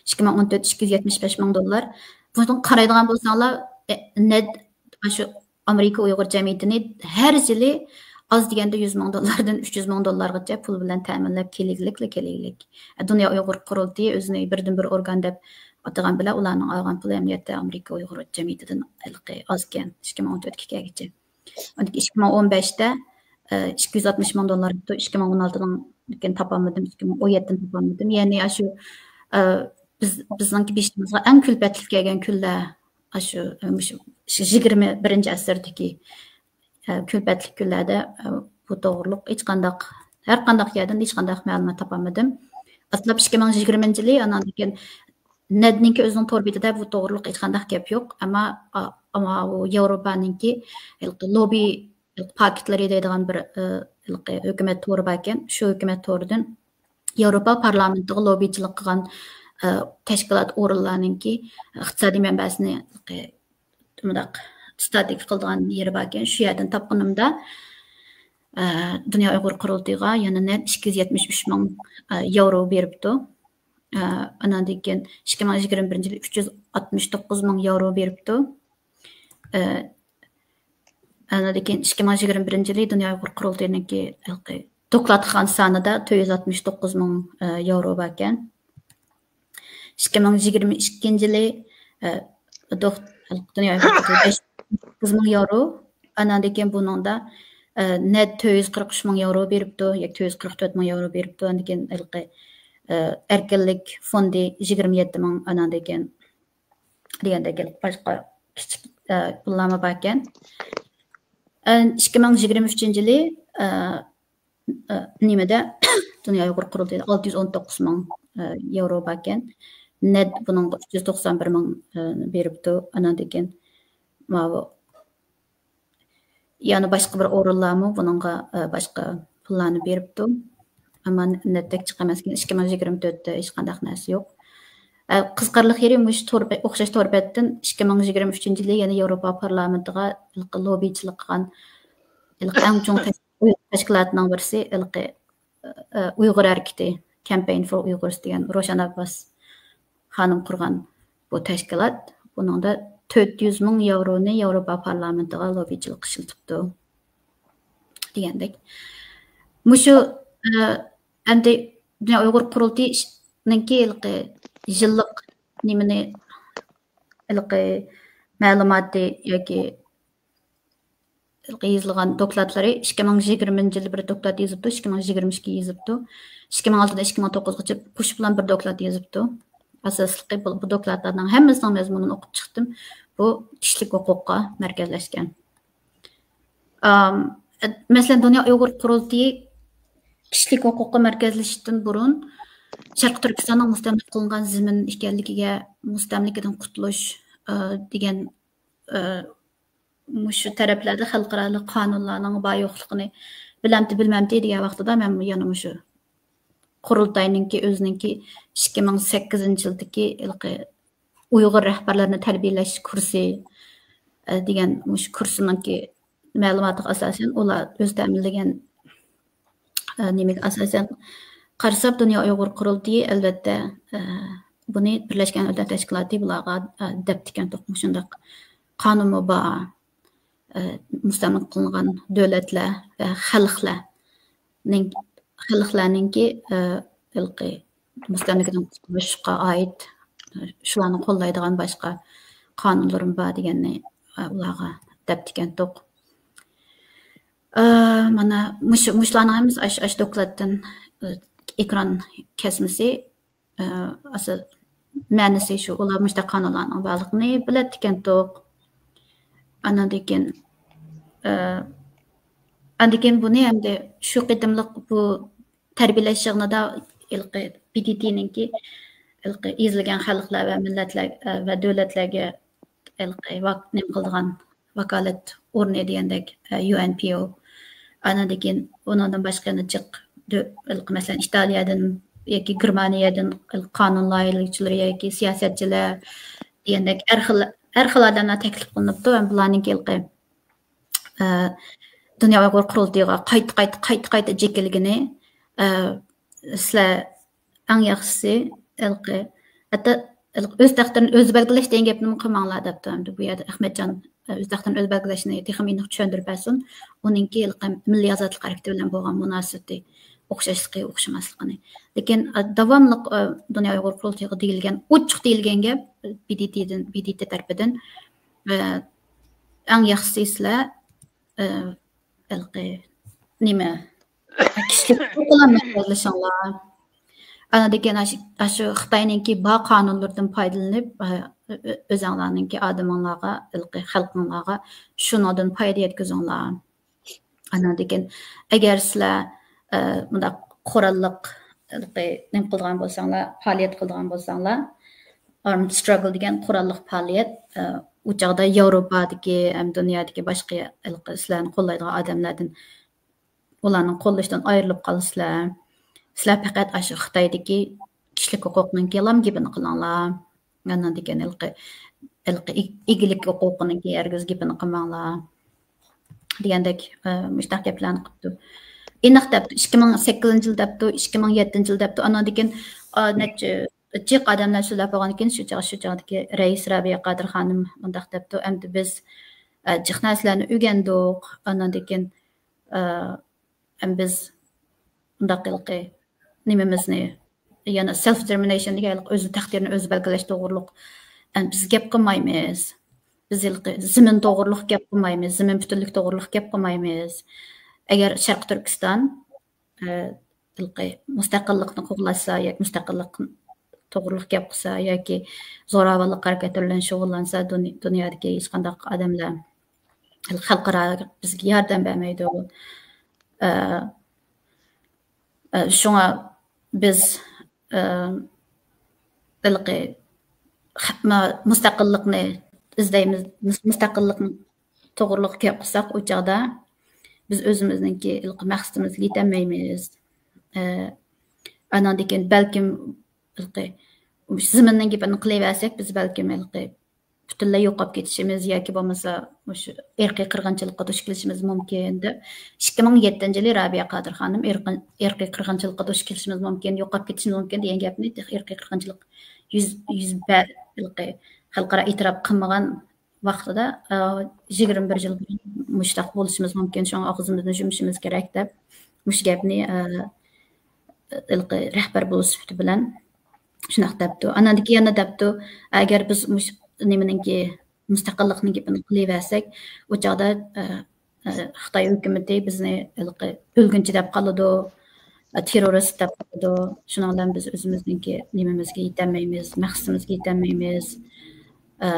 ئىككى مىڭ ئون تۆت ئىككى يۈز يەتمىش بەش مىڭ دوللار. بۇنىڭغا قارايدىغان بولساڭلار، ئە، نەد-، شۇ ئامېرىكا ئۇيغۇر جەمئىيىتىنى ھەر يىلى ئاز دېگەندە يۈز مىڭ دوللاردىن ئۈچ يۈز مىڭ دوللارغىچە پۇل بىلەن تەمىنلەپ كېلىگلىكلا كېلىگلىك. دۇنيا ئۇيغۇر قۇرۇلتىيى ئۆزىنى بىردىنبىر ئورگان دەپ ئاتىغان بىلەن ئۇلارنىڭ ئالغان پۇلى ئەمەلىيەتتە ئامېرىكا ئۇيغۇر جەمئىيىتىدىن ھېلىقى ئازكەن، ئىككى مىڭ ئون تۆتكە كەلگۈچە. ئىككى مىڭ ئون بەشتە، ئىككى يۈز ئاتمىش مىڭ دوللار ئىككى مىڭ ئون ئالتىدىن كېيىن تاپالمىدىم، ئىككى مىڭ ئون يەتتىدىن تاپالمىدىم. يەنى ئاشۇ، بىز، بىزنىڭكى بېشىمىزغا ئەڭ كۈلپەتلىك كەلگەن كۈنلەر ئاشۇ، مۇشۇ يىگىرمە بىرىنچى ئەسىردىكى، كۈلپەتلىك كۈنلەردە، بۇ توغرۇلۇق ھېچقانداق، ھەر قانداق يەردىن ھېچقانداق مەلۇمات تاپالمىدىم. ئاساسلىق ئىككى مىڭ يىگىرمىنچى يىلى، ئانان كېيىن نەدنىڭكى ئۆزىنىڭ تور بېتىدە بۇ توغرۇلۇق ھېچقانداق گەپ يوق. ئەمما، ئا-، ئەمما ئۇ ياۋروپانىڭكى ھېلىقى لوببى، ھېلىقى پاكىتلىرى دەيدىغان بىر، ئى، ھېلىقى ھۆكۈمەت تورى باركەن. شۇ ھۆكۈمەت تورىدىن ياۋروپا پارلامېنتىغا لوببىچىلىق قىلغان، ئى، تەشكىلات ئورۇنلارنىڭكى ئىقتىسادىي مەنبەسىنى ھېلىقى مۇنداق ئىستاتىك قىلىدىغان يېرى باركەن. شۇ يەردىن تاپقىنىمدا، ئى، دۇنيا ئۇيغۇر قۇرۇلتىيىغا يەنە نەد ئىككى يۈز يەتمىش ئۈچ مىڭ، ئى، ياۋرو بېرىپتۇ. ئاناندىن كېيىن ئىككى مىڭ يىگىرمە بىرىنچى يىلى ئۈچ يۈز ئاتمىش توققۇز مىڭ ياۋرو بېرىپتۇ. ئاناندىن كېيىن ئىككى مىڭ يىگىرمە بىرىنچى يىلى دۇنيا ئۇيغۇر قۇرۇلتىيىنىڭكى ھېلىقى دوكلاتخانا سانىدا تۆت يۈز ئاتمىش توققۇز مىڭ ياۋرو باركەن. ئىككى مىڭ يىگىرمە ئىككىنچى يىلى دوك-، دۇنيا ئۇيغۇر قۇرۇلتىيى بەش يۈز توققۇز مىڭ ياۋرو. ئاناندىن كېيىن بۇنىڭدا نەد تۆت يۈز قىرىق ئۈچ مىڭ ياۋرو بېرىپتۇ، ياكى تۆت يۈز قىرىق تۆت مىڭ ياۋرو بېرىپتۇ. ئاندىن كېيىن ھېلىقى ئەركىنلىك فوندى يىگىرمە يەتتە مىڭ، ئاناندىن كېيىن دېگەندەك باشقا كىچىك پۇللارمۇ باركەن. ئىككى مىڭ يىگىرمە ئۈچىنچى يىلى نېمىدە دۇنيا ئۇيغۇر قۇرۇلتىيىدا ئالتە يۈز ئون توققۇز مىڭ ياۋرو باركەن. نەد بۇنىڭغا ئۈچ يۈز توقسان بىر مىڭ بېرىپتۇ. ئاناندىن كېيىن ماۋۇ يەنە باشقا بىر ئورۇنلارمۇ بۇنىڭغا باشقا پۇللارنى بېرىپتۇ. ئەمما نەتتەك جىق ئەمەسكەن، ئىككى مىڭ يىگىرمە تۆتتە ھېچقانداق نەرسە يوق. قىزىقارلىق يېرى، مۇشۇ تور بە-، ئوخشاش تور بەتتىن ئىككى مىڭ يىگىرمە ئۈچىنچى يىلى يەنە ياۋروپا پارلامېنتىغا ھېلىقى لوببىچىلىق قىلغان ھېلىقى ئەڭ چوڭ تەش-، تەشكىلاتنىڭ بىرسى، ھېلىقى ئۇيغۇر ھەرىكىتى، كامپەين فور ئۇيغۇرس دېگەن روشەن ئابباس خانىم قۇرغان بۇ تەشكىلات، بۇنىڭدا تۆت يۈز مىڭ ياۋرونى ياۋروپا پارلامېنتىغا لوببىچىلىققا ئىشلىتىپتۇ دېگەندەك. مۇشۇ، ئە، ئەمدى دۇنيا ئۇيغۇر قۇرۇلتىيىنىڭكى ھېلىقى يىللىق نېمىنى، ھېلىقى مەلۇماتى ياكى يېزىلغان دوكلاتلىرى، ئىككى مىڭ يىگىرمىنچى يىلى بىر دوكلات يېزىپتۇ، ئىككى مىڭ يىگىرمە ئىككى يېزىپتۇ، ئىككى مىڭ ئالتىدىن ئىككى مىڭ توققۇزغىچە قوشۇپلا بىر دوكلات يېزىپتۇ. ئاساسلىقى بۇ، بۇ دوكلاتلارنىڭ ھەممىسىنىڭ مەزمۇنىنى ئوقۇپ چىقتىم. بۇ كىشىلىك ھوقۇققا مەركەزلەشكەن. ئام، مەسىلەن، دۇنيا ئۇيغۇر قۇرۇلتىيى كىشىلىك ھوقۇققا مەركەزلىشىشتىن بۇرۇن شەرقىي تۈركىستاننىڭ مۇستەملىكە قىلىنغان زېمىن ئىكەنلىكىگە، مۇستەملىكىدىن قۇتۇلۇش، ئە، دېگەن، ئە، مۇشۇ تەرەپلەردە خەلقئارالىق قانۇنلارنىڭ بار يوقلۇقىنى بىلەمتى، بىلمەمتى دېگەن ۋاقتىدا، مەن يەنە مۇشۇ قۇرۇلتاينىڭكى ئۆزىنىڭكى ئىككى مىڭ سەككىزىنچى يىلدىكى ھېلىقى ئۇيغۇر رەھبەرلىرىنى تەربىيەلەش كۇرسى، ئە، دېگەن مۇشۇ كۇرسىنىڭكى مەلۇماتىغا ئاساسەن، ئۇلار ئۆزى تەمىنلىگەن، ئە، نېمىگە ئاساسەن قارىساق، دۇنيا ئۇيغۇر قۇرۇلتىيى، ئەلۋەتتە، ئە، بۇنى بىرلەشكەن دۆلەتلەر تەشكىلاتى بۇلارغا، ئە، دەپتىكەن، توقۇم شۇنداق قانۇنمۇ بار. ئە، مۇستەملىكە قىلىنغان دۆلەتلەر ۋە خەلقلەرنىڭ، خەلقلەرنىڭكى، ئە، ھېلىقى مۇستەملىكىدىن قۇتۇلۇشقا ئائىت، ئە، شۇلارنى قوللايدىغان باشقا قانۇنلىرىمۇ بار دېگەننى، ئە، ئۇلارغا دەپتىكەنتۇق. ئە، مانا مۇشۇ، مۇشۇلارنىڭ ھەممىسى ئاشۇ، ئاشۇ دوكلاتتىن، ئە، ئېكران كەسمىسى. ئە، ئاساسىي مەنىسى شۇ، ئۇلار مۇشۇنداق قانۇنلارنىڭ بارلىقىنى بىلەتتىكەنتۇق. ئاناندىن كېيىن، ئە، ئاندىن كېيىن بۇنى ئەمدى شۇ قېتىملىق بۇ تەربىيەلەش يىغىنىدا ھېلىقى بى دى تىنىڭكى ھېلىقى يېزىلگەن خەلقلەر ۋە مىللەتلەر، ئە، ۋە دۆلەتلەرگە ھېلىقى ۋاك-، نېمە قىلىدىغان ۋاكالەت ئورنى دېگەندەك، ئە، يۇ ئېن پى ئو. ئانىڭدىن كېيىن ئۇنىڭدىن باشقا يەنە جىق دۆ-، ھېلىقى مەسىلەن، ئىتالىيەدىن ياكى گېرمانىيەدىن ھېلىقى قانۇن لايىھەلىگۈچىلىرى ياكى سىياسەتچىلەر دېگەندەك ھەر خىل، ھەر خىل ئادەملەر تەكلىپ قىلىنىپتۇ. ھەم بۇلارنىڭكى ھېلىقى، ئە، دۇنيا ئۇيغۇر قۇرۇلتىيىغا قايتا، قايتا، قايتا، قايتا جېكىلگىنى، ئە، سىلەر ئەڭ ياخشىسى، ھېلىقى، ھەتتا ھېلىقى ئۆز تەقدىرىنى ئۆزى بەلگىلەش دېگەن گەپنىمۇ قىلماڭلار دەپتۇ. ئەمدى بۇ يەردە ئەخمەتجان، ئە، ئۆز تەقدىرىنى ئۆزى بەلگىلەشنى تېخىمۇ ئېنىق چۈشەندۈرۈپ بەرسۇن. ئۇنىڭكى ھېلىقى مىللىي ئازادلىق ھەرىكىتى بىلەن بولغان مۇناسىۋىتى، ئوخشاشلىقى، ئوخشىماسلىقىنى. لېكىن، ئە، داۋاملىق، ئە، دۇنيا ئۇيغۇر قۇرۇلتىيىغا دېيىلگەن، ئوچۇق دېيىلگەن گەپ، بى دى تىدىن، بى دى تى تەرىپىدىن، ئە، ئەڭ ياخشىسى سىلەر، ئە، ھېلىقى نېمە، كىشىلىك ھوقۇقلار مەسىلىسىڭلار. ئاندىن كېيىن ئاشۇ، ئاشۇ خىتاينىڭكى بار قانۇنلىرىدىن پايدىلىنىپ، ئۆ-، ئۆ-، ئۆزۈڭلارنىڭكى ئادىمىڭلارغا، ھېلىقى خەلقىڭلارغا شۇنىڭدىن پايدا يەتكۈزۈڭلار. ئاندىن كېيىن ئەگەر سىلەر، ئە، مۇنداق قوراللىق، ھېلىقى نېمە قىلىدىغان بولساڭلار، پائالىيەت قىلىدىغان بولساڭلار، ئارمد ستراگل دېگەن قوراللىق پائالىيەت، ئە، ئۇ چاغدا ياۋروپادىكى ھەم دۇنيادىكى باشقا ھېلىقى سىلەرنى قوللايدىغان ئادەملەردىن ئۇلارنىڭ قوللىشىدىن ئايرىلىپ قالىسىلەر. سىلەر پەقەت ئاشۇ خىتايدىكى كىشىلىك ھوقۇقنىڭكى لام گېپىنى قىلىڭلار. ئاندىن كېيىن ھېلىقى، ھېلىقى ئىگ-، ئىگىلىك ھوقۇقىنىڭكى ھەرگىز گېپىنى قىلماڭلار. دېگەندەك، ئە، مۇشۇنداق گەپلەرنى قىپتۇ. ئېنىق دەپتۇ، ئىككى مىڭ سەككىزىنچى يىل دەپتۇ، ئىككى مىڭ يەتتىنچى يىل دەپتۇ. ئاندىن كېيىن، ئا، نەچچە جىق ئادەملەر سۆزلەپ بولغاندىن كېيىن، شۇ چاغ، شۇ چاغدىكى رەئىس رابىيە قادىر خانىم مۇنداق دەپتۇ، ئەمدى بىز، ئە، جىق نەرسىلەرنى ئۆگەندۇق. ئاندىن كېيىن، ئە، ئەم، بىز مۇنداق ھېلىقى نېمىمىزنى، يەنە سېلف دېتېرمىنېيشن دېگەن ھېلىقى ئۆزى تەقدىرىنى ئۆزى بەلگىلەش توغرۇلۇق، ئەم، بىز گەپ قىلمايمىز. بىز ھېلىقى زېمىن توغرۇلۇق گەپ قىلمايمىز، زېمىن پۈتۈنلۈك توغرۇلۇق گەپ قىلمايمىز. ئەگەر شەرقىي تۈركىستان، ئە، ھېلىقى مۇستەقىللىقنى قوغلاشسا ياكى مۇستەقىللىق توغرۇلۇق گەپ قىلسا ياكى زوراۋانلىق ھەرىكەتلىرى بىلەن شۇغۇللانسا، دۇني-، دۇنيادىكى ھېچقانداق ئادەملەر، خەلقئارا بىزگە ياردەم بەرمەيدۇ. ئە، ئە، شۇڭا بىز، ئە، ھېلىقى خە-، ما-، مۇستەقىللىقنى ئىزدەيمىز، مۇس-، مۇستەقىللىقنى توغرۇلۇق گەپ قىلساق، ئۇ چاغدا بىز ئۆزىمىزنىڭكى ھېلىقى مەقسىتىمىزگە يېتەلمەيمىز. ئە، ئاناندىن كېيىن بەلكىم ھېلىقى زېمىننىڭ گېپىنى قىلىۋەرسەك، بىز بەلكىم ھېلىقى پۈتۈنلەي يوقاپ كېتىشىمىز ياكى بولمىسا مۇشۇ ئىرقىي قىرغىنچىلىققا دۇچ كېلىشىمىز مۇمكىن دەپ، ئىككى مىڭ يەتتىنچى يىلى رابىيە قادىر خانىم ئىرقىي، ئىرقىي قىرغىنچىلىققا دۇچ كېلىشىمىز مۇمكىن، يوقاپ كېتىشىمىز مۇمكىن دېگەن گەپنى تېخى ئىرقىي قىرغىنچىلىق يۈز، يۈز بەر، ھېلىقى خەلقئارا ئېتىراپ قىلمىغان ۋاقتىدا، ئە، يىگىرمە بىر يىل بۇرۇن مۇشۇنداق بولۇشىمىز مۇمكىن، شۇڭا ئاغزىمىزنى يۇمۇشىمىز كېرەك دەپ، مۇشۇ گەپنى، ئە، ھېلىقى رەھبەر بولۇش سۈپىتى بىلەن شۇنداق دەپتۇ. ئاناندىن كېيىن يەنە دەپتۇ، ئەگەر بىز مۇش-، نېمىنىڭكى، مۇستەقىللىقنىڭ گېپىنى قىلىۋەرسەك، ئۇ چاغدا، ئە، ئە، خىتاي ھۆكۈمىتى بىزنى ھېلىقى بۆلگۈنچى دەپ قالىدۇ، ئە، تېررورىست دەپ قالىدۇ. شۇنىڭ بىلەن بىز ئۆزىمىزنىڭكى نېمىمىزگە يېتەلمەيمىز، مەقسىتىمىزگە يېتەلمەيمىز، ئە،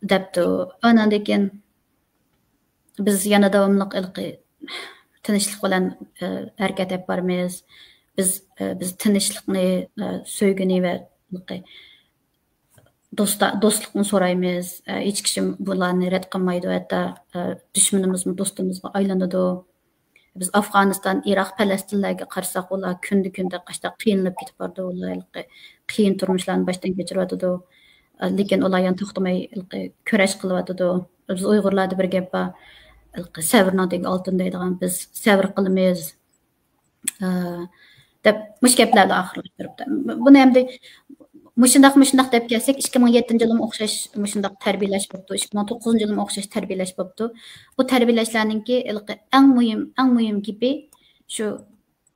دەپتۇ. ئاناندىن كېيىن بىز يەنە داۋاملىق ھېلىقى تىنچلىق بىلەن، ئە، ھەرىكەت ئېلىپ بارىمىز. بىز، ئە، بىز تىنچلىقنى، ئە، سۆيگىنى ۋە ھېلىقى دوستا-، دوستلۇقنى سورايمىز. ئە، ھېچ كىشى بۇلارنى رەت قىلمايدۇ. ھەتتا، ئە، دۈشمىنىمىزمۇ دوستىمىزغا ئايلىنىدۇ. بىز ئافغانىستان، ئىراق، پەلەستىنلەرگە قارىساق، ئۇلار كۈندە-كۈندە قاشتا قىينىلىپ كېتىپ بارىدۇ. ئۇلار ھېلىقى قىيىن تۇرمۇشلارنى باشتىن كەچۈرۈۋاتىدۇ. لېكىن ئۇلار يەنە توختىماي ھېلىقى كۈرەش قىلىۋاتىدۇ. بىز ئۇيغۇرلاردا بىر گەپ بار. ھېلىقى سەۋرنىڭ تېگى ئالتۇن دەيدىغان، بىز سەۋر قىلىمىز، ئە، دەپ مۇشۇ گەپلەر بىلەن ئاخىرلاشتۇرۇپتۇ. بۇنى ئەمدى مۇشۇنداق، مۇشۇنداق دەپ كەلسەك، ئىككى مىڭ يەتتىنچى يىلىمۇ ئوخشاش مۇشۇنداق تەربىيەلەش بوپتۇ، ئىككى مىڭ توققۇزىنچى يىلىمۇ ئوخشاش تەربىيەلەش بوپتۇ. بۇ تەربىيەلەشلەرنىڭكى ھېلىقى ئەڭ مۇھىم، ئەڭ مۇھىم گېپى شۇ،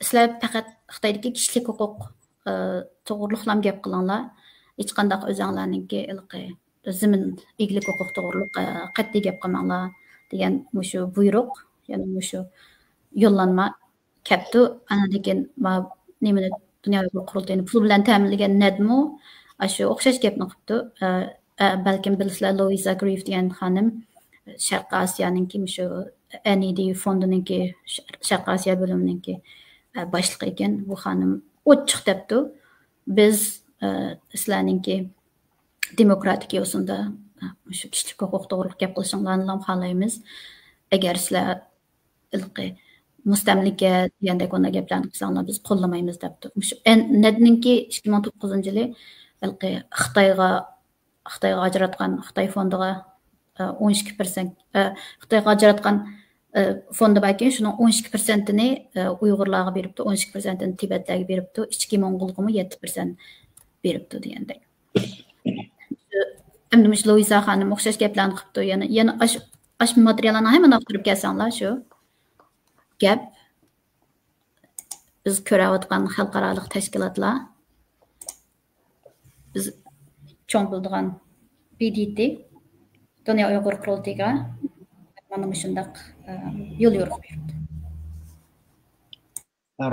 سىلەر پەقەت خىتايدىكى كىشىلىك ھوقۇق، ئە، توغرۇلۇقلام گەپ قىلىڭلار. ھېچقانداق ئۆزۈڭلارنىڭكى ھېلىقى زېمىن ئىگىلىك ھوقۇق توغرۇلۇق، ئە، قەتئىي گەپ قىلماڭلار دېگەن مۇشۇ بۇيرۇق، يەنى مۇشۇ يوللانما كەپتۇ. ئاندىن كېيىن ما-، نېمىنى، دۇنيا ئۇيغۇر قۇرۇلتىيىنى پۇل بىلەن تەمىنلىگەن نەدمۇ ئاشۇ ئوخشاش گەپنى قىپتۇ. ئە، ئە، بەلكىم بىلىسىلەر، لويزا گرىف دېگەن خانىم شەرقىي ئاسىيانىڭكى مۇشۇ ئەن ئى دى فوندىنىڭكى، شەرقىي ئاسىيا بۆلۈمىنىڭكى، ئە، باشلىقى ئىكەن. بۇ خانىم ئوچۇق دەپتۇ، بىز، ئە، سىلەرنىڭكى دېموكراتىك يوسۇندا، ئە، مۇشۇ كىشىلىك ھوقۇق توغرۇلۇق گەپ قىلىشىڭلارنىلا خالايمىز. ئەگەر سىلەر ھېلىقى مۇستەملىكە دېگەندەك ئۇنداق گەپلەرنى قىلساڭلار، بىز قوللىمايمىز دەپتۇ. مۇشۇ ئەن-، نەدنىڭكى ئىككى مىڭ توققۇزىنچى يىلى ھېلىقى خىتايغا، خىتايغا ئاجراتقان خىتاي فوندىغا، ئە، ئون ئىككى پىرسەنت، ئە، خىتايغا ئاجراتقان، ئە، فوندى باركەن، شۇنىڭ ئون ئىككى پىرسەنتىنى، ئە، ئۇيغۇرلارغا بېرىپتۇ، ئون ئىككى پىرسەنتىنى تىبەتلەرگە بېرىپتۇ، ئىچكى موڭغۇلغىمۇ يەتتە پىرسەنت بېرىپتۇ دېگەندەك. ئەمدى مۇشۇ لويزا خانىم ئوخشاش گەپلەرنى قىپتۇ. يەنە، يەنە ئاش-، ئاشۇ ماتېرىياللارنى ھەممىنى ئاختۇرۇپ كەلسەڭلار، شۇ گەپ. بىز كۆرۈۋاتقان خەلقئارالىق تەشكىلاتلار، بىز چوڭ بولىدىغان بى دى تى، دۇنيا ئۇيغۇر قۇرۇلتىيىغا مانا مۇشۇنداق، ئە، يول يورۇق بېرىپتۇ.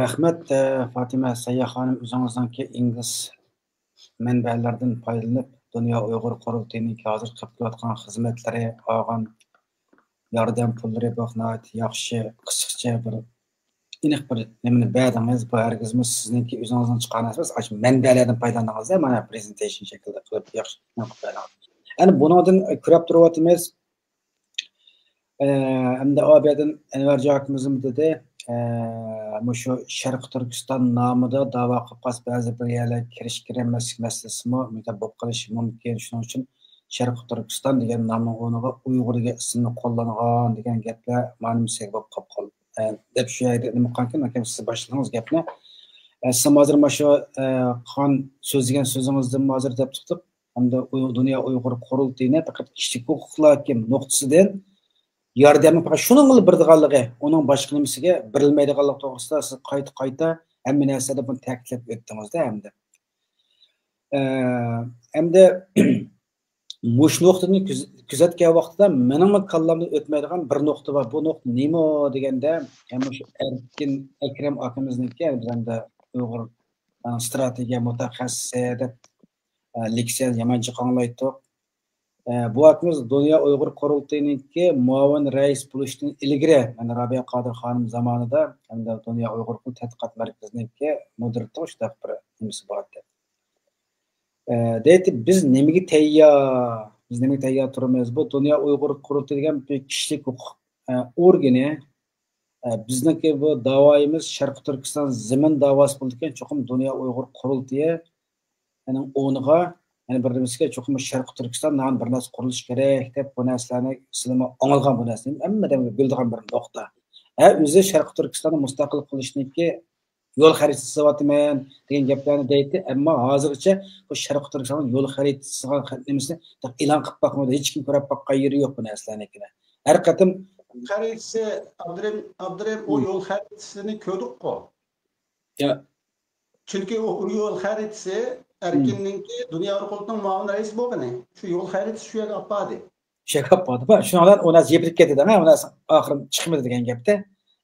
رەھمەت، ئە، فاتىمە سەيياھ خانىم، ئۆزىڭىزنىڭكى ئىنگلىز مەنبەلەردىن پايدىلىنىپ، دۇنيا ئۇيغۇر قۇرۇلتىيىنىڭكى ھازىر قىلىپ كېلىۋاتقان خىزمەتلىرى، ئالغان ياردەم پۇللىرى، بۇ ناھايىتى ياخشى، قىسقىچە بىر ئېنىق بىر نېمىنى بەردىڭىز. بۇ ھەرگىزمۇ سىزنىڭكى ئۆزىڭىزنىڭ چىققان نەرسە ئەمەس، ئاشۇ مەنبەلەردىن پايدىلاندىڭىز-دە، مانا پرېزېنتېيشن شەكلىدە قىلىپ ياخشى قىلىپ بەردىڭىز. ئەنە بۇنىڭدىن كۆرۈپ تۇرۇۋاتىمىز. ئە، ئەمدى ئابىدىن ئەنۋەرجان ئاكىمىزمۇ دېدى، ئە، مۇشۇ شەرقىي تۈركىستان نامىدا داۋا قىلىپ قالسا، بەزى بىر يەرلەرگە كىرىش كىرەلمەسلىك مەسىلىسىمۇ مۇنداق بولۇپ قېلىشى مۇمكىن. شۇنىڭ ئۈچۈن شەرقىي تۈركىستان دېگەن نامنىڭ ئورنىغا ئۇيغۇر دېگەن ئىسىمنى قوللانغان دېگەن گەپلەر مانا مۇشۇ بولۇپ قاپقالدى، ئە، دەپ شۇ يەردە نېمە قىلغانكىن، ئاكام سىز باشلىدىڭىز گەپنى. ئە، سىز ھازىر مانا شۇ، ئە، قىلغان سۆزلىگەن سۆزىڭىزدىن ھازىر دەپ چىقتۇق. ھەمدە ئۇ-، دۇنيا ئۇيغۇر قۇرۇلتىيىنى پەقەت كىشىلىك ھوقۇقلار نۇقتىسىدىن ياردەمنى پەقەت شۇنىڭغىلا بېرىدىغانلىقى، ئۇنىڭ باشقا نېمىسىگە بېرىلمەيدىغانلىقى توغرىسىدا سىز قايتا-قايتا ھەممە نەرسىدە بۇنى تەكىتلەپ ئۆتتىڭىز-دە ھەمدە. ئە، ئەمدى مۇشۇ نۇقتىنى كۆز-، كۆزەتكەن ۋاقتىدا مېنىڭمۇ كاللامدىن ئۆتمەيدىغان بىر نۇقتا بار. بۇ نۇقتا نېمە دېگەندە، يەنە مۇشۇ ئەركىن ئەكرەم ئاكىمىزنىڭكى، بىز ئەمدى ئۇيغۇر، ئە، ستراتېگىيە مۇتەخەسسىسى دەپ، ئە، لېكسىيە يامان جىق ئاڭلايتتۇق. ئە، بۇ ئاكىمىز دۇنيا ئۇيغۇر قۇرۇلتىيىنىڭكى مۇئاۋىن رەئىس بولۇشتىن ئىلگىرى، يەنى رابىيە قادىر خانىم زامانىدا ھەمدە دۇنيا ئۇيغۇر تەتقىقات مەركىزىنىڭكى مۇدىرىتى شۇنداق بىر نېمىسى بار ئىدى. ئە، دەيتتى، بىز نېمىگە تەييار؟ بىز نېمىگە تەييار تۇرىمىز؟ بۇ دۇنيا ئۇيغۇر قۇرۇلتىيى دېگەن بىر كىشىلىك ھوقۇق، ئە، ئورگىنى. ئە، بىزنىڭكى بۇ داۋايىمىز شەرقىي تۈركىستان زېمىن داۋاسى بولىدىكەن، چوقۇم دۇنيا ئۇيغۇر قۇرۇلتىيى ئۇنىڭ ئورنىغا يەنە بىر نېمىسىگە چوقۇم شەرقىي تۈركىستان نام بىر نەرسە قۇرۇلۇشى كېرەك دەپ بۇ نەرسىلەرنى سىلىمۇ ئاڭلىغان بۇ نەرسىنى ھەممە ئادەمگە بىلىدىغان بىر نۇقتا. ھە، ئۆزى شەرقىي تۈركىستاننى مۇستەقىل قىلىشنىڭكى يول خەرىتىسى سىزىۋاتىمەن دېگەن گەپلەرنى دەيتتى، ئەمما ھازىرغىچە بۇ شەرقىي تۈركىستاننىڭ يول خەرىتىسى سىزغان خە-، نېمىسىنى تېخى ئېلان قىلىپ باقمىدى، ھېچكىم كۆرۈپ باققان يېرى يوق بۇ نەرسىلەرنىڭكىنى. ھەر قېتىم خەرىتىسى، ئابدۇرېھىم، ئابدۇرېھىم، ئۇ يول خەرىتىسىنى كۆردۇققۇ. يا. چۈنكى ئۇ، ئۇ يول خەرىتىسى ئەركىننىڭكى دۇنيا ئۇيغۇر قۇرۇلتىيىنىڭ مۇئاۋىن رەئىسى بولغىنى. شۇ يول خەرىتىسى شۇ يەرگە ئاپاردى. شەك ئاپاردى. شۇنىڭ بىلەن ئۇ نەرسە يېپىلىپ كەتتى دەڭ، ئۇ نەرسە ئاخىرى چىقمىدى دېگەن گەپتە.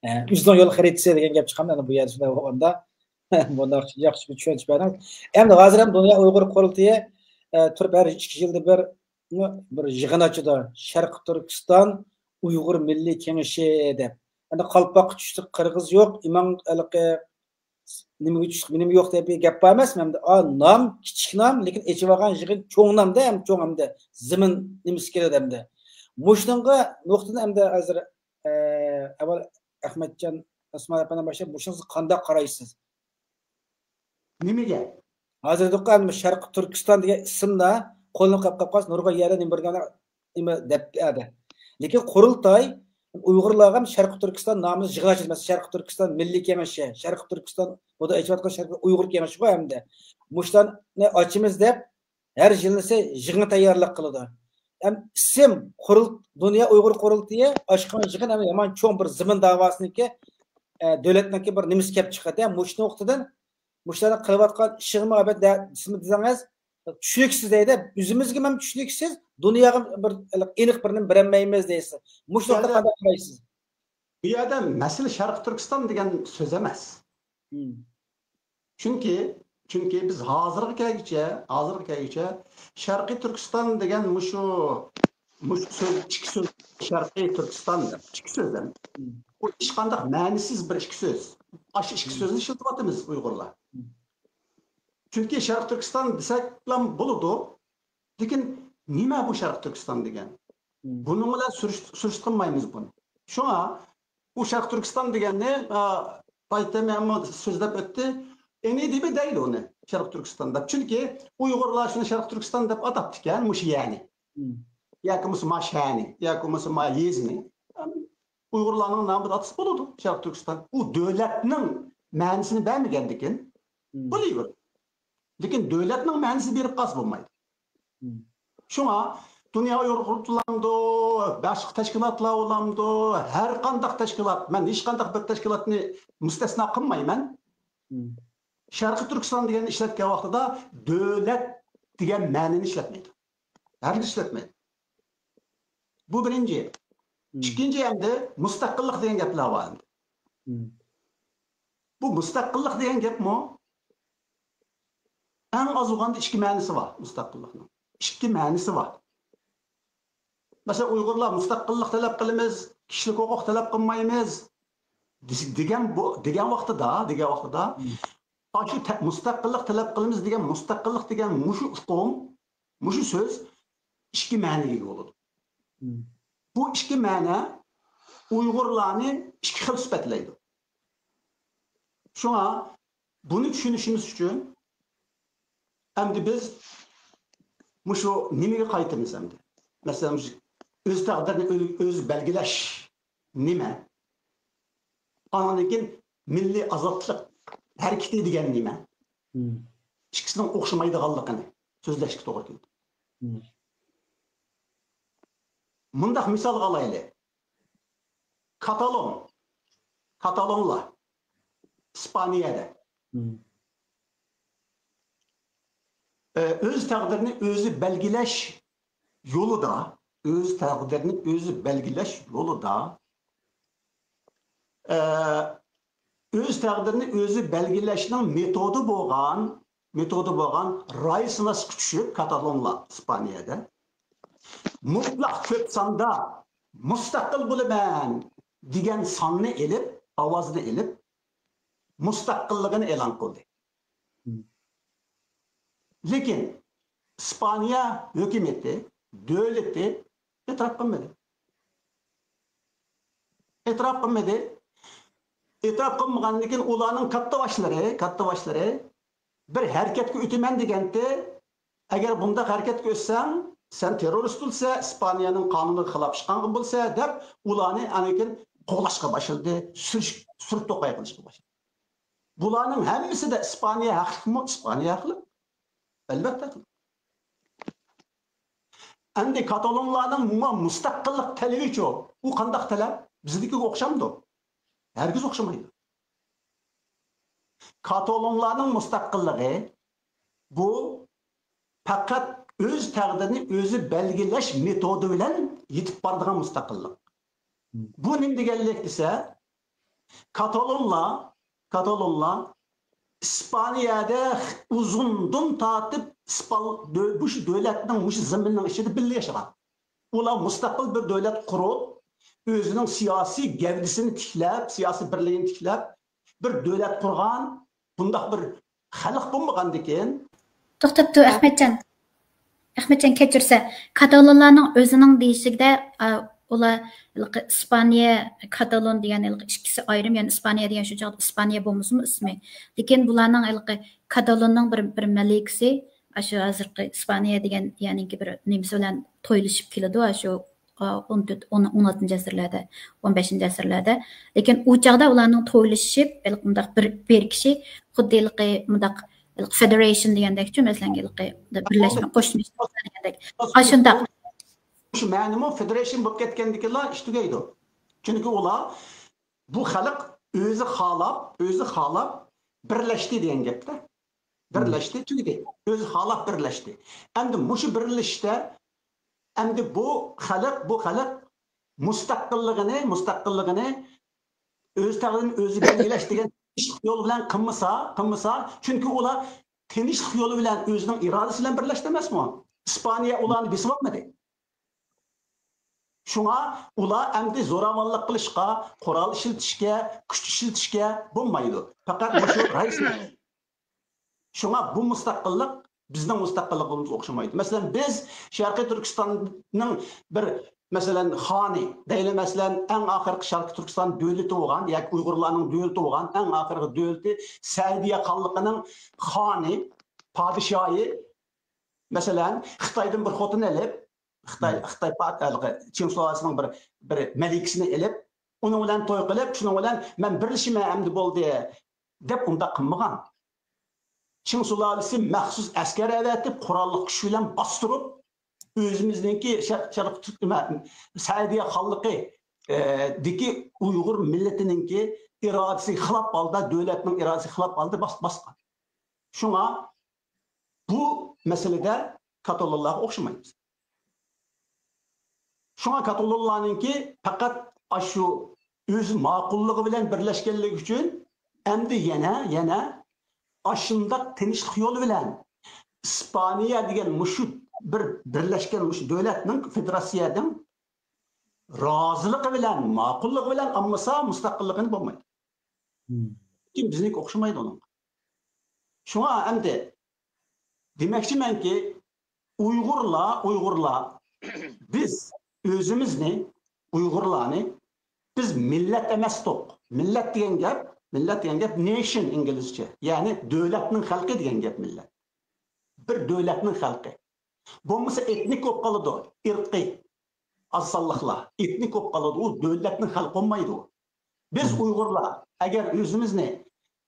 ئە، ئۆزىنىڭ يول خەرىتىسى دېگەن گەپ چىققاندا، ئەنە بۇ يەردە شۇنداق بولغاندا، بۇنداق ياخشى چۈشەنچە بەردىڭىز. ئەمدى ھازىر ھەم دۇنيا ئۇيغۇر قۇرۇلتىيى، ئە، تۇرۇپ ھەر ئىككى يىلدا بىر، بىر يىغىن ئاچىدۇ. شەرقىي تۈركىستان ئۇيغۇر مىللىي كېڭىشى دەپ. ئەنە قالپاققا چۈشتى قىرغىز يوق، ئىمام ھېلىقى نېمىگە چۈشتۇق، نېمە يوق دەپ بىر گەپ بار ئەمەسمۇ ئەمدى؟ ئا، نام، كىچىك نام، لېكىن ئېچىۋالغان يىغىن چوڭ نامدا ھەم چوڭ ئەمدى زېمىن نېمىسى كېلىدۇ ئەمدى. مۇشۇنىڭغا نۇقتىدىن ئەمدى ھازىر، ئە، ئەۋۋەل ئەخمەتجان ئوسمان ئەپەندىدىن باشلاپ مۇشۇنىڭغا قانداق قارايسىز؟ نېمىگە؟ ھازىر دېدۇققۇ، ئەمدى شەرقىي تۈركىستان دېگەن ئىسىمدا قولىنى قاپ قاپ قالسا، نۇرغۇن يەردە نېمە بىر نېمە دەپ بەردى. لېكىن قۇرۇلتاي ئۇيغۇرلارغا شەرقىي تۈركىستان نامىدا يىغىن ئاچىدۇ. مەسىلەن، شەرقىي تۈركىستان مىللىي كېڭىشى، شەرقىي تۈركىستان، بۇ ئېچىۋاتقان شەرقىي ئۇيغۇر كېڭىشىغۇ ئەمدى. مۇشۇلارنى ئاچىمىز دەپ، ھەر يىلنىسى يىغىن تەييارلىق قىلىدۇ. ھەم ئىسىم قۇرۇل-، دۇنيا ئۇيغۇر قۇرۇلتىيى ئاچقان يىغىن ھەم يامان چوڭ بىر زېمىن داۋاسىنىڭكى، ئە، دۆلەتنىڭكى بىر نېمىسى كەپ چىقىدۇ. ھەم مۇشۇ نۇقتىدىن مۇشۇلارنىڭ قىلىۋاتقان ئىشىغىمۇ ئەلۋەتتە دە-، سىزمۇ دېسىڭىز، چۈشىنىكسىز دەيدۇ. ئۆزىمىزگىمۇ ھەم چۈشىنىكسىز، دۇنياغا بىر ئېنىق بىر نېمە بېرەلمەيمىز دەيسىز. مۇشۇ نۇقتىدا قانداق قارايسىز؟ بۇ يەردە مەسىلە شەرقىي تۈركىستان دېگەن سۆز ئەمەس. مم. چۈنكى، چۈنكى بىز ھازىرغا كەلگۈچە، ھازىرغا كەلگۈچە شەرقىي تۈركىستان دېگەن مۇشۇ، مۇشۇ سۆز، ئىككى سۆز، شەرقىي تۈركىستان دەپ ئىككى سۆز دەپ. مم. بۇ ھېچقانداق مەنىسىز بىر ئىككى سۆز. ئاشۇ ئىككى مم. سۆزنى ئىشلىتىۋاتىمىز ئۇيغۇرلار. مم. چۈنكى شەرقىي تۈركىستان دېسەكلا بولىدۇ. لېكىن نېمە بۇ شەرقىي تۈركىستان دېگەن؟ مم. بۇنىڭ بىلەن سۈرۈشت-، سۈرۈشتە قىلمايمىز بۇنى. شۇڭا بۇ شەرقىي تۈركىستان دېگەننى، ئا، بايتەمەممۇ سۆزلەپ ئۆتتى. ئېنى دېمە دەيدۇ ئۇنى شەرقىي تۈركىستان دەپ. چۈنكى ئۇيغۇرلار شۇنى شەرقىي تۈركىستان دەپ ئاتاپتىكەن، مۇشۇ يەرنى. مم. ياكى بولمىسا ما شەھەرنى، ياكى بولمىسا ما يېزىنى. ئۇيغۇرلارنىڭ نامىدا ئاتىسا بولىدۇ شەرقىي تۈركىستان. ئۇ دۆلەتنىڭ مەنىسىنى بەرمىگەندىكىن، مم. بولۇۋېرىدۇ. لېكىن دۆلەتنىڭ مەنىسى بېرىپ قالسا بولمايدۇ. مم. شۇڭا دۇنيا ئۇيغۇر قۇرۇلتىيى بولامدۇ، باشقا تەشكىلاتلار بولامدۇ، ھەر قانداق تەشكىلات، مەن ھېچقانداق بىر تەشكىلاتنى مۇستەسنا قىلمايمەن. مم. شەرقىي تۈركىستان دېگەننى ئىشلەتكەن ۋاقتىدا دۆلەت دېگەن مەنىنى ئىشلەتمەيدۇ. ھەرگىز ئىشلەتمەيدۇ. بۇ بىرىنچى. مم. ئىككىنچى، ئەمدى مۇستەقىللىق دېگەن گەپلەر بار ئەمدى. مم. بۇ مۇستەقىللىق دېگەن گەپمۇ ئەڭ ئاز بولغاندا ئىككى مەنىسى بار مۇستەقىللىقنىڭ. ئىككى مەنىسى بار. مەسىلەن، ئۇيغۇرلار مۇستەقىللىق تەلەپ قىلىمىز، كىشىلىك ھوقۇق تەلەپ قىلمايمىز دېس-، دېگەن بۇ، دېگەن ۋاقتىدا، دېگەن ۋاقتىدا، مم. ئاشۇ تە-، مۇستەقىللىق تەلەپ قىلىمىز دېگەن مۇستەقىللىق دېگەن مۇشۇ ئۇقۇم، مۇشۇ سۆز ئىككى مەنىگە ئىگە بولىدۇ. مم. بۇ ئىككى مەنە ئۇيغۇرلارنى ئىككى خىل سۈپەتلەيدۇ. شۇڭا بۇنى چۈشىنىشىمىز ئۈچۈن ئەمدى بىز مۇشۇ نېمىگە قايتىمىز ئەمدى؟ مەسىلەن، مۇشۇ ئۆز تەقدىرىنى ئۆ-، ئۆزى بەلگىلەش نېمە؟ ئاندىن كېيىن مىللىي ئازادلىق ھەرىكىتى دېگەن نېمە؟ مم. ئىككىسىنىڭ ئوخشىمايدىغانلىقىنى سۆزلەشكە توغرا كېلىدۇ. مم. مۇنداق مىسالغا ئالايلى. كاتالون. كاتالونلار. ئىسپانىيەدە. مم. ئۆز تەقدىرىنى ئۆزى بەلگىلەش يولىدا، ئۆز تەقدىرىنى ئۆزى بەلگىلەش يولىدا، ئە، ئۆز تەقدىرىنى ئۆزى بەلگىلەشنىڭ مېتودى بولغان، مېتودى بولغان راي سىناشقا چۈشۈپ، كاتالونلار ئىسپانىيەدە مۇتلەق كۆپ ساندا مۇستەقىل بولىمەن دېگەن ساننى ئېلىپ، ئاۋازنى ئېلىپ، مۇستەقىللىقىنى ئېلان قىلدى. لېكىن ئىسپانىيە ھۆكۈمىتى، دۆلىتى ئېتىراپ قىلمىدى. ئېتىراپ قىلمىدى. ئېتىراپ قىلمىغاندىن كېيىن ئۇلارنىڭ كاتتا باشلىرى، كاتتا باشلىرى بىر ھەرىكەتكە ئۆتىمەن دېگەنتى. ئەگەر بۇنداق ھەرىكەتكە ئۆتسەڭ، سەن تېررورىست بولسا، ئىسپانىيەنىڭ قانۇنىغا خىلاپ چىققان بولسا دەپ، ئۇلارنى ئاندىن كېيىن قوغلاشقا باشلىدى، سۈرۈش-، سۈرۈپ توقاي قىلىشقا باشلىدى. بۇلارنىڭ ھەممىسىدە ئىسپانىيە ھەقلىقمۇ؟ ئىسپانىيە ھەقلىق. ئەلۋەتتە ھەقلىق. ئەمدى كاتالونلارنىڭ مۇ-، مۇستەقىللىق تەلىپىچۇ؟ ئۇ قانداق تەلەپ؟ بىزدىكىگە ئوخشامدۇ؟ ھەرگىز ئوخشىمايدۇ. كاتالونلارنىڭ مۇستەقىللىقى بۇ پەقەت ئۆز تەقدىرىنى ئۆزى بەلگىلەش مېتودى بىلەن يېتىپ بارىدىغان مۇستەقىللىق. بۇ نېمە دېگەنلىك دېسە، كاتالونلار، كاتالونلار ئىسپانىيەدە ئۇزۇندىن تارتىپ ئىسپان-، دۆ-، مۇشۇ دۆلەتنىڭ، مۇشۇ زېمىننىڭ ئىچىدە بىللە ياشىغان. ئۇلار مۇستەقىل بىر دۆلەت قۇرۇپ، ئۆزىنىڭ سىياسىي گەۋدىسىنى تىكلەپ، سىياسىي بىرلىكىنى تىكلەپ، بىر دۆلەت قۇرغان، بۇنداق بىر خەلق بولمىغاندىكىن. توختاپ تۇر، ئەخمەتجان. ئەخمەتجان، كەچۈرسە، كاتالونلارنىڭ ئۆزىنىڭ دېيىشىدە، ئا، ئۇلار ھېلىقى ئىسپانىيە، كاتالون دېگەن ھېلىقى ئىككىسى ئايرىم، يەنى ئىسپانىيە دېگەن شۇ چاغدا ئىسپانىيە بولمىسىمۇ ئىسمى. لېكىن بۇلارنىڭ ھېلىقى كاتالوننىڭ بىر، بىر مەلىكىسى، ئاشۇ ھازىرقى ئىسپانىيە دېگەن يەنىكى بىر نېمىسى بىلەن تويلىشىپ كېلىدۇ، ئاشۇ، ئا، ئون تۆت، ئون، ئون ئالتىنچى ئەسىرلەردە، ئون بەشىنچى ئەسىرلەردە. لېكىن ئۇ چاغدا ئۇلارنىڭ تويلىشىپ، ھېلىقى مۇنداق بىر، بىر كىشى خۇددى ھېلىقى مۇنداق، ھېلىقى فېدېرېيشن دېگەندەكچۇ، مەسىلەن، ھېلىقى بىرلەشمە، قوشمىشىق دېگەندەك. ئاشۇنداق. شۇ مەنىمۇ فېدېرېيشن بولۇپ كەتكەندىكىنلا ئىش تۈگەيدۇ. چۈنكى ئۇلار بۇ خەلق ئۆزى خالاپ، ئۆزى خالاپ بىرلەشتى دېگەن گەپتە. بىرلەشتى، تۈگىدى. ئۆزى خالاپ بىرلەشتى. ئەمدى مۇشۇ بىرلىشىشتە، ئەمدى بۇ خەلق، بۇ خەلق مۇستەقىللىقىنى، مۇستەقىللىقىنى ئۆز تەقدىرىنى ئۆزى بەلگىلەش دېگەن يول بىلەن قىلمىسا، قىلمىسا، چۈنكى ئۇلار تىنچلىق يولى بىلەن ئۆزىنىڭ ئىرادىسى بىلەن بىرلەشتى ئەمەسمۇ؟ ئىسپانىيە ئۇلارنى بېسىۋالمىدى. شۇڭا ئۇلار ئەمدى زوراۋانلىق قىلىشقا، قورال ئىشلىتىشكە، كۈچ ئىشلىتىشكە بولمايدۇ. پەقەت مۇشۇ راي سىناش. شۇڭا بۇ مۇستەقىللىق بىزنىڭ مۇستەقىللىقىمىزغا ئوخشىمايدۇ. مەسىلەن، بىز شەرقىي تۈركىستاننىڭ بىر، مەسىلەن، خانى دەيلى، مەسىلەن، ئەڭ ئاخىرقى شەرقىي تۈركىستان دۆلىتى بولغان ياكى ئۇيغۇرلارنىڭ دۆلىتى بولغان ئەڭ ئاخىرقى دۆلىتى سەئىدىيە خانلىقىنىڭ خانى، پادىشاھى، مەسىلەن، خىتايدىن بىر خوتۇن ئېلىپ، خىتاي، خىتاي پا-، ھېلىقى چىڭ سۇلالىسىنىڭ بىر، بىر مەلىكىسىنى ئېلىپ، ئۇنىڭ بىلەن توي قىلىپ، شۇنىڭ بىلەن مەن بىرلىشىمەن ئەمدى بولدى، دەپ ئۇنداق قىلمىغان. چىڭ سۇلالىسى مەخسۇس ئەسكەر ئەۋەتىپ، قوراللىق كۈچ بىلەن باستۇرۇپ، ئۆزىمىزنىڭكى شەرق، شەرق تۈرك-، نېمە، سەئىدىيە خانلىقى، ئە، دىكى ئۇيغۇر مىللىتىنىڭكى ئىرادىسىگە خىلاپ ھالدا، دۆلەتنىڭ ئىرادىسىگە خىلاپ ھالدا باس-، باسقان. شۇڭا بۇ مەسىلىدە كاتالونلارغا ئوخشىمايمىز. شۇڭا كاتالونلارنىڭكى پەقەت ئاشۇ ئۆز ماقۇللۇقى بىلەن بىرلەشكەنلىكى ئۈچۈن ئەمدى يەنە، يەنە ئاشۇنداق تىنچلىق يولى بىلەن ئىسپانىيە دېگەن مۇشۇ بىر بىرلەشكەن مۇشۇ دۆلەتنىڭ، فېدېراتسىيەنىڭ رازىلىقى بىلەن، ماقۇللۇقى بىلەن ئالمىسا مۇستەقىللىقىنى بولمايدۇ. لېكىن بىزنىڭكى ئوخشىمايدۇ ئۇنىڭغا. شۇڭا ئەمدى دېمەكچىمەنكى، ئۇيغۇرلار، ئۇيغۇرلار، بىز ئۆزىمىزنى، ئۇيغۇرلارنى، بىز مىللەت ئەمەستۇق. مىللەت دېگەن گەپ، مىللەت دېگەن گەپ نېيشن ئىنگلىزچە، يەنى دۆلەتنىڭ خەلقى دېگەن گەپ مىللەت. بىر دۆلەتنىڭ خەلقى. بولمىسا ئېتنىك بولۇپ قالىدۇ، ئىرقىي. ئاز سانلىقلار ئېتنىك بولۇپ قالىدۇ، ئۇ دۆلەتنىڭ خەلقى بولمايدۇ. بىز ئۇيغۇرلار ئەگەر ئۆزىمىزنى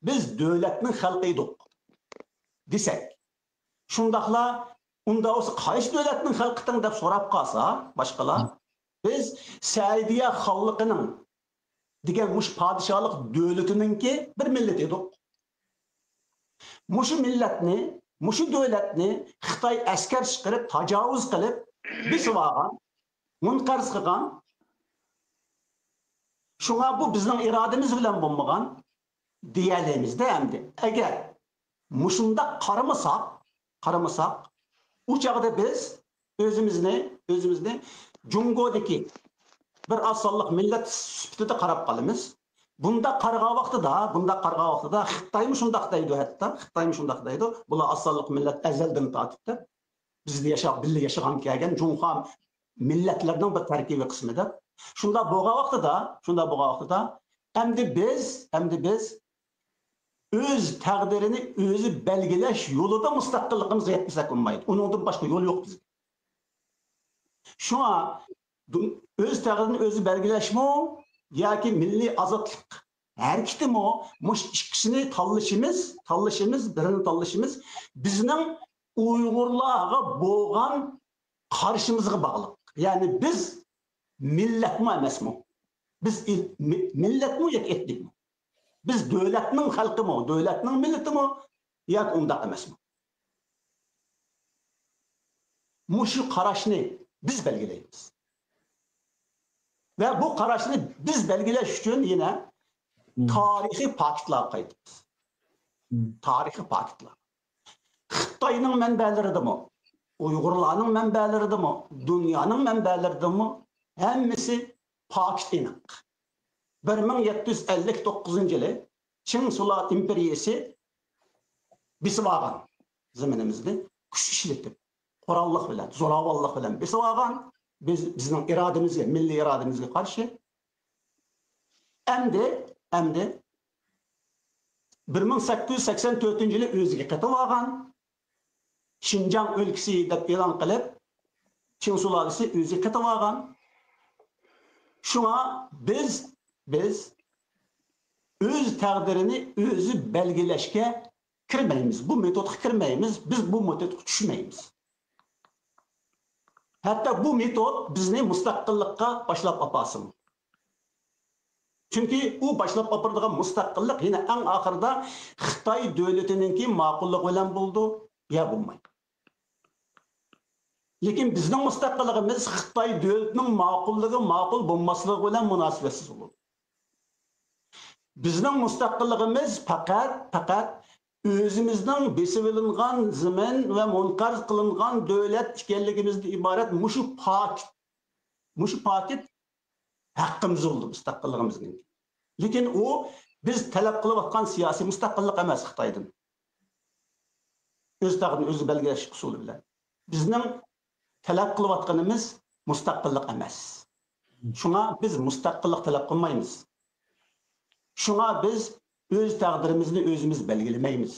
بىز دۆلەتنىڭ خەلقى ئىدۇق دېسەك، شۇنداقلا ئۇنداق بولسا قايسى دۆلەتنىڭ خەلقىتىڭ دەپ سوراپ قالسا باشقىلار، بىز سەئىدىيە خانلىقىنىڭ دېگەن مۇشۇ پادىشاھلىق دۆلىتىنىڭكى بىر مىللىتى ئىدۇق. مۇشۇ مىللەتنى، مۇشۇ دۆلەتنى خىتاي ئەسكەر چىقىرىپ، تاجاۋۇز قىلىپ، بېسىۋالغان، مۇنقەرز قىلغان. شۇڭا بۇ بىزنىڭ ئىرادىمىز بىلەن بولمىغان دېيەلەيمىز-دە ئەمدى. ئەگەر مۇشۇنداق قارىمىساق، قارىمىساق، ئۇ چاغدا بىز ئۆزىمىزنى، ئۆزىمىزنى جۇڭگودىكى بىر ئاز سانلىق مىللەت سۈپىتىدە قاراپ قالىمىز. بۇنداق قارىغان ۋاقتىدا، بۇنداق قارىغان ۋاقتىدا خىتايمۇ شۇنداق دەيدۇ، ھەتتا خىتايمۇ شۇنداق دەيدۇ. بۇلار ئاز سانلىق مىللەت ئەزەلدىن تارتىپ دەپ، بىزدە ياشاپ، بىللە ياشىغان كەلگەن جۇڭخۇا مىللەتلەرنىڭ بىر تەركىبىي قىسمى دەپ. شۇنداق بولغان ۋاقتىدا، شۇنداق بولغان ۋاقتىدا، ئەمدى بىز، ئەمدى بىز ئۆز تەقدىرىنى ئۆزى بەلگىلەش يولىدا مۇستەقىللىقىمىزغا يەتمىسەك بولمايدۇ. ئۇنىڭدىن باشقا يول يوق بىزگە. شۇڭا دۇن-، ئۆز تەقدىرىنى ئۆزى بەلگىلەشمۇ ياكى مىللىي ئازادلىق ھەرىكىتىمۇ، مۇشۇ ئىككىسىنى تاللىشىمىز، تاللىشىمىز، بىرىنى تاللىشىمىز بىزنىڭ ئۇيغۇرلارغا بولغان قارىشىمىزغا باغلىق. يەنى بىز مىللەتمۇ ئەمەسمۇ؟ بىز ئىل-، مى-، مىللەتمۇ ياكى ئېتنىكمۇ؟ بىز دۆلەتنىڭ خەلقىمۇ، دۆلەتنىڭ مىللىتىمۇ ياكى ئۇنداق ئەمەسمۇ؟ مۇشۇ قاراشنى بىز بەلگىلەيمىز. ۋە بۇ قاراشنى بىز بەلگىلەش ئۈچۈن يەنە مم. تارىخىي پاكىتلارغا قايتىمىز. مم. تارىخىي پاكىتلار. خىتاينىڭ مەنبەلىرىدىمۇ، ئۇيغۇرلارنىڭ مەنبەلىرىدىمۇ، دۇنيانىڭ مەنبەلىرىدىمۇ ھەممىسى پاكىت ئېنىق. بىر مىڭ يەتتە يۈز ئەللىك توققۇزىنچى يىلى چىڭ سۇلار ئىمپېرىيىسى بېسىۋالغان زېمىنىمىزنى كۈچ ئىشلىتىپ، قوراللىق بىلەن، زوراۋانلىق بىلەن بېسىۋالغان، بىز، بىزنىڭ ئىرادىمىزگە، مىللىي ئىرادىمىزگە قارشى. ئەمدى، ئەمدى بىر مىڭ سەككىز يۈز سەكسەن تۆتىنچى يىلى ئۆزىگە قېتىۋالغان، شىنجاڭ ئۆلكىسى دەپ ئېلان قىلىپ، چىڭ سۇلالىسى ئۆزىگە قېتىۋالغان. شۇڭا بىز، بىز ئۆز تەقدىرىنى ئۆزى بەلگىلەشكە كىرمەيمىز. بۇ مېتودقا كىرمەيمىز. بىز بۇ مېتودقا چۈشمەيمىز. ھەتتا بۇ مېتود بىزنى مۇستەقىللىققا باشلاپ ئاپارسىمۇ. چۈنكى ئۇ باشلاپ ئاپىرىدىغان مۇستەقىللىق يەنە ئەڭ ئاخىرىدا خىتاي دۆلىتىنىڭكى ماقۇللۇقى بىلەن بولىدۇ يا بولمايدۇ. لېكىن بىزنىڭ مۇستەقىللىقىمىز خىتاي دۆلىتىنىڭ ماقۇللۇقى، ماقۇل بولماسلىقى بىلەن مۇناسىۋەتسىز بولىدۇ. بىزنىڭ مۇستەقىللىقىمىز پەقەت، پەقەت ئۆزىمىزنىڭ بېسىۋېلىنغان زېمىن ۋە مۇنقەرز قىلىنغان دۆلەت ئىكەنلىكىمىزدىن ئىبارەت مۇشۇ پاكىت، مۇشۇ پاكىت ھەققىمىز بولىدۇ، مۇستەقىللىقىمىزنىڭ. لېكىن ئۇ بىز تەلەپ قىلىۋاتقان سىياسىي مۇستەقىللىق ئەمەس خىتايدىن. ئۆز تەقدىرىنى ئۆزى بەلگىلەش ئۇسۇلى بىلەن. بىزنىڭ تەلەپ قىلىۋاتقىنىمىز مۇستەقىللىق ئەمەس. شۇڭا بىز مۇستەقىللىق تەلەپ قىلمايمىز. شۇڭا بىز ئۆز تەقدىرىمىزنى ئۆزىمىز بەلگىلىمەيمىز.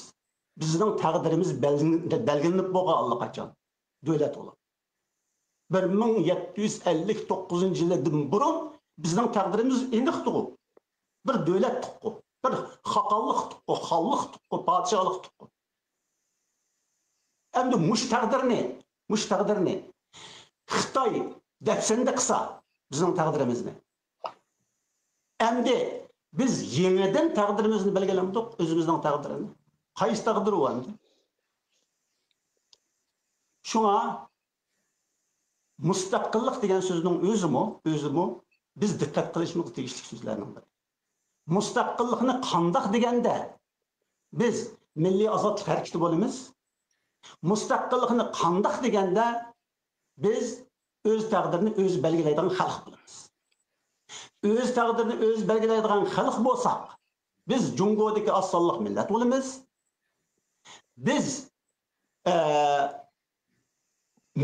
بىزنىڭ تەقدىرىمىز بەلگىلىنىپ بولغان ئاللىقاچان. دۆلەت بولۇپ. بىر مىڭ يەتتە يۈز ئەللىك توققۇزىنچى يىلدىن بۇرۇن بىزنىڭ تەقدىرىمىز ئېنىقتىغۇ. بىر دۆلەتتۇققۇ، بىر خاقانلىقتۇققۇ، خانلىقتۇققۇ، پادىشاھلىقتۇققۇ. ئەمدى مۇشۇ تەقدىرنى، مۇشۇ تەقدىرنى خىتاي دەپسەندە قىلسا بىزنىڭ تەقدىرىمىزنى. ئەمدى بىز يېڭىدىن تەقدىرىمىزنى بەلگىلەمدۇق، ئۆزىمىزنىڭ تەقدىرىنى. قايسى تەقدىر ئۇ ئەمدى؟ شۇڭا مۇستەقىللىق دېگەن سۆزنىڭ ئۆزىمۇ، ئۆزىمۇ بىز دىققەت قىلىشىمىز تېگىشلىك سۆزلەرنىڭ بىرى. مۇستەقىللىقنى قانداق دېگەندە بىز مىللىي ئازادلىق ھەرىكىتى بولىمىز. مۇستەقىللىقنى قانداق دېگەندە بىز ئۆز تەقدىرىنى ئۆزى بەلگىلەيدىغان خەلق بولىمىز. ئۆز تەقدىرىنى ئۆزى بەلگىلەيدىغان خەلق بولساق، بىز جۇڭگودىكى ئاز سانلىق مىللەت بولىمىز. بىز، ئە،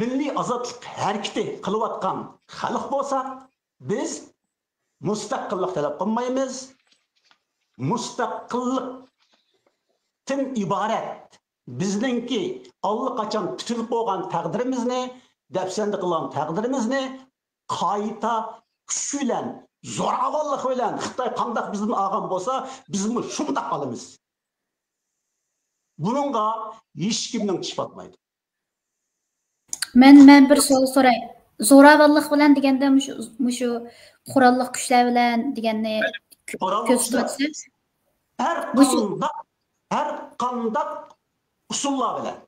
مىللىي ئازادلىق ھەرىكىتى قىلىۋاتقان خەلق بولساق، بىز مۇستەقىللىق تەلەپ قىلمايمىز. مۇستەقىللىقتىن ئىبارەت بىزنىڭكى ئاللىقاچان پۈتۈلۈپ بولغان تەقدىرىمىزنى، دەپسەندە قىلغان تەقدىرىمىزنى قايتا كۈچ بىلەن، زوراۋانلىق بىلەن خىتاي قانداق بىزدىن ئالغان بولسا، بىزمۇ شۇنداق ئالىمىز. بۇنىڭغا ھېچكىمنىڭ چىشى پاتمايدۇ. مەن، مەن بىر سوئال سوراي. زوراۋانلىق بىلەن دېگەندە مۇشۇ، مۇشۇ قوراللىق كۈچلەر بىلەن دېگەننى كۆ-، قوراللىق كۆرسىتىۋاتىسىز. ھەر مۇشۇ قانداق، ھەر قانداق ئۇسۇللار بىلەن.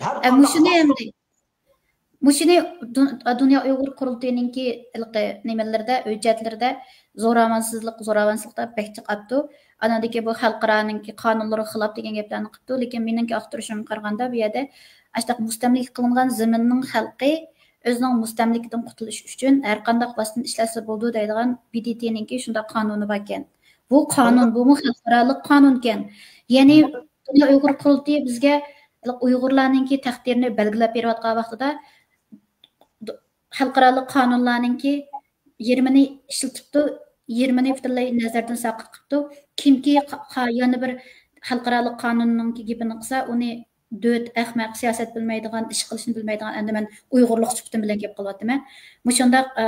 ھەر ئە، قانداق مۇشۇنى ئەمدى، مۇشۇنى دۇن-، دۇنيا ئۇيغۇر قۇرۇلتىيىنىڭكى ھېلىقى نېمىلىرىدە، ھۆججەتلىرىدە زوراۋانسىزلىق، زوراۋانسىزلىق دەپ بەك جىق ئاپتۇ. ئاناندىكى بۇ خەلقئارانىڭكى قانۇنلىرىغا خىلاپ دېگەن گەپلەرنى قىپتۇ. لېكىن مېنىڭكى ئاختۇرۇشۇمغا قارىغاندا، بۇ يەردە ئاشۇنداق مۇستەملىكە قىلىنغان زېمىننىڭ خەلقى ئۆزىنىڭ مۇستەملىكىدىن قۇتۇلۇش ئۈچۈن ھەرقانداق ۋاسىتىنى ئىشلەتسە بولىدۇ دەيدىغان بى دې تېنىڭكى شۇنداق قانۇنى باركەن. بۇ قانۇن، بۇمۇ خەلقئارالىق قانۇنكەن. يەنى دۇنيا ئۇيغۇر قۇرۇلتىيى بىزگە ئۇيغۇرلارنىڭكى تەقدىرىنى بەلگىلەپ بېرىۋاتقان ۋاقتىدا، خەلقئارالىق قانۇنلارنىڭكى يېرىمىنى ئىشلىتىپتۇ، يېرىمىنى پۈتۈنلەي نەزەردىن ساقىت قىپتۇ. كىمكى قا-، قا-، يەنە بىر خەلقئارالىق قانۇننىڭكى گېپىنى قىلسا، ئۇنى دۆت، ئەخمەق، سىياسەت بىلمەيدىغان، ئىش قىلىشنى بىلمەيدىغان، ئەمدى مەن ئۇيغۇرلۇق سۈپىتىم بىلەن گەپ قىلىۋاتىمەن. مۇشۇنداق، ئە،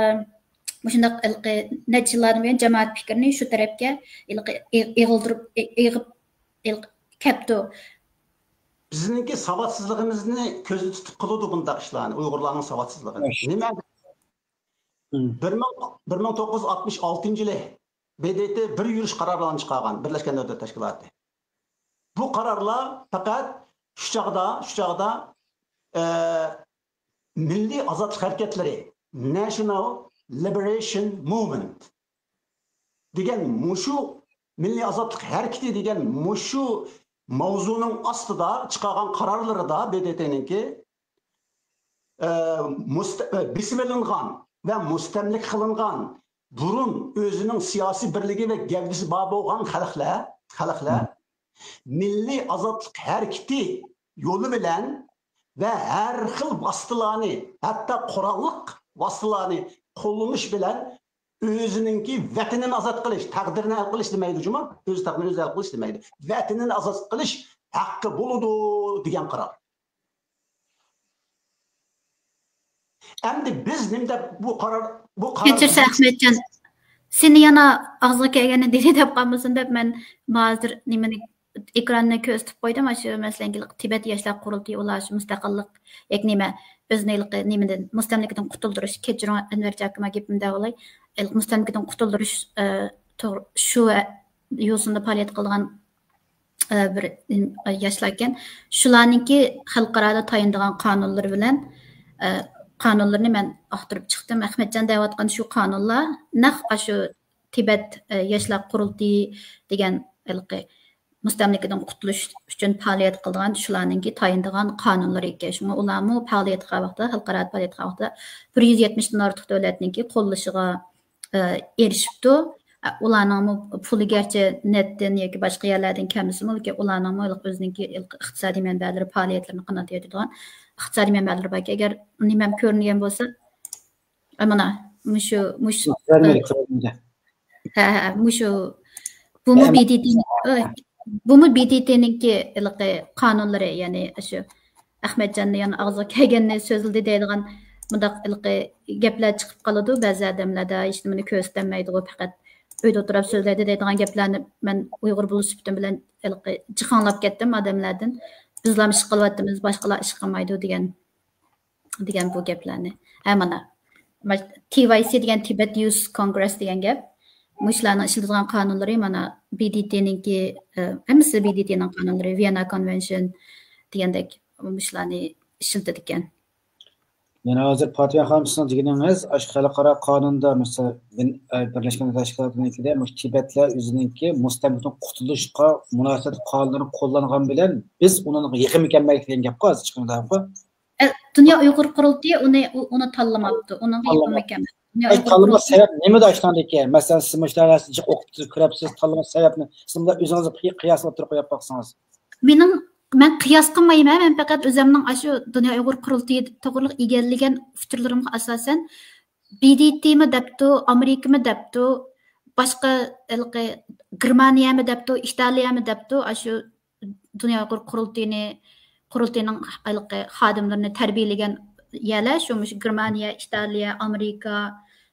مۇشۇنداق ھېلىقى نەچچە يىللاردىن بۇيان جامائەت پىكرىنى شۇ تەرەپكە ھېلىقى ئېغ-، ئېغىلدۇرۇپ، ئېغىپ، ھېلىقى كەپتۇ. بىزنىڭكى ساۋاتسىزلىقىمىزنى كۆزدە تۇتۇپ قىلىدۇ بۇنداق ئىشلارنى، ئۇيغۇرلارنىڭ ساۋاتسىزلىقىنى. نېمە؟ بىر مىڭ، بىر مىڭ توققۇز يۈز ئاتمىش ئالتىنچى يىلى ب د ت بىر يۈرۈش قارارلارنى چىقارغان، بىرلەشكەن دۆلەتلەر تەشكىلاتى. بۇ قارارلار پەقەت شۇ چاغدا، شۇ چاغدا، ئە، مىللىي ئازادلىق ھەرىكەتلىرى، National Liberation Movement دېگەن مۇشۇ مىللىي ئازادلىق ھەرىكىتى دېگەن مۇشۇ ماۋزۇنىڭ ئاستىدا چىقارغان قارارلىرىدا ب د ت نىڭكى، ئە، مۇست-، ئە، بېسىۋېلىنغان ۋە مۇستەملىكە قىلىنغان بۇرۇن ئۆزىنىڭ سىياسىي بىرلىكى ۋە گەۋدىسى بار بولغان خەلقلەر، خەلقلەر مىللىي ئازادلىق ھەرىكىتى يولى بىلەن ۋە ھەر خىل ۋاسىتىلارنى، ھەتتا قوراللىق ۋاسىتىلارنى قوللىنىش بىلەن ئۆزىنىڭكى ۋەتىنىنى ئازاد قىلىش، تەقدىرىنى ھەل قىلىش دېمەيدۇ جۇمۇ، ئۆز تەقدىرىنى ئۆزى ھەل قىلىش دېمەيدۇ. ۋەتىنىنى ئازاد قىلىش ھەققى بولىدۇ دېگەن قارار. ئەمدى بىز نېمە دەپ بۇ قارار، بۇ قارار كەچۈرسە، ئەخمەتجان، سېنى يەنە ئاغزىغا كەلگەننى دېدى دەپ قالمىسۇن دەپ، مەن ھازىر نېمىنى، ئېكراننى كۆرسىتىپ قويدۇم. ئاشۇ مەسىلەن، تىبەت ياشلار قۇرۇلتىيى، ئۇلار شۇ مۇستەقىللىق ياكى نېمە، ئۆزىنى ھېلىقى نېمىدىن، مۇستەملىكىدىن قۇتۇلدۇرۇش، كەچۈرۈڭ ئەنۋەرجان ئاكىما گېپىمدە بولاي، ھېلىقى مۇستەملىكىدىن قۇتۇلدۇرۇش، ئە، توغرا، شۇ يوسۇندا پائالىيەت قىلىدىغان، ئە، بىر، ئىم، ياشلاركەن. شۇلارنىڭكى خەلقئارادا تايىنىدىغان قانۇنلىرى بىلەن، ئە، قانۇنلىرىنى مەن ئاختۇرۇپ چىقتىم. ئەخمەتجان دەۋاتقان شۇ قانۇنلار نەق ئاشۇ تىبەت، ئە، ياشلار قۇرۇلتىيى دېگەن ھېلىقى مۇستەملىكىدىن قۇتۇلۇش ئۈچۈن پائالىيەت قىلىدىغان شۇلارنىڭكى تايىنىدىغان قانۇنلىرى ئىكەن. شۇڭا ئۇلارمۇ پائالىيەت قىلغان ۋاقتىدا، خەلقئارا پائالىيەت قىلغان ۋاقتىدا بىر يۈز يەتمىشتىن ئارتۇق دۆلەتنىڭكى قوللىشىغا، ئە، ئېرىشىپتۇ. ئە، ئۇلارنىڭمۇ پۇلى گەرچە نەتتىن ياكى باشقا يەرلەردىن كەلمىسىمۇ، لېكىن ئۇلارنىڭمۇ ئۆزىنىڭكى ئىقتىسادىي مەنبەلىرى، پائالىيەتلىرىنى قانات يايدۇرىدىغان ئىقتىسادىي مەنبەلىرى باركەن. ئەگەر نېمەم كۆرۈنگەن بولسا، ئە، مانا، مۇشۇ، مۇشۇ، ھە، ھە، مۇشۇ، بۇمۇ ب د ت، بۇمۇ ب د ت نىڭكى ھېلىقى قانۇنلىرى، يەنى شۇ ئەخمەتجاننى يەنە ئاغزىغا كەلگەننى سۆزلىدى دەيدىغان مۇنداق ھېلىقى گەپلەر چىقىپ قالىدۇ. بەزى ئادەملەردە ھېچنېمىنى كۆرسىتەلمەيدىغۇ، پەقەت ئۆيدە ئولتۇراپ سۆزلەيدۇ دەيدىغان گەپلەرنى مەن ئۇيغۇر بولۇش سۈپىتىم بىلەن ھېلىقى جىق ئاڭلاپ كەتتىم ئادەملەردىن. بىزلام ئىش قىلىۋاتىمىز، باشقىلار ئىش قىلمايدۇ دېگەن. دېگەن بۇ گەپلەرنى. ھە، مانا. تي ۋاي سى دېگەن تىبەت يۇس كونگرېس دېگەن گەپ. مۇشۇلارنىڭ ئىشلىتىدىغان قانۇنلىرى مانا ب د ت نىڭكى، ئە، ھەممىسى ب د ت نىڭ قانۇنلىرى، ۋىيەننا كونۋېنشن دېگەندەك مۇشۇلارنى ئىشلىتىدىكەن. يەنە ھازىر پاتىمە خانىم سىزنىڭ دېگىنىڭىز ئاشۇ خەلقئارا قانۇندا مەسىلەن، بىن-، ئە، بىرلەشكەن دۆلەتلەر تەشكىلاتىنىڭكىدە مۇشۇ تىبەتلەر ئۆزىنىڭكى مۇستەملىكىدىن قۇتۇلۇشقا مۇناسىۋەتلىك قانۇنلىرىنى قوللانغان بىلەن بىز ئۇنىڭغا يېقىن مۇكەممەل دېگەن گەپ بار، ھازىر چىققان گەپ. ئە، دۇنيا ئۇيغۇر قۇرۇلتىيى ئۇنى، ئۇ-، ئۇنى تاللىماپتۇ. ئۇنىڭغا يېقىن مۇكەممەل. دۇنيا ئۇيغۇر تاللىماس قۇرۇلتىيى. سەۋەب نېمىدە ئاشۇنداق ئىكەن؟ مەسىلەن، سىز مۇشۇ نەرسىنى جىق ئوقۇپ كۆرەپسىز، تاللىماس سەۋەبنى سىز مۇنداق ئۆزىڭىز قىي-، قىياسنى ئوتتۇرىغا قويۇپ باقسىڭىز. مېنىڭ، مەن قىياس قىلمايمەن، مەن پەقەت ئۆزۈمنىڭ ئاشۇ دۇنيا ئۇيغۇر قۇرۇلتىيى توغرىلىق ئىگىلىگەن ئۇچۇرلىرىمغا ئاساسەن، ب د ت مۇ دەپتۇ، ئامېرىكىمۇ دەپتۇ، باشقا ھېلىقى گېرمانىيەمۇ دەپتۇ، ئىتالىيەمۇ دەپتۇ، ئاشۇ دۇنيا ئۇيغۇر قۇرۇلتىيىنى، قۇرۇلتىيىنىڭ ھېلىقى خادىملىرىنى تەربىيەلىگەن يەرلەر شۇ، مۇشۇ گېرمانىيە، ئىتالىيە، ئامېرىكا،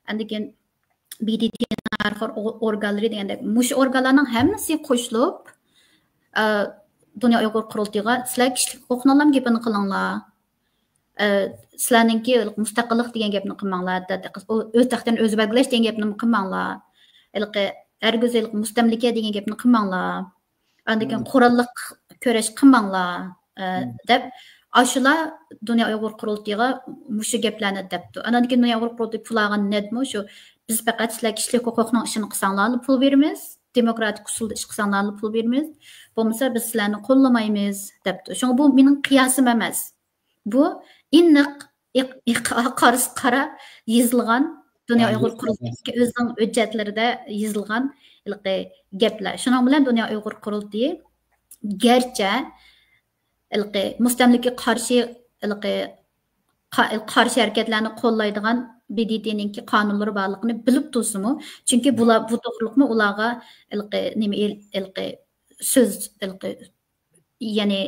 ئاندىن كېيىن ب د ت نىڭ ھەر خىل ئو-، ئورگانلىرى دېگەندەك، مۇشۇ ئورگانلارنىڭ ھەممىسى قوشۇلۇپ، ئە، دۇنيا ئۇيغۇر قۇرۇلتىيىغا سىلەر كىشىلىك ھوقۇقنى ئالام گېپىنى قىلىڭلار. ئە، سىلەرنىڭكى مۇستەقىللىق دېگەن گەپنى قىلماڭلار، ئۆز تەقدىرىنى ئۆزى بەلگىلەش دېگەن گەپنى قىلماڭلار. ھېلىقى ھەرگىز ھېلىقى مۇستەملىكە دېگەن گەپنى قىلماڭلار. ئاندىن كېيىن قوراللىق كۈرەش قىلماڭلار، ئە، دەپ ئاشۇلار دۇنيا ئۇيغۇر قۇرۇلتىيىغا مۇشۇ گەپلەرنى دەپتۇ. ئاندىن كېيىن دۇنيا ئۇيغۇر قۇرۇلتىيى پۇل ئالغان نەدىمۇ شۇ، بىز پەقەت سىلەر كىشىلىك ھوقۇقنىڭ ئىشىنى قىلساڭلارلا پۇل بېرىمىز، دېموكراتىك ئۇسۇلدا ئىش قىلساڭلارلا پۇل بېرىمىز، بولمىسا بىز سىلەرنى قوللىمايمىز دەپتۇ. شۇڭا بۇ مېنىڭ قىياسىم ئەمەس. بۇ ئېنىق، ئېق-، ئېق-، قارىسى قارا يېزىلغان، دۇنيا ئۇيغۇر قۇرۇلتىيىدىكى ئۆزىنىڭ ھۆججەتلىرىدە يېزىلغان ھېلىقى گەپلەر. شۇنىڭ بىلەن دۇنيا ئۇيغۇر قۇرۇلتىيى گەرچە ھېلىقى مۇستەملىكىگە قارشى، ھېلىقى قا-، قارشى ھەرىكەتلەرنى قوللايدىغان ب د ت نىڭكى قانۇنلىرى بارلىقىنى بىلىپ تۇرسىمۇ، چۈنكى بۇلار، بۇ توغرۇلۇقمۇ ئۇلارغا ھېلىقى نېمە، ھېلىقى سۆز، ھېلىقى، يەنى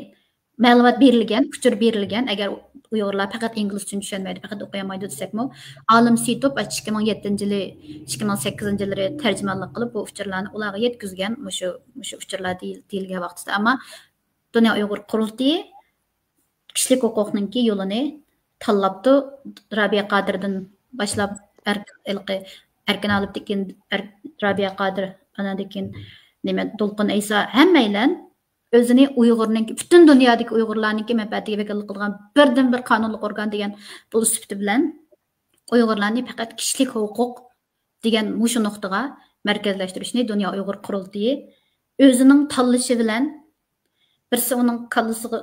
مەلۇمات بېرىلگەن، ئۇچۇر بېرىلگەن. ئەگەر ئۇيغۇرلار پەقەت ئىنگلىزچىنى چۈشەنمەيدۇ، پەقەت ئوقۇيالمايدۇ دېسەكمۇ، ئالىم سېيىتوپ ئىككى مىڭ يەتتىنچى يىلى، ئىككى مىڭ سەككىزىنچى يىللىرى تەرجىمانلىق قىلىپ، بۇ ئۇچۇرلارنى ئۇلارغا يەتكۈزگەن، مۇشۇ، مۇشۇ ئۇچۇرلار دېيىل-، دېيىلگەن ۋاقتىدا. ئەمما دۇنيا ئۇيغۇر قۇرۇلتىيى كىشىلىك ھوقۇقنىڭكى يولىنى تاللاپتۇ. رابىيە قادىردىن باشلاپ، ئەر-، ھېلىقى ئەركىن ئالىپتىن كېيىن، ئەر-، رابىيە قادىر، ئاناندىن كېيىن نېمە، دولقۇن ئەيسا، ھەممەيلەن ئۆزىنى ئۇيغۇرنىڭكى، پۈتۈن دۇنيادىكى ئۇيغۇرلارنىڭكى مەنپەئەتىگە ۋەكىللىك قىلىدىغان بىردىنبىر قانۇنلۇق ئورگان دېگەن بۇ سۈپىتى بىلەن ئۇيغۇرلارنى پەقەت كىشىلىك ھوقۇق دېگەن مۇشۇ نۇقتىغا مەركەزلەشتۈرۈشنى دۇنيا ئۇيغۇر قۇرۇلتىيى ئۆزىنىڭ تاللىشى بىلەن، بىرسى ئۇنىڭ كاللىسىغا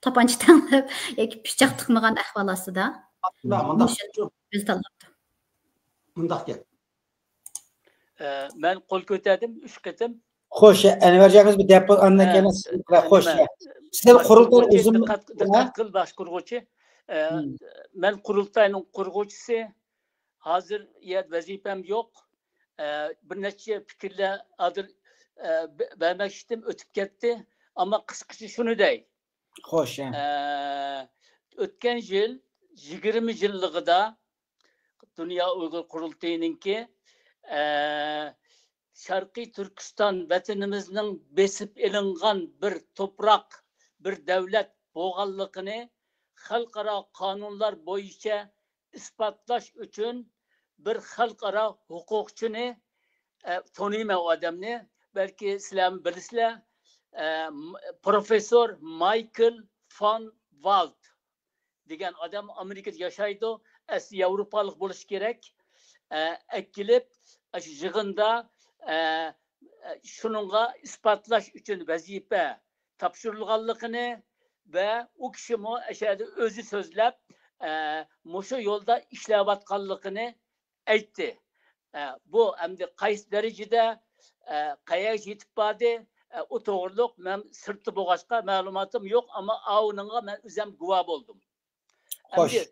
تاپانچا تەڭلەپ ياكى پىچاق تىقمىغان ئەھۋال ئاستىدا مۇنداق، مۇشۇنى ئۆزى تاللاپتۇ. مۇنداق گەپ. ئە، مەن قول كۆتەردىم ئۈچ قېتىم. خوش، ئەنۋەرجان ئاكىمىز بىر دەپ بول، ئاندىن كېيىن خوش. سىلەر قۇرۇلتاي ئۇزۇن، دىققەت قىل باشقۇرغۇچى. ئە، مەن قۇرۇلتاينىڭ قۇرغۇچىسى. ھازىر يەر ۋەزىپەم يوق. ئە، بىر نەچچە پىكىرلەر ھازىر، ئە، بە-، بەرمەكچىدىم، ئۆتۈپ كەتتى. ئەمما قىسقىچە شۇنى دەي. خوش. ئە، ئۆتكەن يىل يىگىرمە يىللىقىدا دۇنيا ئۇيغۇر قۇرۇلتىيىنىڭكى، ئە، شەرقىي تۈركىستان ۋەتىنىمىزنىڭ بېسىپ ئېلىنغان بىر توپراق، بىر دەۋلەت بولغانلىقىنى خەلقئارا قانۇنلار بويىچە ئىسپاتلاش ئۈچۈن بىر خەلقئارا ھوقۇقچىنى، ئە، تونۇيمەن ئۇ ئادەمنى، بەلكى سىلەرمۇ بىلىسىلەر، ئە، م-، پروفېسسور مايكل فان ۋالت دېگەن ئادەم ئامېرىكىدا ياشايدۇ، ئەسلى ياۋروپالىق بولۇشى كېرەك. ئە، ئەكېلىپ، ئاشۇ يىغىندا، ئە، ئە، شۇنىڭغا ئىسپاتلاش ئۈچۈن ۋەزىپە تاپشۇرۇلغانلىقىنى ۋە ئۇ كىشىمۇ ئەشەدە ئۆزى سۆزلەپ، ئە، مۇشۇ يولدا ئىشلەۋاتقانلىقىنى ئېيتتى. ئە، بۇ ئەمدى قايسى دەرىجىدە، ئە، قەيەرگىچە يېتىپ باردى، ئە، ئۇ توغرىلىق مەن سىرتتا بولغاچقا مەلۇماتىم يوق، ئەمما ئاۋۇنىڭغا مەن ئۆزۈم گۇۋاھ بولدۇم. خوش. ئەمدى،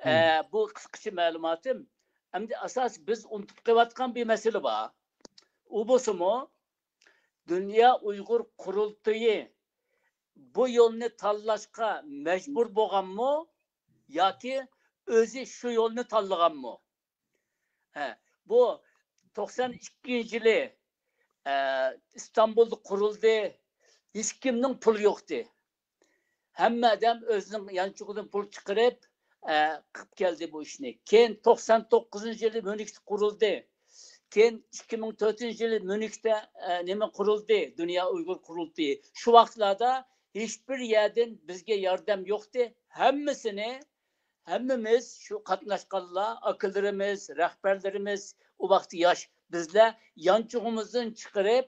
ئە، بۇ قىسقىچە مەلۇماتىم. ئەمدى ئاساسىي بىز ئۇنتۇپ قېلىۋاتقان بىر مەسىلە بار. ئۇ بولسىمۇ، دۇنيا ئۇيغۇر قۇرۇلتىيى بۇ يولنى تاللاشقا مەجبۇر بولغانمۇ ياكى ئۆزى شۇ يولنى تاللىغانمۇ؟ ھە، بۇ توقسان ئىككىنچى يىلى، ئە، ئىستانبۇلدا قۇرۇلدى. ھېچكىمنىڭ پۇلى يوقتى. ھەممە ئادەم ئۆزىنىڭ يانچۇقىدىن پۇل چىقىرىپ، ئە، قىلىپ كەلدى بۇ ئىشنى. كېيىن توقسان توققۇزىنچى يىلى ميۇنختا قۇرۇلدى. كېيىن ئىككى مىڭ تۆتىنچى يىلى ميۇنختا، ئە، نېمە قۇرۇلدى؟ دۇنيا ئۇيغۇر قۇرۇلتىيى. شۇ ۋاقىتلاردا ھېچبىر يەردىن بىزگە ياردەم يوقتى. ھەممىسىنى، ھەممىمىز شۇ قاتناشقانلار، ئاكىلىرىمىز، رەھبەرلىرىمىز، ئۇ ۋاقىتتا ياش بىزلەر يانچۇقىمىزدىن چىقىرىپ،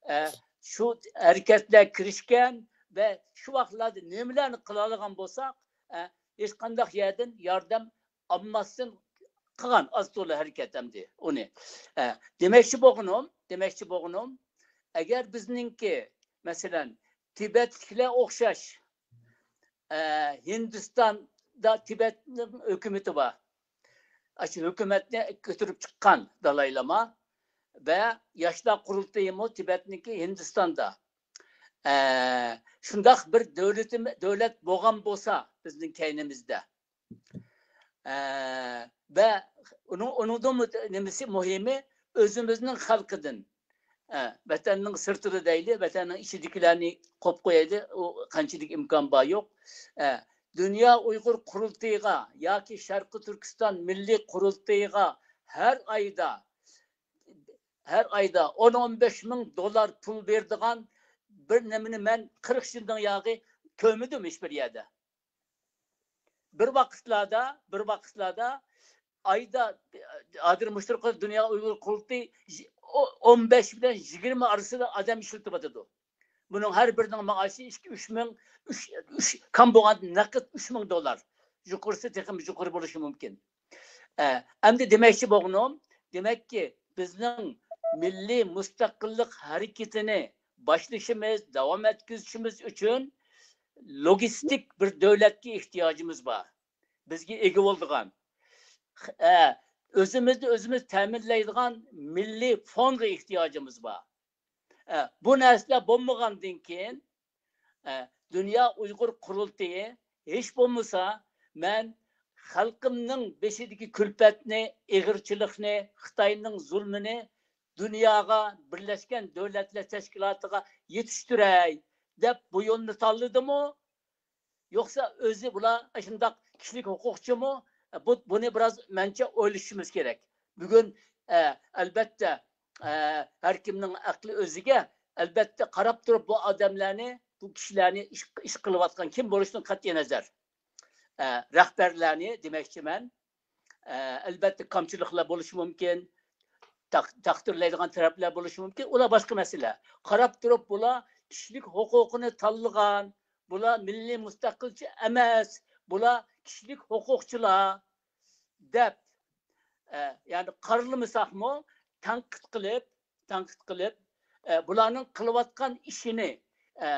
ئە، شۇ ھەرىكەتلەر كىرىشكەن ۋە شۇ ۋاقىتلاردا نېمىلەرنى قىلالىغان بولساق، ئە، ھېچقانداق يەردىن ياردەم ئالماستىن قىلغان ئاز تولا ھەرىكەت ئەمدى ئۇنى. ئە، دېمەكچى بولغىنىم، دېمەكچى بولغىنىم، ئەگەر بىزنىڭكى، مەسىلەن، تىبەتلىكلەر ئوخشاش، ئە، ھىندىستاندا تىبەتنىڭ ھۆكۈمىتى بار. ئاشۇ ھۆكۈمەتنى كۆتۈرۈپ چىققان دالاي لاما ۋە ياشلار قۇرۇلتىيىمۇ تىبەتنىڭكى ھىندىستاندا. ئە، شۇنداق بىر دۆلىتىم-، دۆلەت بولغان بولسا بىزنىڭ كەينىمىزدە. ئە، ۋە ئۇنىڭ، ئۇنىڭدىن نېمىسى مۇھىمى، ئۆزىمىزنىڭ خەلقىدىن، ئە، ۋەتەننىڭ سىرتىدا دەيلى، ۋەتەننىڭ ئىچىدىكىلەرنى قوپ قويايلى، ئۇ قانچىلىك ئىمكان بار يوق. ئە، دۇنيا ئۇيغۇر قۇرۇلتىيىغا ياكى شەرقىي تۈركىستان مىللىي قۇرۇلتىيىغا ھەر ئايدا، ھەر ئايدا ئون، ئون بەش مىڭ دوللار پۇل بېرىدىغان بىر نېمىنى مەن قىرىق يىلدىن ياغى كۆرمىدىم ھېچبىر يەردە. بىر ۋاقىتلاردا، بىر ۋاقىتلاردا ئايدا، ھازىر مۇشۇ دۇنيا ئۇيغۇر قۇرۇلتىيى ئون بەش بىلەن يىگىرمە ئارىسىدا ئادەم ئىشلىتىۋاتىدۇ. بۇنىڭ ھەر بىرىنىڭ مائاشى ئىككى، ئۈچ مىڭ، ئۈچ، ئۈچ، كام بولغان نەقىد ئۈچ مىڭ دوللار. يۇقىرىسى تېخىمۇ يۇقىرى بولۇشى مۇمكىن. ئە، ئەمدى دېمەكچى بولغىنىم، دېمەككى، بىزنىڭ مىللىي مۇستەقىللىق ھەرىكىتىنى باشلىشىمىز، داۋام ئەتكۈزۈشىمىز ئۈچۈن لوگىستىك بىر دۆلەتكە ئېھتىياجىمىز بار. بىزگە ئىگە بولىدىغان، ئە، ئۆزىمىزنى ئۆزىمىز تەمىنلەيدىغان مىللىي فوندغا ئېھتىياجىمىز بار. ئە، بۇ نەرسىلەر بولمىغاندىن كېيىن، ئە، دۇنيا ئۇيغۇر قۇرۇلتىيى ھېچ بولمىسا، مەن خەلقىمنىڭ بېشىدىكى كۈلپەتنى، ئېغىرچىلىقنى خىتاينىڭ زۇلمىنى دۇنياغا، بىرلەشكەن دۆلەتلەر تەشكىلاتىغا يېتىشتۈرەي دەپ بۇ يولنى تاللىدىمۇ؟ يوقسا ئۆزى بۇلار شۇنداق كىشىلىك ھوقۇقچىمۇ؟ بۇ، بۇنى بىراز مەنچە ئويلىشىشىمىز كېرەك. بۈگۈن، ئە، ئەلبەتتە، ئە، ھەر كىمنىڭ ئەقلى ئۆزىگە. ئەلبەتتە، قاراپ تۇرۇپ بۇ ئادەملەرنى، بۇ كىشىلەرنى ئىش، ئىش قىلىۋاتقان كىم بولۇشىدىن قەتئىينەزەر، ئە، رەھبەرلەرنى دېمەكچىمەن. ئە، ئەلبەتتە، كامچىلىقلار بولۇشى مۇمكىن، تەق-، تەقدىرلەيدىغان تەرەپلەر بولۇشى مۇمكىن، ئۇلار باشقا مەسىلە. قاراپ تۇرۇپ، بۇلار كىشىلىك ھوقۇقىنى تاللىغان، بۇلار مىللىي مۇستەقىلچى ئەمەس، بۇلار كىشىلىك ھوقۇقچىلار دەپ، ئە، يەنى قارىلىمىساقمۇ، تەنقىد قىلىپ، تەنقىد قىلىپ، ئە، بۇلارنىڭ قىلىۋاتقان ئىشىنى، ئە،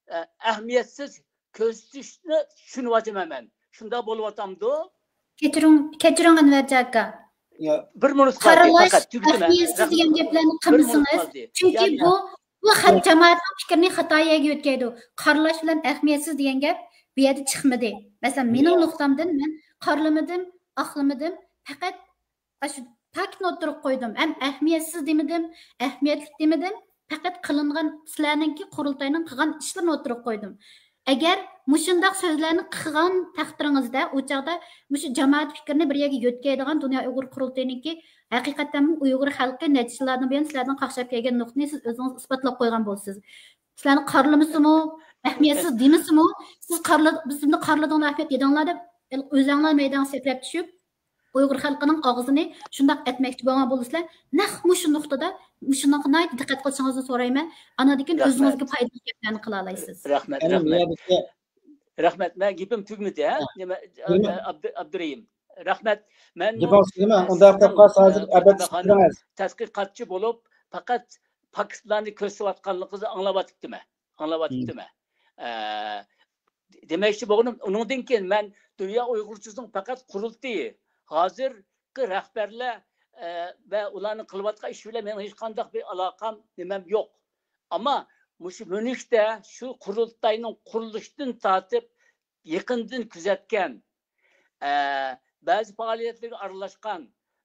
ئە، ئەھمىيەتسىز كۆرسىتىشنى چۈشىنىۋاتىمەن مەن. شۇنداق بولۇۋاتامدۇ؟ كەچۈرۈڭ، كەچۈرۈڭ، ئەنۋەرجان ئاكا. يا، بىر مىنۇت قالدى، قارىلاش پەقەت تۈگىتىمەن. ئەھمىيەتسىز دېگەن گەپلەرنى قىلمىسىڭىز، چۈنكى بۇ، بۇ خەلق جامائەتنىڭ پىكرىنى خاتا يەرگە يۆتكەيدۇ. قارىلاش بىلەن ئەھمىيەتسىز دېگەن گەپ بۇ يەردە چىقمىدى. مەسىلەن، مېنىڭ نۇقتامدىن مەن قارىلىمىدىم، ئاقلىمىدىم، پەقەت ئاشۇ پاكىتنى ئوتتۇرىغا قويدۇم. ھەم ئەھمىيەتسىز دېمىدىم، ئەھمىيەتلىك دېمىدىم. پەقەت قىلىنغان، سىلەرنىڭكى قۇرۇلتاينىڭ قىلغان ئىشلىرىنى ئوتتۇرىغا قويدۇم. ئەگەر مۇشۇنداق سۆزلەرنى قىلغان تەقدىرىڭىزدە، ئۇ چاغدا مۇشۇ جامائەت پىكرىنى بىر يەرگە يۆتكەيدىغان دۇنيا ئۇيغۇر قۇرۇلتىيىنىڭكى ھەقىقەتەنمۇ ئۇيغۇر خەلقى نەچچە يىللاردىن بۇيان سىلەردىن قاقشاپ كەلگەن نۇقتىنى سىز ئۆزىڭىز ئىسپاتلاپ قويغان بولىسىز. سىلەرنى قارىلىمىسىمۇ، ئەھمىيەتسىز دېمىسىمۇ، سىز قارىلا-، بىز سىزنى قارىلىدىغان ئەھمىيەت دېدىڭلار دەپ، ئۆزۈڭلار مەيدانغا سەكرەپ چۈشۈپ، ئۇيغۇر خەلقىنىڭ ئاغزىنى شۇنداق ئەتمەكچى بولغان بولىسىلەر. نەق مۇشۇ نۇقتىدا مۇشۇنىڭغا ناھايىتى دىققەت قىلىشىڭىزنى سورايمەن. ئاندىن كېيىن رەھمەت. ئۆزىڭىزگە پايدىلىق گەپلەرنى قىلالايسىز. رەھمەت، يەنى رەھمەت. يەردىكى رەھمەت. مەن گېپىم تۈگىمىدى، ھە؟ ھە. نېمە، نېمە؟ ئابدۇ-، ئابدۇرېھىم. رەھمەت. مەن گېپىڭىز تۈگىمە. ئۇنداق قىلىپ قالسا، ھازىر ئەبەد تەتقىقاتچى بولۇپ، پەقەت پاكىتلارنى كۆرسىتىۋاتقانلىقىڭىزنى ئاڭلاۋاتىپتىمەن. ئاڭلاۋاتىپتىمەن. ئە، دېمەكچى بولغىنىم، ئۇنىڭدىن كېيىن مەن دۇنيا ئۇيغۇرچىسىنىڭ پەقەت قۇرۇلتىيى، ھازىرقى رەھبەرلەر، ئە، ۋە ئۇلارنىڭ قىلىۋاتقان ئىشى بىلەن مېنىڭ ھېچقانداق بىر ئالاقەم، نېمەم يوق. ئەمما مۇشۇ مۈنۈشتە شۇ قۇرۇلتاينىڭ قۇرۇلۇشىدىن تارتىپ يېقىندىن كۆزەتكەن، ئە، بەزى پائالىيەتلەرگە ئارىلاشقان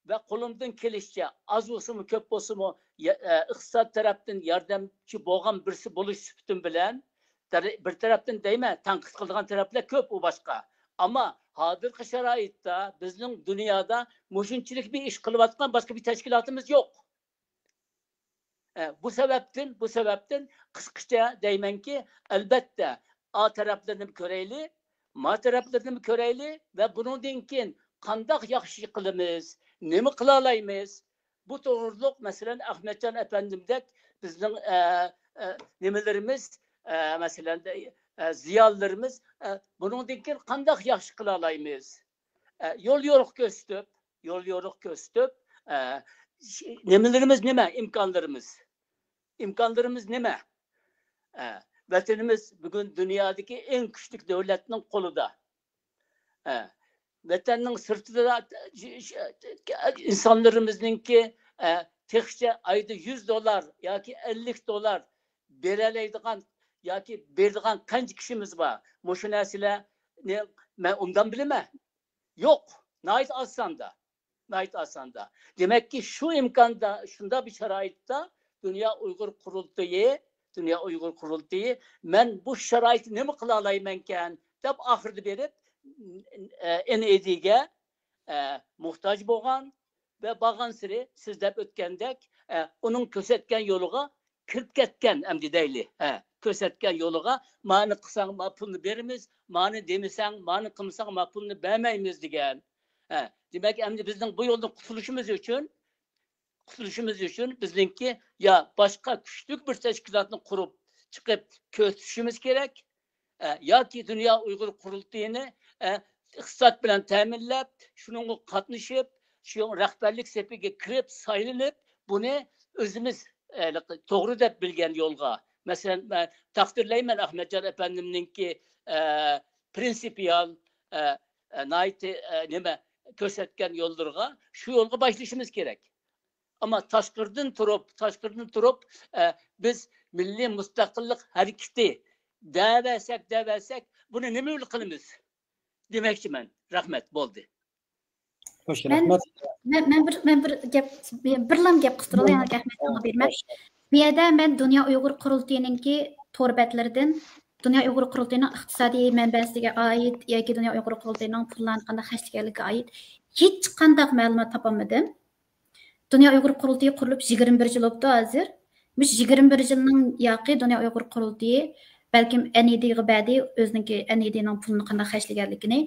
ۋە قولۇمدىن كېلىشىچە ئاز بولسىمۇ، كۆپ بولسىمۇ، يا-، ئە، ئىقتىساد تەرەپتىن ياردەمچى بولغان بىرسى بولۇش سۈپىتىم بىلەن، دەر-، بىر تەرەپتىن دەيمەن، تەنقىد قىلىدىغان تەرەپلەر كۆپ، ئۇ باشقا. ئەمما ھازىرقى شارائىتتا بىزنىڭ دۇنيادا مۇشۇنچىلىك بىر ئىش قىلىۋاتقان باشقا بىر تەشكىلاتىمىز يوق. ئە، بۇ سەۋەبتىن، بۇ سەۋەبتىن قىسقىچە دەيمەنكى، ئەلبەتتە، ئا تەرەپلىرىنىمۇ كۆرەيلى، ما تەرەپلىرىنىمۇ كۆرەيلى ۋە بۇنىڭدىن كېيىن قانداق ياخشى قىلىمىز، نېمە قىلالايمىز؟ بۇ توغرۇلۇق، مەسىلەن، ئەخمەتجان ئەپەندىمدەك بىزنىڭ، ئە، ئە، نېمىلىرىمىز، ئە، مەسىلەن، ئە، زىيالىيلىرىمىز، ئە، بۇنىڭدىن كېيىن قانداق ياخشى قىلالايمىز؟ ئە، يول يورۇق كۆرسىتىپ، يول يورۇق كۆرسىتىپ، ئە، ش-، نېمىلىرىمىز نېمە؟ ئىمكانلىرىمىز. ئىمكانلىرىمىز نېمە؟ ئە، ۋەتىنىمىز بۈگۈن دۇنيادىكى ئەڭ كۈچلۈك دۆلەتنىڭ قولىدا. ئە، ۋەتەننىڭ سىرتىدا ش-، ش-، ئىنسانلىرىمىزنىڭكى، ئە، تېخىچە ئايدا يۈز دوللار ياكى ئەللىك دوللار بېرەلەيدىغان ياكى بېرىدىغان قانچە كىشىمىز بار؟ مۇشۇ نەرسىلەرنى مەن ئوبدان بىلىمەن. يوق، ناھايىتى ئاز ساندا. ناھايىتى ئاز ساندا. دېمەككى، شۇ ئىمكاندا، شۇنداق بىر شارائىتتا دۇنيا ئۇيغۇر قۇرۇلتىيى، دۇنيا ئۇيغۇر قۇرۇلتىيى، مەن بۇ شارائىتتا نېمە قىلالايمەنكەن دەپ ئاخىرىدا بېرىپ، ئېن ئېي دىگە، ئە، موھتاج بولغان ۋە بارغانسېرى سىز دەپ ئۆتكەندەك، ئە، ئۇنىڭ كۆرسەتكەن يولىغا كىرىپ كەتكەن ئەمدى دەيلى. ھە. كۆرسەتكەن يولىغا، مانى قىلساڭ ما پۇلنى بېرىمىز، مانى دېمىسەڭ، مانى قىلمىساڭ ما پۇلنى بەرمەيمىز دېگەن. ھە، دېمەك، ئەمدى بىزنىڭ بۇ يولدىن قۇتۇلۇشىمىز ئۈچۈن، قۇتۇلۇشىمىز ئۈچۈن بىزنىڭكى يا باشقا كۈچلۈك بىر تەشكىلاتنى قۇرۇپ چىقىپ كۆرسىتىشىمىز كېرەك، ئە، ياكى دۇنيا ئۇيغۇر قۇرۇلتىيىنى، ئە، ئىقتىساد بىلەن تەمىنلەپ، شۇنىڭغا قاتنىشىپ، شۇ رەھبەرلىك سېپىگە كىرىپ سايلىنىپ، بۇنى ئۆزىمىز، ئە، توغرا دەپ بىلگەن يولغا، مەسىلەن، مەن تەقدىرلەيمەن ئەخمەتجان ئەپەندىمنىڭكى، ئە، پرىنسىپىيال، ئە، ئە، ناھايىتى، ئە، نېمە، كۆرسەتكەن يوللىرىغا، شۇ يولغا باشلىشىمىز كېرەك. ئەمما تاشقىرىدىن تۇرۇپ، تاشقىرىدىن تۇرۇپ، ئە، بىز مىللىي مۇستەقىللىق ھەرىكىتى دەۋەرسەك، دەۋەرسەك، بۇنى نېمە بىلەن قىلىمىز؟ دېمەكچىمەن. رەھمەت، بولدى. خوش، مەن، رەھمەت. مەن، مەن بىر، مەن بىر گەپ، بىرلام گەپ قىستۇرۇڭلار، يەنە ئەھمەتجانغا بېرىمەن. بۇ يەردە مەن دۇنيا ئۇيغۇر قۇرۇلتىيىنىڭكى تور بەتلىرىدىن، دۇنيا ئۇيغۇر قۇرۇلتىيىنىڭ ئىقتىسادىي مەنبەسىگە ئائىت ياكى دۇنيا ئۇيغۇر قۇرۇلتىيىنىڭ پۇللارنى قانداق خەجلىگەنلىكىگە ئائىت ھېچقانداق مەلۇمات تاپالمىدىم. دۇنيا ئۇيغۇر قۇرۇلتىيى قۇرۇلۇپ يىگىرمە بىر يىل بوپتۇ ھازىر. مۇشۇ يىگىرمە بىر يىلنىڭ ياقى دۇنيا ئۇيغۇر قۇرۇلتىيى بەلكىم ئەن ئى دىغا بەردى، ئۆزىنىڭكى ئەن ئى دىنىڭ پۇلىنى قانداق خەجلىگەنلىكىنى.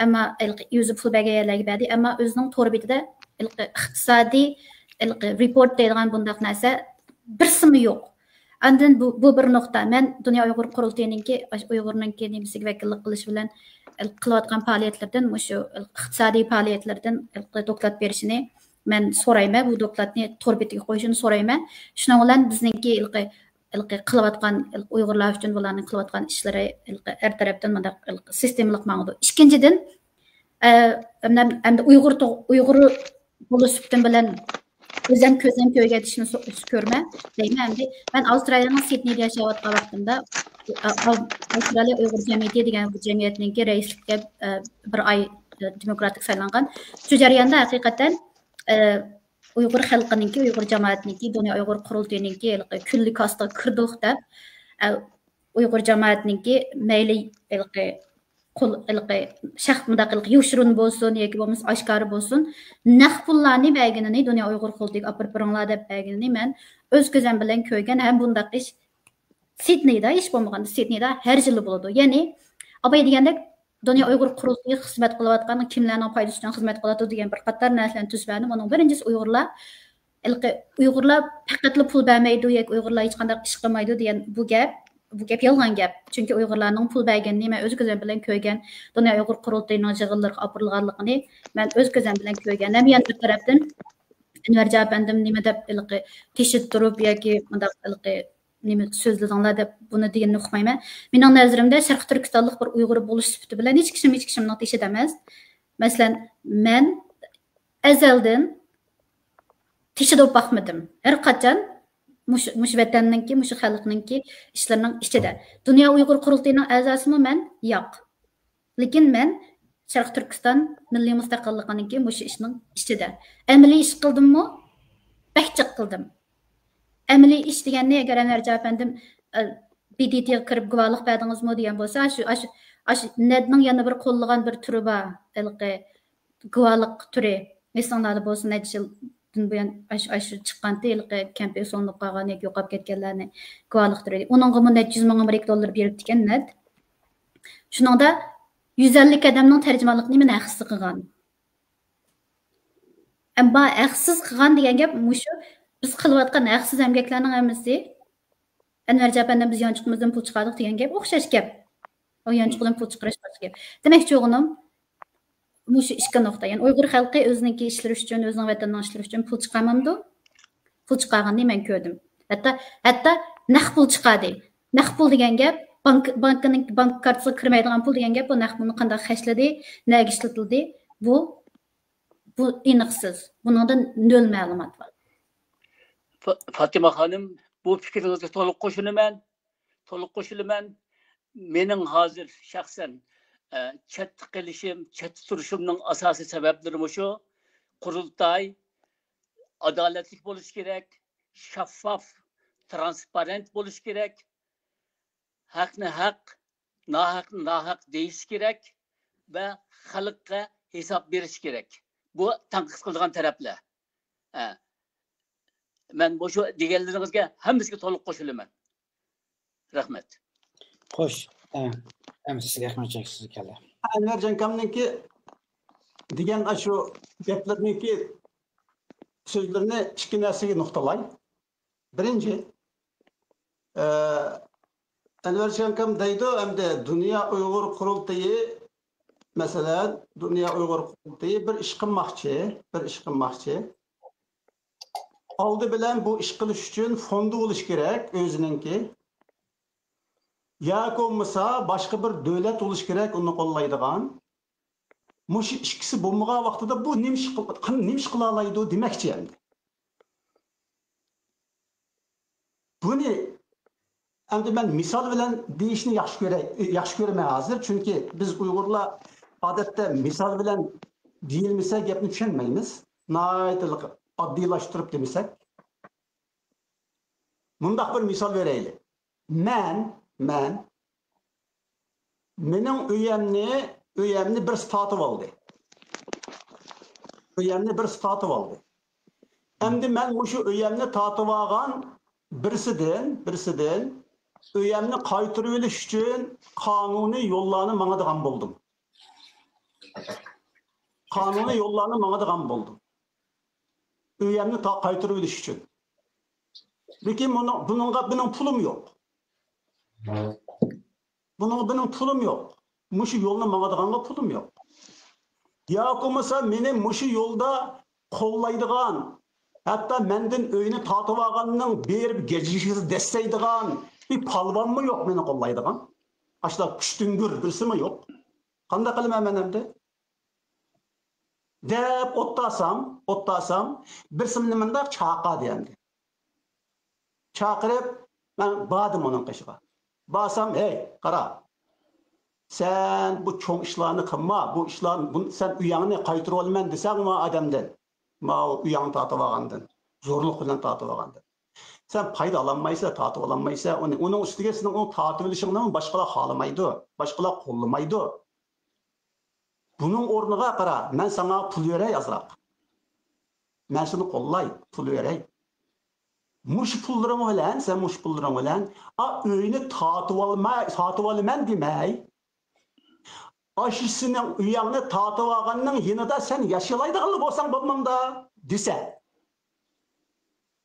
ئەمما ھېلىقى ئۆزى پۇل بەرگەن يەرلەرگە بەردى. ئەمما ئۆزىنىڭ تور بېتىدە ھېلىقى ئىقتىسادىي، ھېلىقى رېپورت دەيدىغان بۇنداق نەرسە بىرسىمۇ يوق. ئاندىن بۇ، بۇ بىر نۇقتا. مەن دۇنيا ئۇيغۇر قۇرۇلتىيىنىڭكى، ئۇيغۇرنىڭكى نېمىسىگە ۋەكىللىك قىلىش بىلەن قىلىۋاتقان پائالىيەتلىرىدىن، مۇشۇ ئىقتىسادىي پائالىيەتلىرىدىن دوكلات بېرىشىنى مەن سورايمەن. بۇ دوكلاتنى تور بېتىگە قويۇشىنى سورايمەن. شۇنىڭ بىلەن بىزنىڭكى ھېلىقى، ھېلىقى قىلىۋاتقان، ھېلىقى ئۇيغۇرلار ئۈچۈن بۇلارنىڭ قىلىۋاتقان ئىشلىرى ھېلىقى ھەر تەرەپتىن مۇنداق ھېلىقى سىستېمىلىق ماڭىدۇ. ئىككىنچىدىن، ئە، ئەمدى، ئەمدى ئۇيغۇر تو-، ئۇيغۇر بولۇش سۈپىتىم بىلەن ئۆزەم كۆزەم كۆرگەن ئىشنى سو-، كۆرمە دەيمەن. ئەمدى مەن ئاۋسترالىيەنىڭ سىدنېيدا ياشاۋاتقان ۋاقتىمدا، ئا-، ئا-، ئاۋسترالىيە ئۇيغۇر جەمئىيىتى دېگەن بۇ جەمئىيەتنىڭكى رەئىسلىككە، ئە، بىر ئاي، ئە، دېموكراتىك سايلانغان. شۇ جەرياندا ھەقىقەتەن، ئە، ئۇيغۇر خەلقىنىڭكى، ئۇيغۇر جامائەتنىڭكى، دۇنيا ئۇيغۇر قۇرۇلتىيىنىڭكى ھېلىقى كۈنلۈك ئاستىغا كىردۇق دەپ، ئە، ئۇيغۇر جامائەتنىڭكى مەيلى ھېلىقى قول، ھېلىقى شەخ-، مۇنداق ھېلىقى يوشۇرۇن بولسۇن ياكى بولمىسا ئاشكارا بولسۇن، نەق پۇللارنى بەرگىنىنى، دۇنيا ئۇيغۇر قۇرۇلتىيىگە ئاپىرىپ بېرىڭلار دەپ بەرگىنىنى مەن ئۆز كۆزۈم بىلەن كۆرگەن ھەم بۇنداق ئىش سىدنېيدا ھېچ بولمىغاندا، سىدنېيدا ھەر يىلى بولىدۇ. يەنى، ئاپاي دېگەندەك، دۇنيا ئۇيغۇر قۇرۇلتىيى خىزمەت قىلىۋاتقان، كىملەرنىڭ پايدىسى ئۈچۈن خىزمەت قىلىۋاتىدۇ دېگەن بىر قاتار نەرسىلەرنى تۈزۈپ بەردىم. ئۇنىڭ بىرىنچىسى ئۇيغۇرلار، ھېلىقى ئۇيغۇرلار پەقەتلا پۇل بەرمەيدۇ ياكى ئۇيغۇرلار ھېچقانداق ئىش قىلمايدۇ دېگەن بۇ گەپ، بۇ گەپ يالغان گەپ. چۈنكى ئۇيغۇرلارنىڭ پۇل بەرگىنىنى مەن ئۆز كۆزۈم بىلەن كۆرگەن. دۇنيا ئۇيغۇر قۇرۇلتىيىنىڭ يىغىنلىرىغا ئاپىرىلغانلىقىنى مەن ئۆز كۆزۈم بىلەن كۆرگەن. ھەم يەنە بىر تەرەپتىن، ئەنۋەرجان ئەپەندىم نېمە دەپ ھېلىقى تېشىدا تۇرۇپ ياكى مۇنداق ھېلىقى نېمە سۆزلىدىڭلار دەپ بۇنى دېگىنىنى ئۇقمايمەن. مېنىڭ نەزىرىمدە شەرقىي تۈركىستانلىق بىر ئۇيغۇر بولۇش سۈپىتى بىلەن ھېچ كىشىم ھېچ كىشىمنىڭ تېشىدا ئەمەس. مەسىلەن، مەن ئەزەلدىن تېشىدا بولۇپ باقمىدىم. ھەر قاچان مۇشۇ، مۇشۇ ۋەتەننىڭكى، مۇشۇ خەلقنىڭكى ئىشلىرىنىڭ ئىچىدە. دۇنيا ئۇيغۇر قۇرۇلتىيىنىڭ ئەزاسىمۇ مەن؟ ياق. لېكىن مەن شەرقىي تۈركىستان مىللىي مۇستەقىللىقىنىڭكى مۇشۇ ئىشنىڭ ئىچىدە. ئەمەلىي ئىش قىلدىممۇ؟ بەك جىق قىلدىم. ئەمەلىي ئىش دېگەننى ئەگەر ئەنۋەرجان ئەپەندىم، ئە، بى دى تىغا كىرىپ گۇۋاھلىق بەردىڭىزمۇ دېگەن بولسا، ئاشۇ، ئاشۇ، ئاشۇ نەدنىڭ يەنە بىر قوللىغان بىر تۈرى بار، ھېلىقى گۇۋاھلىق تۈرى. ئېسىڭلاردا بولسا، نەچچە يىلدىن بۇيان ئاشۇ، ئاشۇ چىققانتى، ھېلىقى كەمپىگە سولىنىپ قالغان ياكى يوقاپ كەتكەنلەرنى گۇۋاھلىق تۈرى. ئۇنىڭغىمۇ نەچچە يۈز مىڭ ئامېرىكا دوللىرى بېرىپتىكەن نەد. شۇنىڭدا يۈز ئەللىك ئادەمنىڭ تەرجىمانلىقىنى مەن ھەقسىز قىلغان. ئەمما ھەقسىز قىلغان دېگەن گەپ مۇشۇ، بىز قىلىۋاتقان ھەقسىز ئەمگەكلەرنىڭ ھەممىسى ئەنۋەرجان ئەپەندىم، بىز يانچۇقىمىزدىن پۇل چىقاردۇق دېگەن گەپ ئوخشاش گەپ. ئۇ يانچۇقىدىن پۇل چىقىرىش باشقا گەپ. دېمەكچى بولغىنىم، مۇشۇ ئىككى نۇقتا. يەنى ئۇيغۇر خەلقى ئۆزىنىڭكى ئىشلىرى ئۈچۈن، ئۆزىنىڭ ۋەتىنىنىڭ ئىشلىرى ئۈچۈن پۇل چىقارمامدۇ؟ پۇل چىقارغىنىنى مەن كۆردۈم. ھەتتا، ھەتتا نەق پۇل چىقاردى. نەق پۇل دېگەن گەپ، بانك، بانكىنىڭ، بانك كارتىسىغا كىرمەيدىغان پۇل دېگەن گەپ، بۇ نەق پۇلنى قانداق خەجلىدى، نەگە ئىشلىتىلدى، بۇ، بۇ ئېنىقسىز. بۇنىڭدا نۆل مەلۇمات بار. فا-، فاتىمە خانىم، بۇ پىكرىڭىزگە تولۇق قوشۇلىمەن. تولۇق قوشۇلىمەن. مېنىڭ ھازىر شەخسەن، ئە، چەتتە قېلىشىم، چەتتە تۇرۇشۇمنىڭ ئاساسىي سەۋەبلىرى مۇشۇ. قۇرۇلتاي ئادالەتلىك بولۇشى كېرەك، شەفاف، ترانسپارېنت بولۇشى كېرەك، ھەقنى ھەق، ناھەقنى ناھەق دېيىشى كېرەك ۋە خەلققە ھېساب بېرىشى كېرەك. بۇ تەنقىد قىلىدىغان تەرەپلەر. ھە. مەن مۇشۇ دېگەنلىرىڭىزگە ھەممىسىگە تولۇق قوشۇلىمەن. رەھمەت. خوش، ئەمىسە سىزگە رەھمەت چەكسىز كەلدى. ئەنۋەر جانكامنىڭكى دېگەن ئاشۇ گەپلىرىنىڭكى سۆزلىرىنى ئىككى نەرسىگە نۇقتىلاي. بىرىنچى، ئەنۋەر جانكام دەيدۇ، ئەمدى دۇنيا ئۇيغۇر قۇرۇلتىيى، مەسىلەن، دۇنيا ئۇيغۇر قۇرۇلتىيى بىر ئىش قىلماقچى، بىر ئىش قىلماقچى. ئالدى بىلەن بۇ ئىش قىلىش ئۈچۈن فوندى بولۇش كېرەك ئۆزىنىڭكى. ياكى بولمىسا باشقا بىر دۆلەت بولۇش كېرەك ئۇنى قوللايدىغان. مۇشۇ ئىككىسى بولمىغان ۋاقتىدا بۇ نېمە ئىش قىل-، قان-، نېمە ئىش قىلالايدۇ دېمەكچى ئەمدى. بۇنى ئەمدى مەن مىسال بىلەن دېيىشنى ياخشى كۆرەي، ياخشى كۆرىمەن ھازىر. چۈنكى بىز ئۇيغۇرلار ئادەتتە مىسال بىلەن دېيىلمىسە گەپنى چۈشەنمەيمىز. ناھايىتى ئاددىيلاشتۇرۇپ دېمىسەك. مۇنداق بىر مىسال بېرەيلى. مەن، مەن، مېنىڭ ئۆيەمنى، ئۆيەمنى بىرسى تارتىۋالدى. ئۆيەمنى بىرسى تارتىۋالدى. ئەمدى مەن مۇشۇ ئۆيەمنى تارتىۋالغان بىرسىدىن، بىرسىدىن ئۆيەمنى قايتۇرۇۋېلىش ئۈچۈن قانۇنىي يوللارنى ماڭىدىغان بولدۇم. قانۇنىي يوللارنى ماڭىدىغان بولدۇم. ئۆيەمنى تا-، قايتۇرۇۋېلىش ئۈچۈن. لېكىن بۇنىڭ، بۇنىڭغا مېنىڭ پۇلۇم يوق. بۇنىڭغا مېنىڭ پۇلۇم يوق. مۇشۇ يولنى ماڭىدىغانغا پۇلۇم يوق. ياكى بولمىسا مېنى مۇشۇ يولدا قوللايدىغان، ھەتتا مەندىن ئۆينى تارتىۋالغاننىڭ بېرىپ گەجگىسىنى دەسسەيدىغان بىر پالۋانمۇ يوق مېنى قوللايدىغان. ئاشۇنداق كۈچتۈڭگۈر بىرسىمۇ يوق. قانداق قىلىمەن مەن ئەمدى؟ دەپ ئوتتاسام، ئوتتاسام، بىرسى مېنى مۇنداق چاقىردى ئەمدى. چاقىرىپ، مەن باردىم ئۇنىڭ قېشىغا. بارسام، ھەي، قارا، سەن بۇ چوڭ ئىشلارنى قىلما، بۇ ئىشلار، بۇ، سەن ئۆيۈڭنى قايتۇرۇۋالىمەن دېسەڭ ما ئادەمدىن، ماۋۇ ئۆيۈڭنى تارتىۋالغاندىن، زورلۇق بىلەن تارتىۋالغاندىن. سەن پايدا ئالالمايسەن، تارتىۋالالمايسەن ئۇنى. ئۇنىڭ ئۈستىگە سېنىڭ ئۇنى تارتىۋېلىشىڭنى باشقىلار خالىمايدۇ، باشقىلار قوللىمايدۇ. بۇنىڭ ئورنىغا قارا، مەن ساڭا پۇل بېرەي ئازراق. مەن سېنى قوللاي، پۇل بېرەي. مۇشۇ پۇللىرىڭ بىلەن، سەن مۇشۇ پۇللىرىڭ بىلەن، ئا، ئۆينى تارتىۋالما-، تارتىۋالىمەن دېمەي. ئاشۇ سېنىڭ ئۆيۈڭنى تارتىۋالغاننىڭ يېنىدا سەن ياشىيالايدىغانلا بولساڭ بولمامدا دېسە.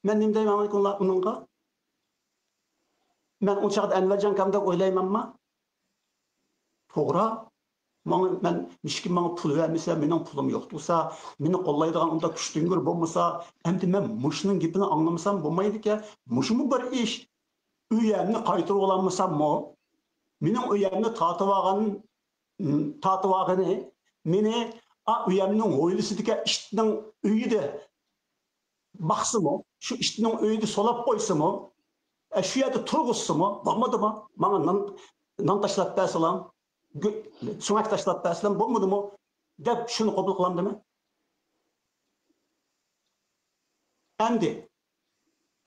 مەن نېمە دەيمەن ئۇنىڭغا؟ مەن ئۇ چاغدا ئەنۋەرجان ئاكامدەك ئويلايمەنما؟ توغرا. ماڭا، مەن، ھېچكىم ماڭا پۇل بەرمىسە، مېنىڭ پۇلۇم يوق تۇرسا، مېنى قوللايدىغان ئۇنداق كۈچتۈڭگۈر بولمىسا، ئەمدى مەن مۇشۇنىڭ گېپىنى ئاڭلىمىسام بولمايدىكەن. مۇشۇمۇ بىر ئىش. ئۆيۈمنى قايتۇرۇۋالالمىساممۇ، مېنىڭ ئۆيۈمنى تارتىۋالغان، تارتىۋالغىنى، مېنى ئا ئۆيۈمنىڭ ھويلىسىدىكى ئىتنىڭ ئۆيىدە باقسىمۇ، شۇ ئىتنىڭ ئۆيىدە سولاپ قويسىمۇ، ئە، شۇ يەردە تۇرغۇزسىمۇ بولمىدىمۇ؟ ماڭا نان، نان تاشلاپ بەرسىلەم، گۆ-، سۆڭەك تاشلاپ بەرسىلەم بولمىدىمۇ؟ دەپ شۇنى قوبۇل قىلامدىمەن؟ ئەمدى،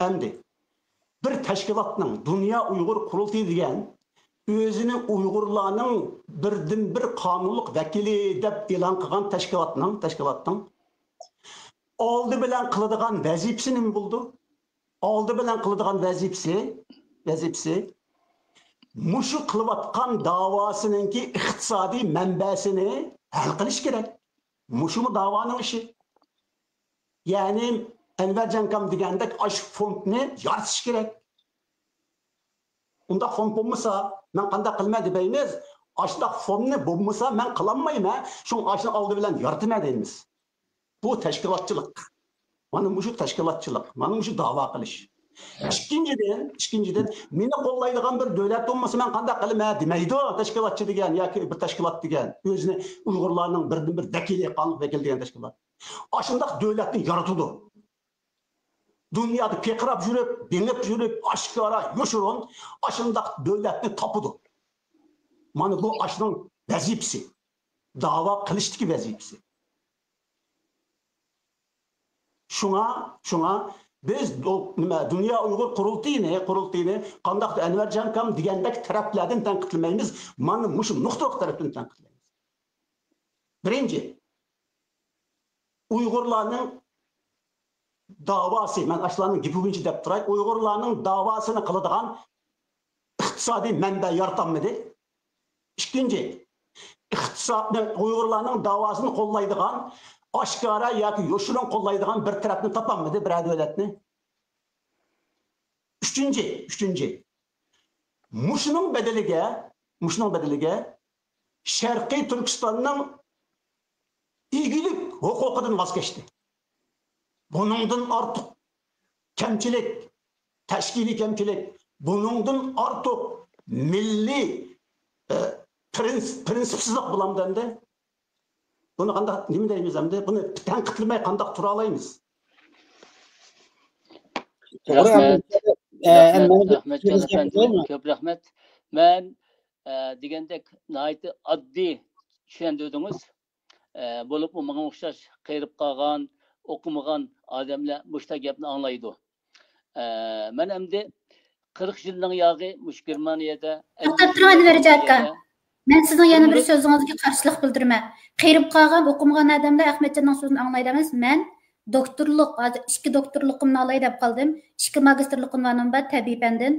ئەمدى بىر تەشكىلاتنىڭ، دۇنيا ئۇيغۇر قۇرۇلتىيى دېگەن ئۆزىنى ئۇيغۇرلارنىڭ بىردىنبىر قانۇنلۇق ۋەكىلى دەپ ئېلان قىلغان تەشكىلاتنىڭ، تەشكىلاتنىڭ ئالدى بىلەن قىلىدىغان ۋەزىپىسى نېمە بولىدۇ؟ ئالدى بىلەن قىلىدىغان ۋەزىپىسى، ۋەزىپىسى مۇشۇ قىلىۋاتقان داۋاسىنىڭكى ئىقتىسادىي مەنبەسىنى ھەل قىلىش كېرەك. مۇشۇمۇ داۋانىڭ ئىشى. يەنى ئەنۋەرجان ئاكام دېگەندەك ئاشۇ فوندنى يارىتىش كېرەك. ئۇنداق فوند بولمىسا، مەن قانداق قىلىمەن دېمەيمىز. ئاشۇنداق فوندنى بولمىسا، مەن قىلالمايمەن. شۇڭا ئاشۇنى ئالدى بىلەن يارىتىمەن دەيمىز. بۇ تەشكىلاتچىلىق. مانا مۇشۇ تەشكىلاتچىلىق. مانا مۇشۇ داۋا قىلىش. ئىككىنچىدىن، ئىككىنچىدىن، مېنى قوللايدىغان بىر دۆلەت بولمىسا، مەن قانداق قىلىمەن دېمەيدۇ. تەشكىلاتچى دېگەن ياكى بىر تەشكىلات دېگەن ئۆزىنى ئۇيغۇرلارنىڭ بىردىنبىر ۋەكىلى، قانۇنلۇق ۋەكىل دېگەن تەشكىلات. ئاشۇنداق دۆلەتنى يارىتىدۇ. دۇنيادا پىرقىراپ يۈرۈپ، بېڭىپ يۈرۈپ، ئاشكارا، يوشۇرۇن ئاشۇنداق دۆلەتنى تاپىدۇ. مانا بۇ ئاشۇنىڭ ۋەزىپىسى. داۋا قىلىشتىكى ۋەزىپىسى. شۇڭا، شۇڭا بىز دۇ-، نېمە، دۇنيا ئۇيغۇر قۇرۇلتىيىنى، قۇرۇلتىيىنى قانداق ئەنۋەرجان ئاكام دېگەندەك تەرەپلەردىن تەنقىدلىمەيمىز. مانا مۇشۇ نۇقتىلىق تەرەپتىن تەنقىدلەيمىز. بىرىنچى، ئۇيغۇرلارنىڭ داۋاسى، مەن ئاشۇلارنىڭ گېپى بويىچە دەپ تۇراي، ئۇيغۇرلارنىڭ داۋاسىنى قىلىدىغان، ئىق-، ئىقتىسادىي مەنبە يارىتالمىدى. ئىككىنچى، ئىقتىسادنى، ئۇيغۇرلارنىڭ داۋاسىنى قوللايدىغان، ئاشكارا ياكى يوشۇرۇن قوللايدىغان بىر تەرەپنى تاپالمىدى، بىرەر دۆلەتنى. ئۈچىنچى، ئۈچىنچى، مۇشۇنىڭ بەدىلىگە، مۇشۇنىڭ بەدىلىگە شەرقىي تۈركىستاننىڭ ئىگىلىك ھوقۇقىدىن ۋاز كەچتى. بۇنىڭدىن ئارتۇق كەمچىلىك، تەشكىلىي كەمچىلىك، بۇنىڭدىن ئارتۇق مىللىي، ئە، پرىنس-، پرىنسىپسىزلىق بولامدۇ ئەمدى؟ بۇنى قانداق، نېمە دەيمىز ئەمدى؟ بۇنى تەنقىدلىمەي قانداق تۇرالايمىز؟ توغرا، رەھمەت. ئە، رەھمەت، ئەمدى ئەخمەتجان ئەپەندى، كۆپ رەھمەت. مەن، ئە، دېگەندەك ناھايىتى ئاددىي چۈشەندۈردىڭىز. ئە، بولۇپمۇ ماڭا ئوخشاش قېرىپ قالغان، ئوقۇمىغان ئادەملەر مۇشۇنداق گەپنى ئاڭلايدۇ. ئە، مەن ئەمدى قىرىق يىلنىڭ ياغى مۇشۇ گېرمانىيەدە. توختاپ تۇرۇڭ، ئەنۋەرجان ئاكا. مەن سىزنىڭ يەنە بىر سۆزىڭىزگە قارشىلىق بىلدۈرىمەن. قېرىپ قالغان، ئوقۇمىغان ئادەملەر ئەخمەتجاننىڭ سۆزىنى ئاڭلايدۇ ئەمەس. مەن دوكتورلۇق، ھازىر ئىككى دوكتورلۇقۇمنى ئالاي دەپ قالدىم. ئىككى ماگىستىرلىق ئۇنۋانىم بار تەبىئىي پەندىن.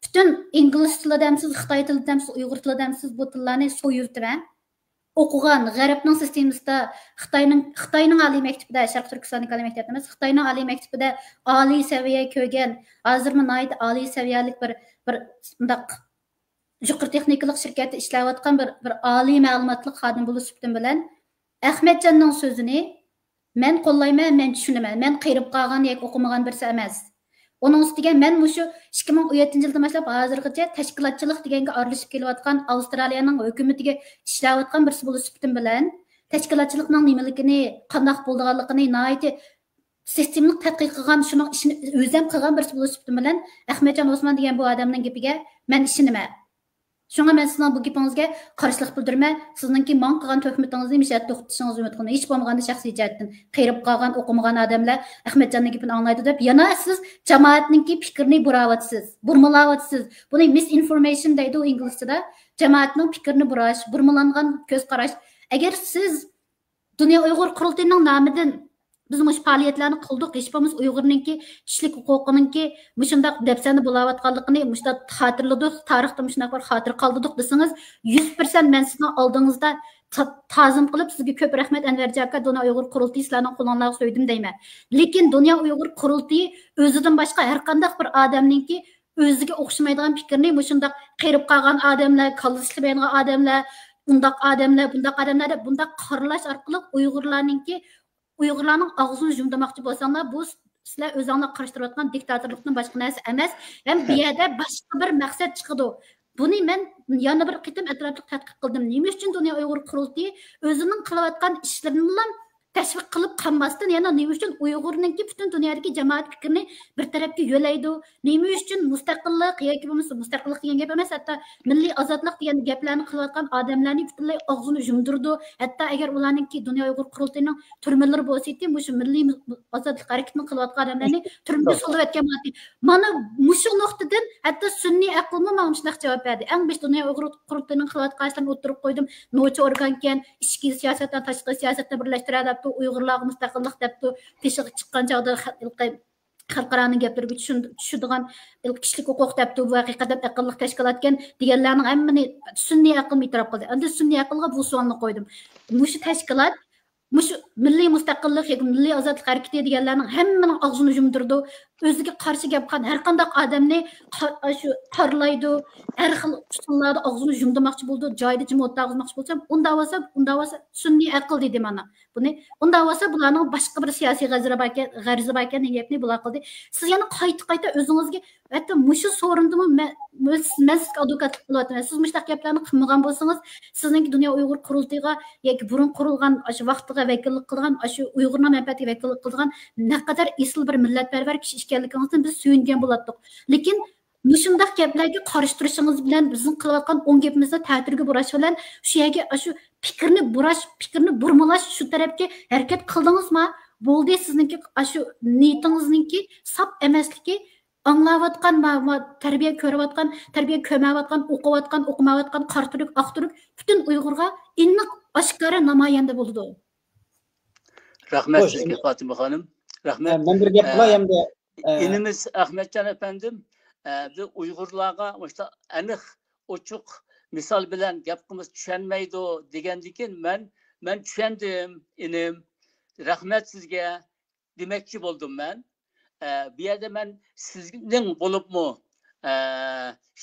پۈتۈن ئىنگلىز تىلى دەمسىز، خىتاي تىلى دەمسىز، ئۇيغۇر تىلى دەمسىز بۇ تىللارنى سويۇۋېتىمەن. ئوقۇغان، غەربنىڭ سىستېمىسىدا، خىتاينىڭ، خىتاينىڭ ئالىي مەكتىپىدە، شەرقىي تۈركىستاندىكى ئالىي مەكتەپ ئەمەس، خىتاينىڭ ئالىي مەكتىپىدە ئالىي سەۋىيە كۆرگەن، ھازىرمۇ ناھايىتى ئالىي سەۋىيەلىك بىر، بىر مۇنداق يۇقىرى تېخنىكىلىق شىركەتتە ئىشلەۋاتقان بىر، بىر ئالىي مەلۇماتلىق خادىم بولۇش سۈپىتىم بىلەن ئەخمەتجاننىڭ سۆزىنى مەن قوللايمەن، مەن چۈشىنىمەن. مەن قېرىپ قالغان ياكى ئوقۇمىغان بىرسى ئەمەس. ئۇنىڭ ئۈستىگە مەن مۇشۇ ئىككى مىڭ ئون يەتتىنچى يىلدىن باشلاپ ھازىرغىچە تەشكىلاتچىلىق دېگەنگە ئارىلىشىپ كېلىۋاتقان، ئاۋسترالىيەنىڭ ھۆكۈمىتىگە ئىشلەۋاتقان بىرسى بولۇش سۈپىتىم بىلەن تەشكىلاتچىلىقنىڭ نېمىلىكىنى، قانداق بولىدىغانلىقىنى ناھايىتى سىستېمىلىق تەتقىق قىلغان، شۇنىڭ ئىشىنى ئۆزۈم قىلغان بىرسى بولۇش سۈپىتىم بىلەن ئەخمەتجان ئوسمان دېگەن بۇ ئادەمنىڭ گېپىگە مەن ئىشىنىمەن. شۇڭا مەن سىزنىڭ بۇ گېپىڭىزگە قارشىلىق بىلدۈرىمەن. سىزنىڭكى ماڭا قىلغان تۆھمىتىڭىزنى مۇشۇ يەردە توختىتىشىڭىزنى ئۈمىد قىلىمەن. ھېچ بولمىغاندا شەخسىي جەھەتتىن قېرىپ قالغان، ئوقۇمىغان ئادەملەر ئەخمەتجاننىڭ گېپىنى ئاڭلايدۇ دەپ يەنە سىز جامائەتنىڭكى پىكرىنى بۇراۋاتىسىز، بۇرمىلاۋاتىسىز. بۇنى مىس ئىنفورمېيشن دەيدۇ ئىنگلىزچىدا. جامائەتنىڭ پىكرىنى بۇراش، بۇرمىلانغان كۆز قاراش. ئەگەر سىز دۇنيا ئۇيغۇر قۇرۇلتىيىنىڭ نامىدىن بىز مۇشۇ پائالىيەتلەرنى قىلدۇق. ھېچ بولمىسا ئۇيغۇرنىڭكى كىشىلىك ھوقۇقىنىڭكى مۇشۇنداق دەپسەندە بولاۋاتقانلىقىنى مۇشۇنداق خاتىرىلىدۇق، تارىختا مۇشۇنداق بىر خاتىرە قالدۇردۇق دېسىڭىز، يۈز پىرسەنت مەن سىزنىڭ ئالدىڭىزدا تا-، تازىم قىلىپ، سىزگە كۆپ رەھمەت، ئەنۋەرجان ئاكا، دۇنيا ئۇيغۇر قۇرۇلتىيى سىلەرنىڭ قولۇڭلارغا سۆيدۈم دەيمەن. لېكىن دۇنيا ئۇيغۇر قۇرۇلتىيى ئۆزىدىن باشقا ھەر قانداق بىر ئادەمنىڭكى ئۆزىگە ئوخشىمايدىغان پىكىرنى مۇشۇنداق قېرىپ قالغان ئادەملەر، كاللىسى ئىشلىمەيدىغان ئادەملەر، ئۇنداق ئادەملەر، بۇنداق ئادەملەر دەپ بۇنداق قارىلاش ئارقىلىق ئۇيغۇرلارنىڭكى، ئۇيغۇرلارنىڭ ئاغزىنى يۇمدۇرماقچى بولساڭلار، بۇ سىلەر ئۆزۈڭلار قارشى تۇرۇۋاتقان دىكتاتورلۇقتىن باشقا نەرسە ئەمەس. ھەم بۇ يەردە باشقا بىر مەقسەت چىقىدۇ. بۇنى مەن يەنە بىر قېتىم ئەتراپلىق تەتقىق قىلدىم. نېمە ئۈچۈن دۇنيا ئۇيغۇر قۇرۇلتىيى ئۆزىنىڭ قىلىۋاتقان ئىشلىرىنىلا تەشۋىق قىلىپ قالماستىن، يەنە نېمە ئۈچۈن ئۇيغۇرنىڭكى پۈتۈن دۇنيادىكى جامائەت پىكرىنى بىر تەرەپكە يۆلەيدۇ؟ نېمە ئۈچۈن مۇستەقىللىق ياكى بولمىسا مۇستەقىللىق دېگەن گەپ ئەمەس، ھەتتا مىللىي ئازادلىق دېگەن گەپلەرنى قىلىۋاتقان ئادەملەرنى پۈتۈنلەي ئاغزىنى يۇمدۇرىدۇ؟ ھەتتا ئەگەر ئۇلارنىڭكى دۇنيا ئۇيغۇر قۇرۇلتىيىنىڭ تۈرمىلىرى بولسىدى، مۇشۇ مىللىي ئازادلىق ھەرىكىتىنى قىلىۋاتقان ئادەملەرنى تۈرمىگە سولىۋەتكەن بولاتتى. مانا مۇشۇ نۇقتىدىن ھەتتا سۈنئىي ئەقىلمۇ ماڭا مۇشۇنداق جاۋاب بەردى. ئەڭ بېشىدا دۇنيا ئۇيغۇر قۇرۇلتىيىنىڭ قىلىۋاتقان ئىشلىرىنى ئوتتۇرىغا قويدۇم. نوچى ئورگانكەن، ئىچكى سىياسەت بىلەن تاشقى سىياسەتنى بىرلەشتۈرە دەپتۇ، ئۇيغۇرلارغا مۇستەقىللىق دەپتۇ، بېشىغا چىققان چاغدا خەلقئارانىڭ گەپلىرىگە چۈشىدىغان كىشىلىك ھوقۇق دەپتۇ، بۇ ھەقىقەتەن ئەقىللىق تەشكىلاتكەن دېگەنلەرنىڭ ھەممىنى سۈنئىي ئەقىلمۇ ئېتىراپ قىلدى. ئەمدى سۈنئىي ئەقىلغا بۇ سوئالنى قويدۇم. مۇشۇ تەشكىلات مۇشۇ مىللىي مۇستەقىللىق ياكى مىللىي ئازادلىق ھەرىكىتى دېگەنلەرنىڭ ھەممىنىڭ ئاغزىنى يۇمدۇرىدۇ. ئۆزىگە قارشى گەپ قىلغان ھەر قانداق ئادەمنى قا-، شۇ قارىلايدۇ، ھەر خىل ئۇسۇللاردا ئاغزىنى يۇمدۇرماقچى بولىدۇ، جايىدا جىم ئولتۇرغۇزماقچى بولسا، ئۇنداق بولسا، ئۇنداق بولسا سۈنئىي ئەقىل دېدى مانا. بۇنى، ئۇنداق بولسا بۇلارنىڭ باشقا بىر سىياسىي غەرىزى باركەن، غەرىزى باركەن دېگەن گەپنى بۇلار قىلدى. سىز يەنە قايتا-قايتا ئۆزىڭىزگە ھەتتا مۇشۇ سورۇندىمۇ مەن، مەن سىزگە ئادۋوكاتلىق قىلىۋاتىمەن. سىز مۇشۇنداق گەپلەرنى قىلمىغان بولسىڭىز، سىزنىڭكى دۇنيا ئۇيغۇر قۇرۇلتىيىغا ياكى بۇرۇن قۇرۇلغان ئاشۇ ۋاقتىغا ۋەكىللىك قىلغان، ئاشۇ ئۇيغۇرنىڭ مەنپەئەتىگە ۋەكىللىك قىلغان نەقەدەر ئېسىل بىر مىللەتپەرۋەر كىشى ئىكەنلىكىڭىزدىن بىز سۆيۈنگەن بولاتتۇق. لېكىن مۇشۇنداق گەپلەرگە قارشى تۇرۇشىڭىز بىلەن بىزنىڭ قىلىۋاتقان ئوڭ گېپىمىزنى تەتۈرگە بۇراش بىلەن شۇ يەرگە ئاشۇ پىكىرنى بۇراش، پىكىرنى بۇرمىلاش شۇ تەرەپكە ھەرىكەت قىلدىڭىزما؟ بولدى، سىزنىڭكى ئاشۇ نىيىتىڭىزنىڭكى ساپ ئەمەسلىكى ئاڭلاۋاتقان، ما-، ما-، تەربىيە كۆرۈۋاتقان، تەربىيە كۆرمەيۋاتقان، ئوقۇۋاتقان، ئوقۇمايۋاتقان، قارا تۈرك، ئاق تۈرك، پۈتۈن ئۇيغۇرغا ئېنىق، ئاشكارا نامايەندە بولىدۇ. رەھمەت سىزگە، فاتىمە خانىم. رەھمەت. مەن بىر گەپ قىلاي ئەمدى. ئىنىمىز ئەخمەتجان ئەپەندىم، ئە، بىز ئۇيغۇرلارغا مۇشۇنداق ئېنىق، ئوچۇق مىسال بىلەن گەپ قىلمىسا چۈشەنمەيدۇ دېگەندىكىن مەن، مەن چۈشەندىم، ئىنىم. رەھمەت سىزگە دېمەكچى بولدۇم مەن. ئە، بۇ يەردە مەن سىزنىڭ بولۇپمۇ، ئە،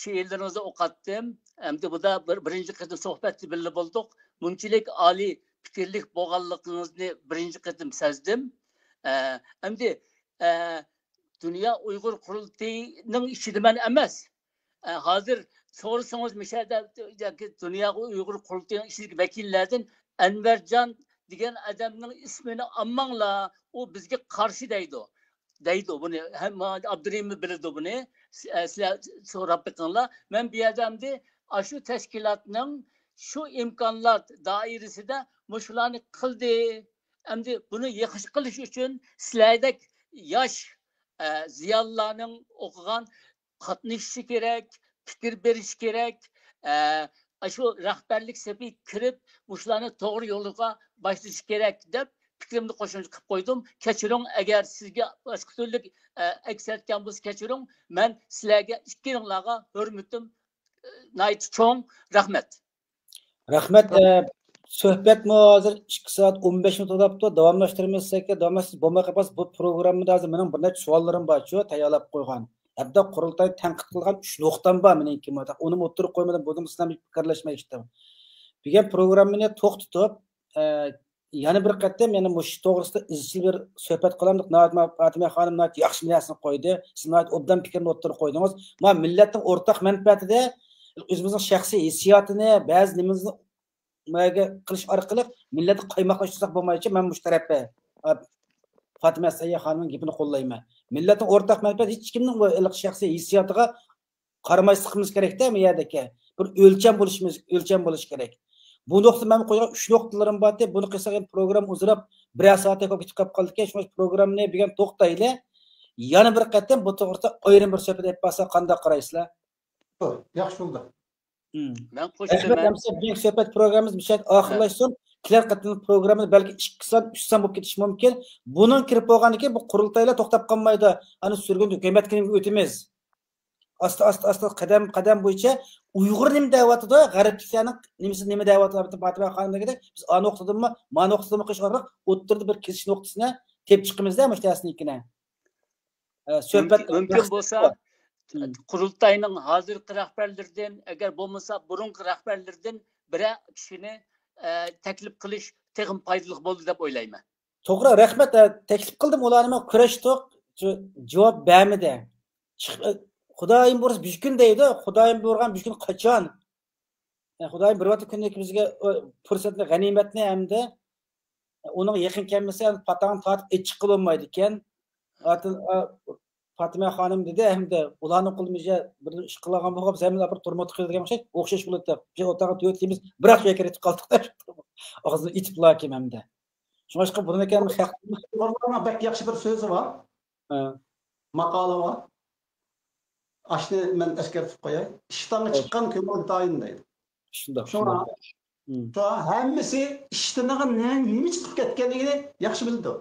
شېئىرلىرىڭىزنى ئوقۇتتۇم. ئەمدى بۇدا بىر، بىرىنچى قېتىم سۆھبەتتە بىللە بولدۇق. بۇنچىلىك ئالىي پىكىرلىك بولغانلىقىڭىزنى بىرىنچى قېتىم سەزدىم. ئە، ئەمدى، ئە، دۇنيا ئۇيغۇر قۇرۇلتىيىنىڭ ئىچىدە مەن ئەمەس. ئە، ھازىر سورىسىڭىز، مۇشۇ يەردە ياكى دۇنيا ئۇيغۇر قۇرۇلتىيىنىڭ ئىچىدىكى ۋەكىللەردىن ئەنۋەرجان دېگەن ئادەمنىڭ ئىسمىنى ئالماڭلار، ئۇ بىزگە قارشى دەيدۇ. دەيدۇ بۇنى. ھەم ئابدۇرېھىم بىلىدۇ بۇنى. س-، ئە، سىلەر سوراپ بېقىڭلار. مەن بۇ يەردە ئەمدى ئاشۇ تەشكىلاتنىڭ شۇ ئىمكانلار دائىرىسىدە مۇشۇلارنى قىلدى. ئەمدى بۇنى ياخشى قىلىش ئۈچۈن سىلەردەك ياش، ئە، زىيالىيلارنىڭ ئوقۇغان، قاتنىشىشى كېرەك، پىكىر بېرىشى كېرەك، ئە، ئاشۇ رەھبەرلىك سېپىگە كىرىپ، مۇشۇلارنى توغرا يولغا باشلىشى كېرەك دەپ پىكرىمنى قوشۇمچە قىلىپ قويدۇم. كەچۈرۈڭ، ئەگەر سىزگە باشقا تۈرلۈك، ئە، ئەكس ئەتكەن بولسا كەچۈرۈڭ. مەن سىلەرگە ئىككىڭلارغا ھۆرمىتىم، ئە، ناھايىتى چوڭ. رەھمەت. رەھمەت. ئە، سۆھبەتمۇ ھازىر ئىككى سائەت ئون بەش مىنۇت بولاپتۇ. داۋاملاشتۇرىمىز دېسەك، داۋاملاشتۇرسا بولماي قالماس. بۇ پروگراممىدا ھازىر مېنىڭ بىر نەچچە سوئاللىرىم بار، شۇ تەييارلاپ قويغان. ھەتتا قۇرۇلتاي تەنقىد قىلغان ئۈچ نۇقتام بار مېنىڭكى. ئۇنىمۇ ئوتتۇرىغا قويمىدىم، بولدىمۇ سىلەر بىر پىكىرلەشمەي ئىشتىم. بۈگۈن پروگراممىنى توختىتىپ، ئە، يەنە بىر قېتىم يەنە مۇشۇ توغرىسىدا ئىزچىل بىر سۆھبەت قىلامدۇق. ناھايىتى ما-، پاتىمە خانىم ناھايىتى ياخشى نەرسىنى قويدى. سىز ناھايىتى ئوبدان پىكىرنى ئوتتۇرىغا قويدىڭىز. ما مىللەتنىڭ ئورتاق مەنپەئەتىدە ئۆزىمىزنىڭ شەخسىي ھېسسىياتىنى، بەزى نېمىمىزنى مايگە قىلىش ئارقىلىق مىللەتنى قايماقلاشتۇرساق بولمايچۇ؟ مەن مۇشۇ تەرەپتە، ئا، پاتىمە سەييە خانىمنىڭ گېپىنى قوللايمەن. مىللەتنىڭ ئورتاق مەنپەئەتى ھېچكىمنىڭ بۇ ھېلىقى شەخسىي ھېسسىياتىغا قارىماي سىقىمىز كېرەكتە، بۇ يەردىكى. بىر ئۆلچەم بولۇشىمىز، ئۆلچەم بولۇش كېرەك. بۇ نۇقتا مەن قويغان ئۈچ نۇقتىلىرىم بار ئىدى. بۇنى قىلساق ئەمدى پروگرامما ئۇزىراپ، بىرەر سائەتتەك بولۇپ كېتىپ قالىدىكەن. شۇڭا پروگراممىنى بۈگۈن توختايلى. يەنە بىر قېتىم بۇ توغرىسىدا ئايرىم بىر سۆھبەت ئېلىپ بارساق قانداق قارايسىلەر؟ ياخشى بولدى. مم. مەن رەھمەت، قوشۇلىمەن. ئەمىسە بۈگۈنكى سۆھبەت پروگراممىمىز مۇشۇ يەردە ئاخىرلاشسۇن. كېلەر قېتىملىق پروگراممىمىز بەلكى ئىككى سان، ئۈچ سان بولۇپ كېتىشى مۇمكىن. بۇنىڭ كىرىپ بولغاندىن كېيىن بۇ قۇرۇلتايلار توختاپ قالمايدۇ. ئانا سۈرگۈن ھۆكۈمەتكە ئۆتىمىز. ئاستا، ئاستا، ئاستا، قەدەم، قەدەم بويىچە ئۇيغۇر نېمە دەۋاتىدۇ، غەربلىكلەرنىڭ نېمىسى، نېمە دەۋاتىدۇ، پاتىمە خانىم دېگۈندەك، بىز ئا نۇقتىدىنمۇ، ما نۇقتىدىنمۇ قىلىش ئارقىلىق ئوتتۇرىدا بىر كېلىشىش نۇقتىسىنى تېپىپ چىقىمىزدە، مۇشۇ تەرسنىڭكىنى. ئە، سۆھبەت مۇمكىن، مۇمكىن بولسا، مم. قۇرۇلتاينىڭ ھازىرقى رەھبەرلىرىدىن، ئەگەر بولمىسا بۇرۇنقى رەھبەرلىرىدىن بىرەر كىشىنى، ئە، تەكلىپ قىلىش تېخىمۇ پايدىلىق بولدى دەپ ئويلايمەن. توغرا، رەھمەت. ئە، تەكلىپ قىلدىم، ئۇلارنى مەن كۈرەشتۇق، جۇ-، جاۋاب بەرمىدى. چىق-، ئە، خۇدايىم بۇيرۇسا بۈگۈن دەيدۇ، خۇدايىم بۇيرۇغان بۈگۈن قاچان؟ ئە، خۇدايىم بېرىۋاتقان كۈندىكى بىزگە، ئۇ، پۇرسەتنى، غەنىيمەتنى ھەمدە ئۇنىڭ يېقىن كەلمىسە، پاتاڭ تارتىپ ئېچىققا بولمايدىكەن. ئاتىن-، ئا، پاتىمە خانىم دېدى، ھەمدە ئۇلارنىڭ قولىمىزچە بىر ئىش قىلغان بولغان بىز ھەممىنى ئاپىرىپ تۈرمىگە تىقىدىغان ئوخشاش، ئوخشاش بولىدۇ دەپ. بىز ئوتاققا تۆت كىمىز بىراق يەرگە كىرىپ قالدۇق دەپ. ئاغزىنى ئېتىپلا كىم ھەمدە. شۇڭلاشقا بۇنىڭكى ھەم خەق ئۇيغۇرلارنىڭ بەك ياخشى بىر سۆزى بار. ھە. ماقالە بار. ئاشۇنى مەن ئەسكەرتىپ قوياي. ئىشتانغا چىققان كۆڭۈلگە تايىن دەيدۇ. شۇنداق، شۇڭا، شۇنداق. مم. شۇڭا ھەممىسى ئىشتىنىغا نە-، نېمە چىقىپ كەتكەنلىكىنى ياخشى بىلىدۇ.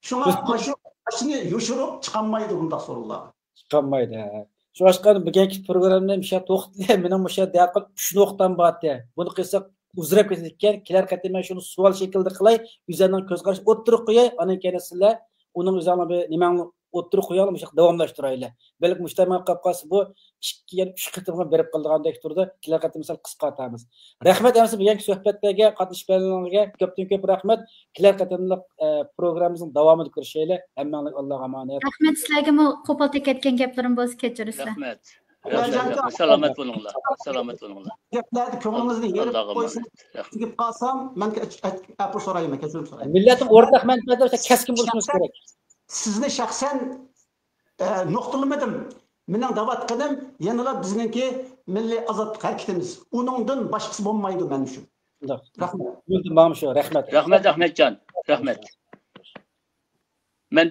شۇڭا بىز ئاشۇ، ئاشۇنى يوشۇرۇپ چىقالمايدۇ بۇنداق سورۇنلارغا. چىقالمايدۇ، ھە. شۇڭلاشقا بۈگۈنكى پروگراممىنى مۇشۇ توختىتىپ، مېنىڭ مۇشۇ دەپ قىلىپ ئۈچ نۇقتام بار ئىدى. بۇنى قىلساق ئۇزىراپ كېتىدىكەن. كېلەر قېتىم مەن شۇنى سوئال شەكلىدە قىلاي، ئۆزۈڭنىڭ كۆز قارىشىنى ئوتتۇرىغا قوياي، ئاندىن كېيىن سىلەر ئۇنىڭ ئۆزۈڭنىڭ بىر نېمەڭنى ئوتتۇرىغا قويۇڭلار، مۇشۇ داۋاملاشتۇرايلى. بەلكى مۇشۇ تەرماق قاپ قالسا، بۇ ئىككى يا ئۈچ قېتىمغا بېرىپ قالىدىغاندەك تۇرىدۇ. كېلەر قېتىم سەل قىسقارتامىز. رەھمەت ھەممىسى بۈگۈنكى سۆھبەتلەرگە قاتنىشىپ كەلگىنىڭلارغا كۆپتىن كۆپ رەھمەت. كېلەر قېتىملىق، ئە، پروگراممىمىزنىڭ داۋامىدا كۆرۈشەيلى. ھەممىڭلارغا ئاللاغا ئامانەت. رەھمەت سىلەرگىمۇ، قوپال كەتكەن گەپلىرىم بولسا كەچۈرىسىلەر. رەھمەت. رەھمەت، رەھمەت. سالامەت بولۇڭلار. سالامەت بولۇڭلار. گەپلەردە كۆڭلىڭىزنى يېرىپ قويسىڭىز، تېگىپ قالسام، مەن كە-، ئەپۇ سورايمەن، كەچۈرۈم سورايمەن. مىللەتنىڭ ئورتاق مەنپەئەتى بولسا كەسكىن بولۇشىمىز كېرەك. سىزنى شەخسەن، ئە، نۇقتىلىمىدىم. مېنىڭ دەۋاتقىنىم يەنىلا بىزنىڭكى مىللىي ئازادلىق ھەرىكىتىمىز. ئۇنىڭدىن باشقىسى بولمايدۇ مەن ئۈچۈن. شۇنداق. رەھمەت. ماڭا شۇ. رەھمەت. رەھمەت، ئەخمەتجان. رەھمەت. مەن